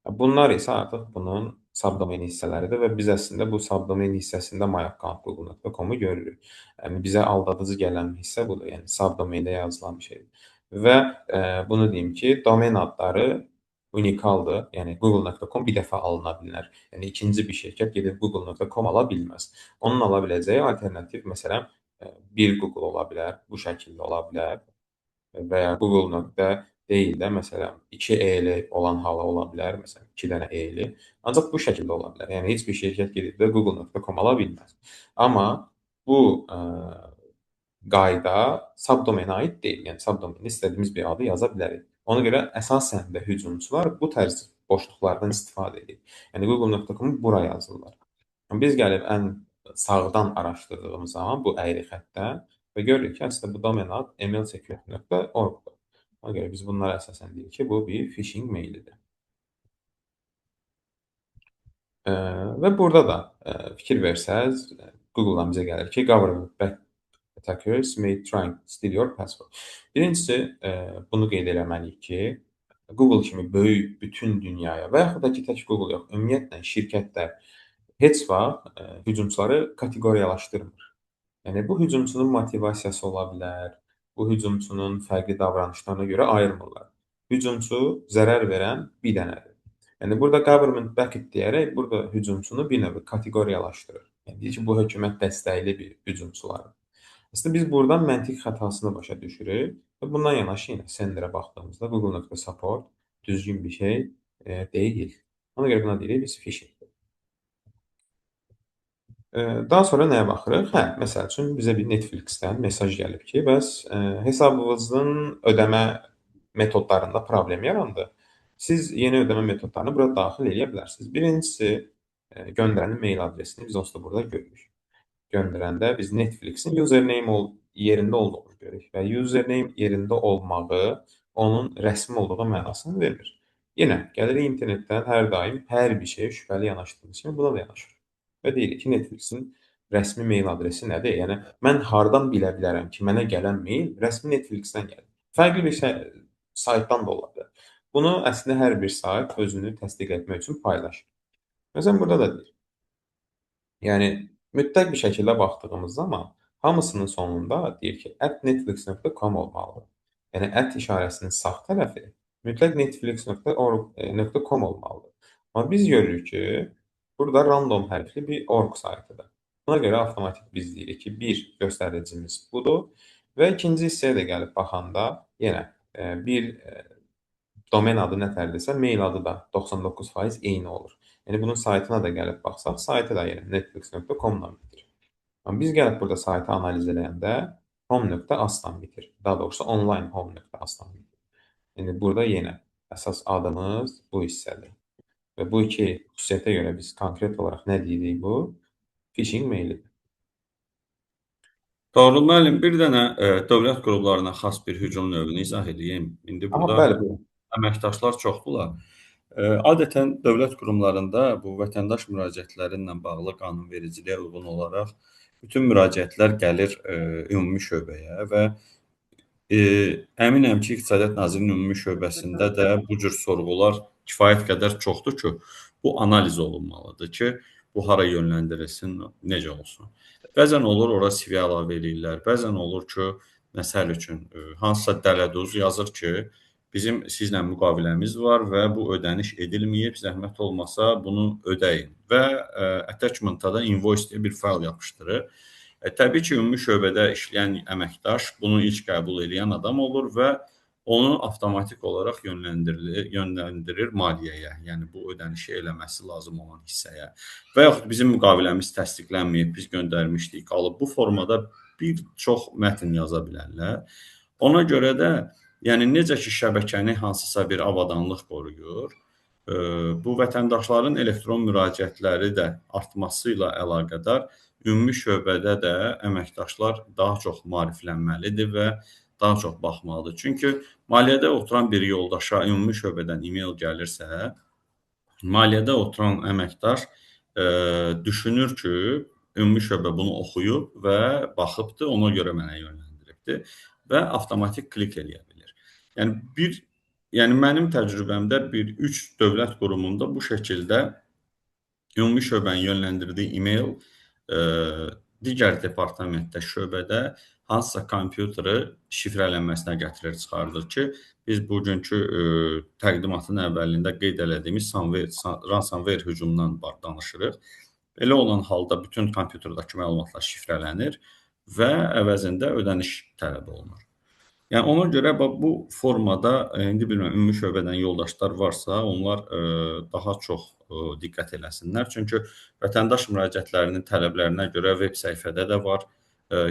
Bunlar isə artıq bunun subdomain hissələridir və biz əslində bu subdomain hissəsində myaccount.google.com-u görürük. Yəni bizə aldadıcı gələn hissə budur, yəni subdomaində yazılan bir şeydir. Və bunu deyim ki, domen adları unikaldır. Yəni google.com bir dəfə alına bilər. Yəni ikinci bir şirkət gedib google.com ala bilməz. Onun ala biləcəyi alternativ məsələn bir Google ola bilər, bu şəkildə ola bilər və ya Google. Deyil də məsələn 2 E-li olan hala ola bilər, məsələn 2 dənə E-li. Ancaq bu şəkildə ola bilər. Yəni heç bir şirkət gedib də google.com ala bilməz. Amma bu qayda subdomenə aid deyil. Yəni subdomenə istədiyimiz bir adı yaza bilərik. Ona görə əsasən də hücumçular bu tərz boşluqlardan istifadə edir. Yəni google.com-u bura yazırlar. Biz gəlib ən sağdan araşdırdığımız zaman bu əyri xəttə və görürük ki, əslində bu domen ad mlsecurity.org-dur. Ona görə biz bunlara əsasən deyirik ki, bu bir phishing mailidir. Və burada da fikir versəz, Google-dan bizə gəlir ki, government backed attackers may try to steal your password. Birincisi, bunu qeyd eləməliyik ki, Google kimi böyük bütün dünyaya və yaxud da ki, tək Google yox, ümumiyyətlə şirkətlər heç vaxt hücumçuları kateqoriyalaşdırmır. Yəni, bu hücumçunun motivasiyası ola bilər, bu hücumçunun fərqli davranışlarına görə ayırmırlar. Hücumçu zərər verən bir dənədir. Yəni, burada government backed deyərək burada hücumçunu bir növ kateqoriyalaşdırır. Yəni, deyir ki, bu hökumət dəstəkli bir hücumçulardır. Əslində, biz buradan məntiq xətasını başa düşürük və bundan yanaşı yenə senderə baxdığımızda google.support düzgün bir şey deyil. Ona görə buna deyirik biz phishing. Daha sonra nəyə baxırıq? Hə, məsəl üçün bizə bir Netflix-dən mesaj gəlib ki, bəs hesabınızın ödəmə metodlarında problem yarandı. Siz yeni ödəmə metodlarını bura daxil eləyə bilərsiniz. Birincisi, göndərənin mail adresini biz onsuz da burada görürük. Göndərəndə biz Netflix-in username yerində olduğunu görürük və username yerində olmağı onun rəsmi olduğu mənasını vermir. Yenə gəlirik internetdən hər daim hər bir şeyə şübhəli yanaşdığımız kimi buna da yanaşırıq. Və deyirik ki, Netflix-in rəsmi mail adresi nədir? Yəni mən hardan bilə bilərəm ki, mənə gələn mail rəsmi Netflix-dən gəlir? Fərqli bir şey, saytdan da ola bilər. Bunu əslində hər bir sayt özünü təsdiq etmək üçün paylaşır. Məsələn, burada da deyir. Yəni mütləq bir şəkildə baxdığımız zaman hamısının sonunda deyir ki, @netflix.com olmalıdır. Yəni at işarəsinin sağ tərəfi mütləq netflix.org.com olmalıdır. Amma biz görürük ki, burada random hərfli bir org saytıdır. Buna görə avtomatik biz deyirik ki, bir göstəricimiz budur və ikinci hissəyə də gəlib baxanda yenə bir domen adı nətərdirsə, mail adı da 99% eyni olur. Yəni bunun saytına da gəlib baxsaq, saytı da yenə netflix.com-dan bitir. Amma biz gəlib burada saytı analiz eləyəndə home.as-dan bitir. Daha doğrusu online home.as-dan bitir. İndi burada yenə əsas adımız bu hissədir. Və bu iki xüsusiyyətə görə biz konkret olaraq nə deyirik bu? Phishing mailidir. Toğrul müəllim, bir dənə dövlət qurumlarına xas bir hücum növünü izah edeyim. İndi burada bəli, buyurun. Əməkdaşlar çoxdurlar. Adətən dövlət qurumlarında bu vətəndaş müraciətləri ilə bağlı qanunvericiliyə uyğun olaraq bütün müraciətlər gəlir ümumi şöbəyə və əminəm ki, İqtisadiyyat Nazirliyinin ümumi şöbəsində də bu cür sorğular kifayət qədər çoxdur ki, bu analiz olunmalıdır ki, bu hara yönləndirilsin, necə olsun. Bəzən olur, ora CV əlavə eləyirlər, bəzən olur ki, məsəl üçün, hansısa dələduz yazır ki, bizim sizlə müqaviləmiz var və bu ödəniş edilməyib, zəhmət olmasa bunu ödəyin və attachment-a da invoice deyə bir fayl yapışdırır. Təbii ki, ümumi şöbədə işləyən əməkdaş bunu ilk qəbul eləyən adam olur və onu avtomatik olaraq yönləndirir maliyyəyə, yəni bu ödənişi eləməsi lazım olan hissəyə. Və yaxud bizim müqaviləmiz təsdiqlənməyib, biz göndərmişdik, qalıb bu formada bir çox mətn yaza bilərlər. Ona görə də, yəni necə ki şəbəkəni hansısa bir avadanlıq qoruyur, bu vətəndaşların elektron müraciətləri də artması ilə əlaqədar ümumi şöbədə də əməkdaşlar daha çox maariflənməlidir və daha çox baxmalıdır. Çünki maliyyədə oturan bir yoldaşa ümumi şöbədən e-mail gəlirsə, maliyyədə oturan əməkdaş düşünür ki, ümumi şöbə bunu oxuyub və baxıbdır, ona görə mənə yönləndiribdir və avtomatik klik eləyə bilir. Yəni, mənim təcrübəmdə bir 3 dövlət qurumunda bu şəkildə ümumi şöbənin yönləndirdiyi e-mail digər departamentdə, şöbədə hansısa kompüteri şifrələnməsinə gətirir, çıxardır ki, biz bugünkü təqdimatın əvvəlində qeyd elədiyimiz ransomware hücumundan danışırıq. Elə olan halda bütün kompüterdəki məlumatlar şifrələnir və əvəzində ödəniş tələb olunur. Yəni ona görə bu formada, indi bilmirəm, ümumi şöbədən yoldaşlar varsa, onlar daha çox diqqət eləsinlər. Çünki vətəndaş müraciətlərinin tələblərinə görə web səhifədə də var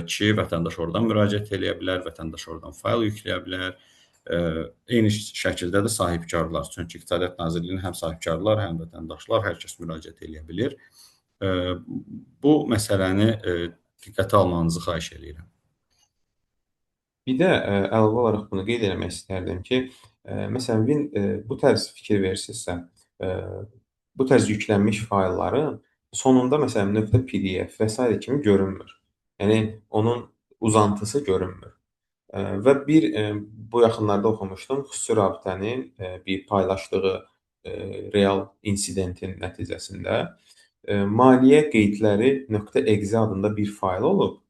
ki, vətəndaş oradan müraciət eləyə bilər, vətəndaş oradan fayl yükləyə bilər. Eyni şəkildə də sahibkarlar. Çünki İqtisadiyyat Nazirliyinin həm sahibkarlar, həm vətəndaşlar, hər kəs müraciət eləyə bilir. Bu məsələni diqqətə almanızı xahiş eləyirəm. Bir də əlavə olaraq bunu qeyd eləmək istərdim ki, məsələn, bu tərz fikir versinizsə, bu tərz yüklənmiş faylların sonunda məsələn .pdf və s. kimi görünmür. Yəni onun uzantısı görünmür. Və bir bu yaxınlarda oxumuşdum, xüsusi rabitənin bir paylaşdığı real insidentin nəticəsində maliyyə qeydləri .exe adında bir fayl olub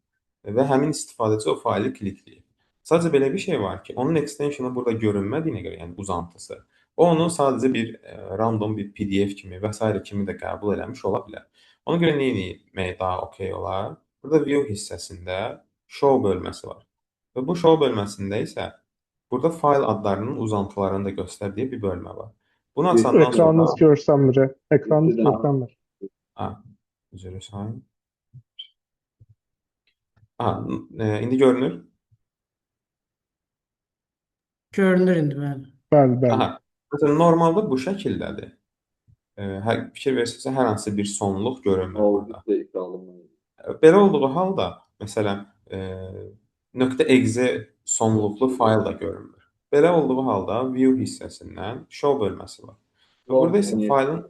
və həmin istifadəçi o faylı klikləyib. Sadəcə belə bir şey var ki, onun extensionu burada görünmədiyinə görə, yəni uzantısı, o onu sadəcə bir random bir PDF kimi və s. kimi də qəbul eləmiş ola bilər. Ona görə nə etmək daha okey olar? Burada view hissəsində show bölməsi var. Və bu show bölməsində isə burada fayl adlarının uzantılarını da göstərdiyi bir bölmə var. Bunu açandan sonra... Ekranınız görsənmir. Ekranınız görsənmir. Üzr istəyirəm. İndi görünür? Görünür indi, bəli. Bəli, bəli. Aha. Məsələn, normalda bu şəkildədir. Fikir versinizsə, hər hansı bir sonluq görünmür burada. Belə olduğu halda, məsələn, .exe sonluqlu fayl da görünmür. Belə olduğu halda View hissəsindən Show bölməsi var. Və burada isə faylın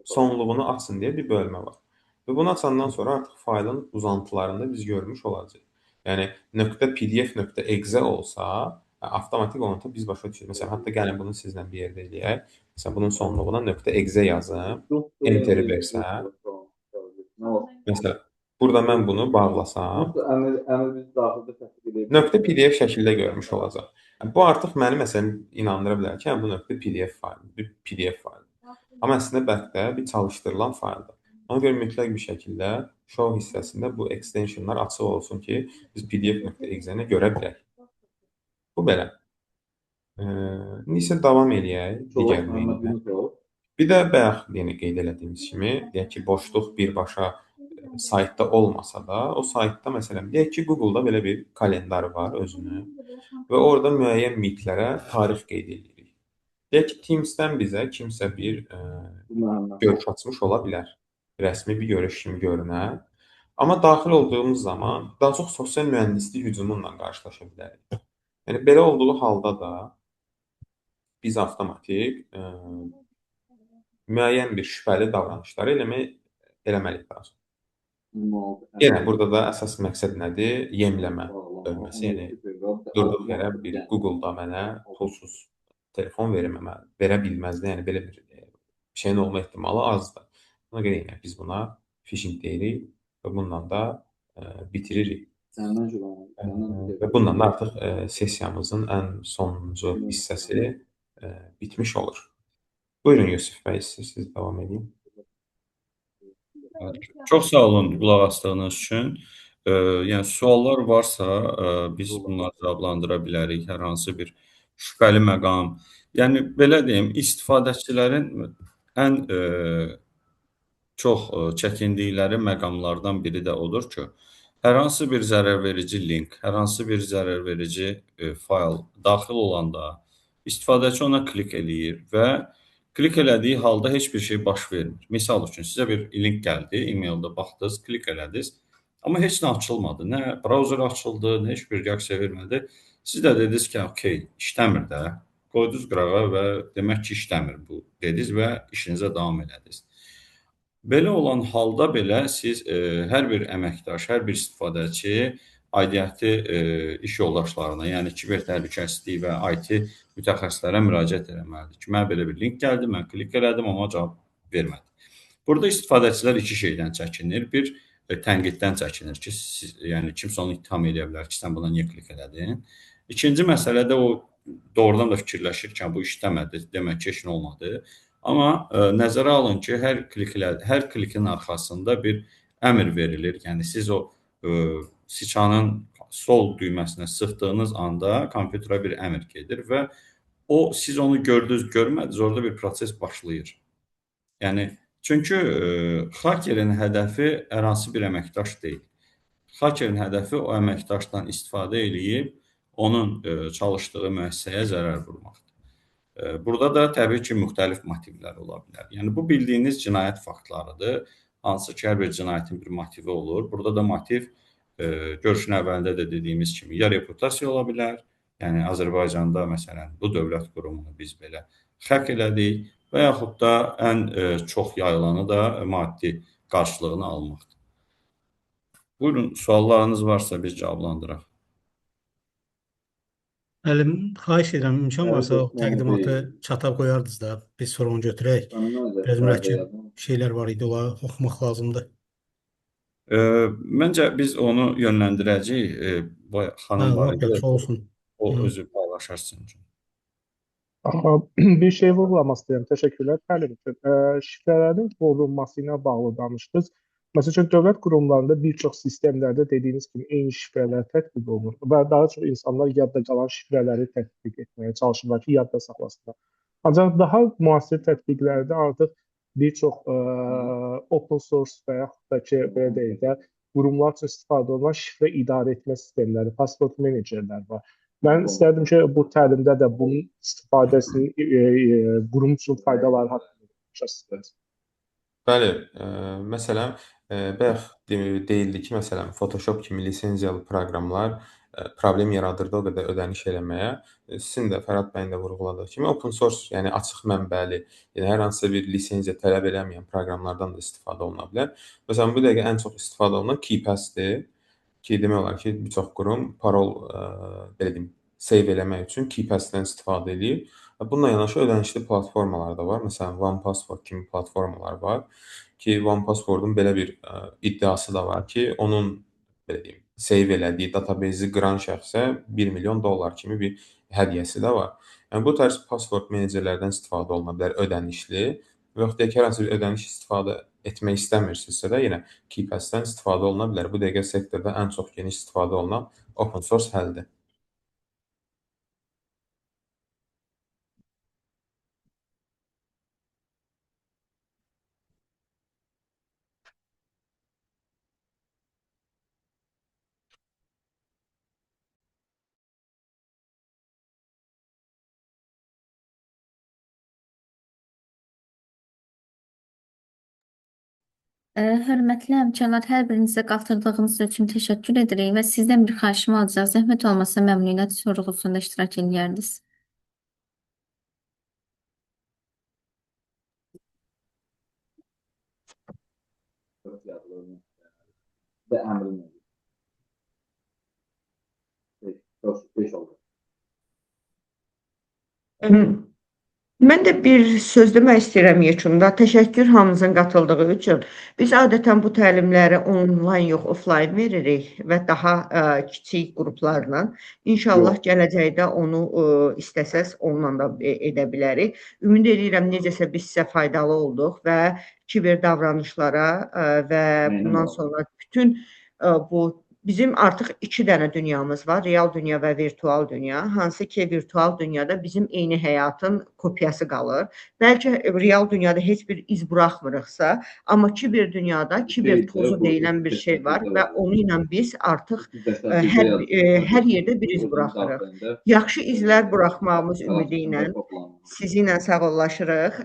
sonluğunu açın deyə bir bölmə var. Və bunu açandan sonra artıq faylın uzantılarını biz görmüş olacağıq. Yəni .pdf, .exe olsa, avtomatik onu da biz başa düşürük. Məsələn, hətta gəlin bunu sizlə bir yerdə eləyək. Məsələn, bunun sonluğuna .exe yazım, Enter-i versəm. Məsələn, burada mən bunu bağlasam, .pdf şəkildə görmüş olacaq. Yəni, bu artıq məni məsələn inandıra bilər ki, yəni, bu .pdf faylı, bir PDF faylı. Amma əslində bəlkə də bir çalışdırılan fayldır. Ona görə mütləq bir şəkildə show hissəsində bu extensionlar açıq olsun ki, biz pdf.exe-ni görə bilək. Bu belə. İndi isə davam eləyək digər meyillə. Bir də bayaq yenə qeyd elədiyimiz kimi, deyək ki, boşluq birbaşa saytda olmasa da, o saytda məsələn, deyək ki, Google-da belə bir kalendar var özünün və orada müəyyən meetlərə tarix qeyd edirik. Deyək ki, Teams-dən bizə kimsə bir görüş açmış ola bilər. Rəsmi bir görüş kimi görünər. Amma daxil olduğumuz zaman daha çox sosial mühəndislik hücumunla qarşılaşa bilərik. Yəni belə olduğu halda da biz avtomatik müəyyən bir şübhəli davranışları eləməliyik daha çox. Yenə burada da əsas məqsəd nədir? Yemləmə bölməsi. Yəni durduq yerə bir Google-da mənə pulsuz telefon verməməli, verə bilməzdi. Yəni belə bir şeyin olma ehtimalı azdır. Ona görə yenə biz buna phishing deyirik və bununla da bitiririk. Və bununla da artıq sessiyamızın ən sonuncu hissəsi bitmiş olur. Buyurun Yusif bəy, siz davam edin. Çox sağ olun qulaq asdığınız üçün. Yəni suallar varsa biz bunları cavablandıra bilərik. Hər hansı bir şübhəli məqam. Yəni belə deyim, istifadəçilərin ən çox çəkindikləri məqamlardan biri də odur ki, hər hansı bir zərərverici link, hər hansı bir zərərverici fayl daxil olanda istifadəçi ona klik eləyir və klik elədiyi halda heç bir şey baş vermir. Misal üçün, sizə bir link gəldi, e-maildə baxdınız, klik elədiniz, amma heç nə açılmadı. Nə browser açıldı, nə heç bir reaksiya vermədi. Siz də dediniz ki, okey, işləmir də. Qoydunuz qırağa və demək ki, işləmir bu dediniz və işinizə davam elədiniz. Belə olan halda belə siz hər bir əməkdaş, hər bir istifadəçi aidiyyəti iş yoldaşlarına, yəni kiber təhlükəsizlik və IT mütəxəssislərə müraciət eləməlidir ki, mənə belə bir link gəldi, mən klik elədim, amma cavab vermədi. Burada istifadəçilər iki şeydən çəkinir. Bir, tənqiddən çəkinir ki, siz, yəni kimsə onu ittiham eləyə bilər ki, sən buna niyə klik elədin? İkinci məsələ də o doğrudan da fikirləşir ki, bu işləmədi, demək ki, heç nə olmadı. Amma nəzərə alın ki, hər klikin arxasında bir əmr verilir. Yəni siz o siçanın sol düyməsinə sıxdığınız anda kompüterə bir əmr gedir və o siz onu gördünüz, görmədiniz, orada bir proses başlayır. Yəni çünki hakerin hədəfi hər hansı bir əməkdaş deyil. Hakerin hədəfi o əməkdaşdan istifadə eləyib onun çalışdığı müəssisəyə zərər vurmaqdır. Burada da təbii ki, müxtəlif motivlər ola bilər. Yəni bu bildiyiniz cinayət faktlarıdır. Hansı ki, hər bir cinayətin bir motivi olur. Burada da motiv görüşün əvvəlində də dediyimiz kimi ya reputasiya ola bilər. Yəni Azərbaycanda məsələn bu dövlət qurumunu biz belə xək elədik və yaxud da ən çox yayılanı da maddi qarşılığını almaqdır. Buyurun, suallarınız varsa biz cavablandıraq. Müəllim, xahiş edirəm, imkan varsa o təqdimatı çata qoyardınız da, biz sonra onu götürək. Biraz mürəkkəb şeylər var idi, onları oxumaq lazımdır. Məncə biz onu yönləndirəcəyik. Xanım var idi, olsun. O özü paylaşar sizin üçün. Bir şey vurğulamaq istəyirəm. Təşəkkürlər təlim üçün. Şifrələrin qorunması ilə bağlı danışdınız. Məsəl üçün, dövlət qurumlarında bir çox sistemlərdə dediyiniz kimi eyni şifrələr tətbiq olunur və daha çox insanlar yadda qalan şifrələri tətbiq etməyə çalışırlar ki, yadda saxlasınlar. Ancaq daha müasir tətbiqlərdə artıq bir çox open source və yaxud da ki, belə deyək də, qurumlar üçün istifadə olunan şifrə idarə etmə sistemləri, password menecerlər var. Mən istərdim ki, bu təlimdə də bunun istifadəsinin qurum üçün faydaları haqqında danışasınız. Bəli, məsələn, bayaq deyildi ki, məsələn, Photoshop kimi lisenziyalı proqramlar problem yaradırdı o qədər ödəniş eləməyə. Sizin də Fərhad bəyin də vurğuladığı kimi open source, yəni açıq mənbəli, yəni hər hansısa bir lisenziya tələb eləməyən proqramlardan da istifadə oluna bilər. Məsələn, bu dəqiqə ən çox istifadə olunan KeePass-dir. Ki demək olar ki, bir çox qurum parol belə deyim, save eləmək üçün KeePass-dən istifadə eləyir. Bununla yanaşı ödənişli platformalar da var. Məsələn, 1Password kimi platformalar var ki, 1Password-un belə bir iddiası da var ki, onun belə deyim, save elədiyi database-i qıran şəxsə 1 milyon dollar kimi bir hədiyyəsi də var. Yəni bu tərz password menecerlərdən istifadə oluna bilər ödənişli və yaxud deyək ki, hər hansı bir ödəniş istifadə etmək istəmirsinizsə də yenə KeePass-dən istifadə oluna bilər. Bu dəqiqə sektorda ən çox geniş istifadə olunan open source həldir. Hörmətli həmkarlar, hər birinizə qatıldığınız üçün təşəkkür edirik və sizdən bir xahişim olacaq. Zəhmət olmasa məmnuniyyət sorğusunda iştirak eləyərdiniz. Və əmrin 5 oldu. Mən də bir söz demək istəyirəm yekunda. Təşəkkür hamınızın qatıldığı üçün. Biz adətən bu təlimləri onlayn yox, offline veririk və daha kiçik qruplarla. İnşallah gələcəkdə onu istəsəz onunla da edə bilərik. Ümid edirəm necəsə biz sizə faydalı olduq və kiber davranışlara və bundan sonra bütün bu bizim artıq 2 dənə dünyamız var, real dünya və virtual dünya. Hansı ki, virtual dünyada bizim eyni həyatın kopyası qalır. Bəlkə real dünyada heç bir iz buraxmırıqsa, amma kiber dünyada kiber tozu deyilən bir şey var və onu ilə biz artıq hər yerdə bir iz buraxırıq. Yaxşı izlər buraxmağımız ümidi ilə sizinlə sağollaşırıq.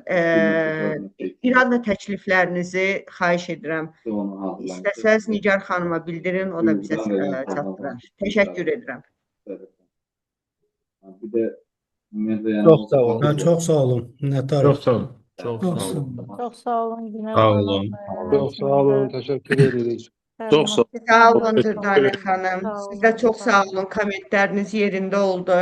İrad və təkliflərinizi xahiş edirəm. İstəsəz Nigar xanıma bildirin, o da bizə çatdırar. Təşəkkür edirəm. Çox sağ olun. Çox sağ olun. Minnətdarıq. Çox sağ olun. Çox sağ olun. Çox sağ olun Günel Sağ olun. xanım. Çox sağ olun, təşəkkür edirik. Çox sağ olun. Sağ olun Dürdanə xanım. Siz də çox sağ olun. Kommentləriniz yerində oldu.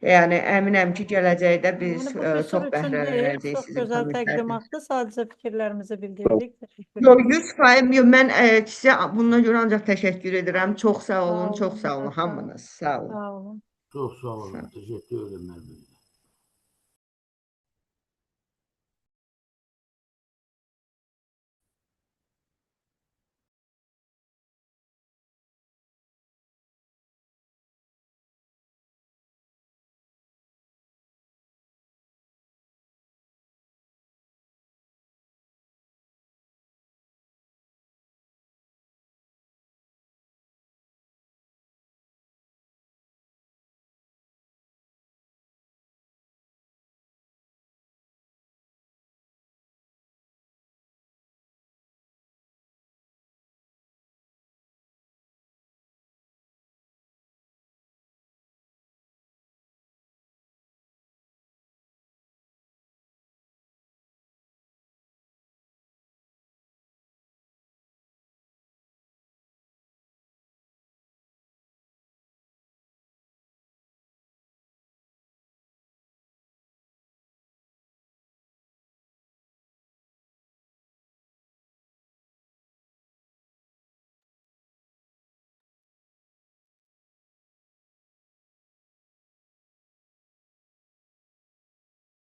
Yəni əminəm ki, gələcəkdə biz Yəni bu qüsur çox üçün deyil, bəhrələnəcəyik çox sizin gözəl kommentlərdən. təqdimatdır. Sadəcə fikirlərimizi bildirdik. Təşəkkür Yox, edirik. 100% yox, mən sizə bundan görə ancaq təşəkkür edirəm. Çox sağ Sağ olun, çox olun, sağ olun minnətdarıq. hamınız. Sağ olun. Sağ olun. Çox sağ olun. Təşəkkür edirəm.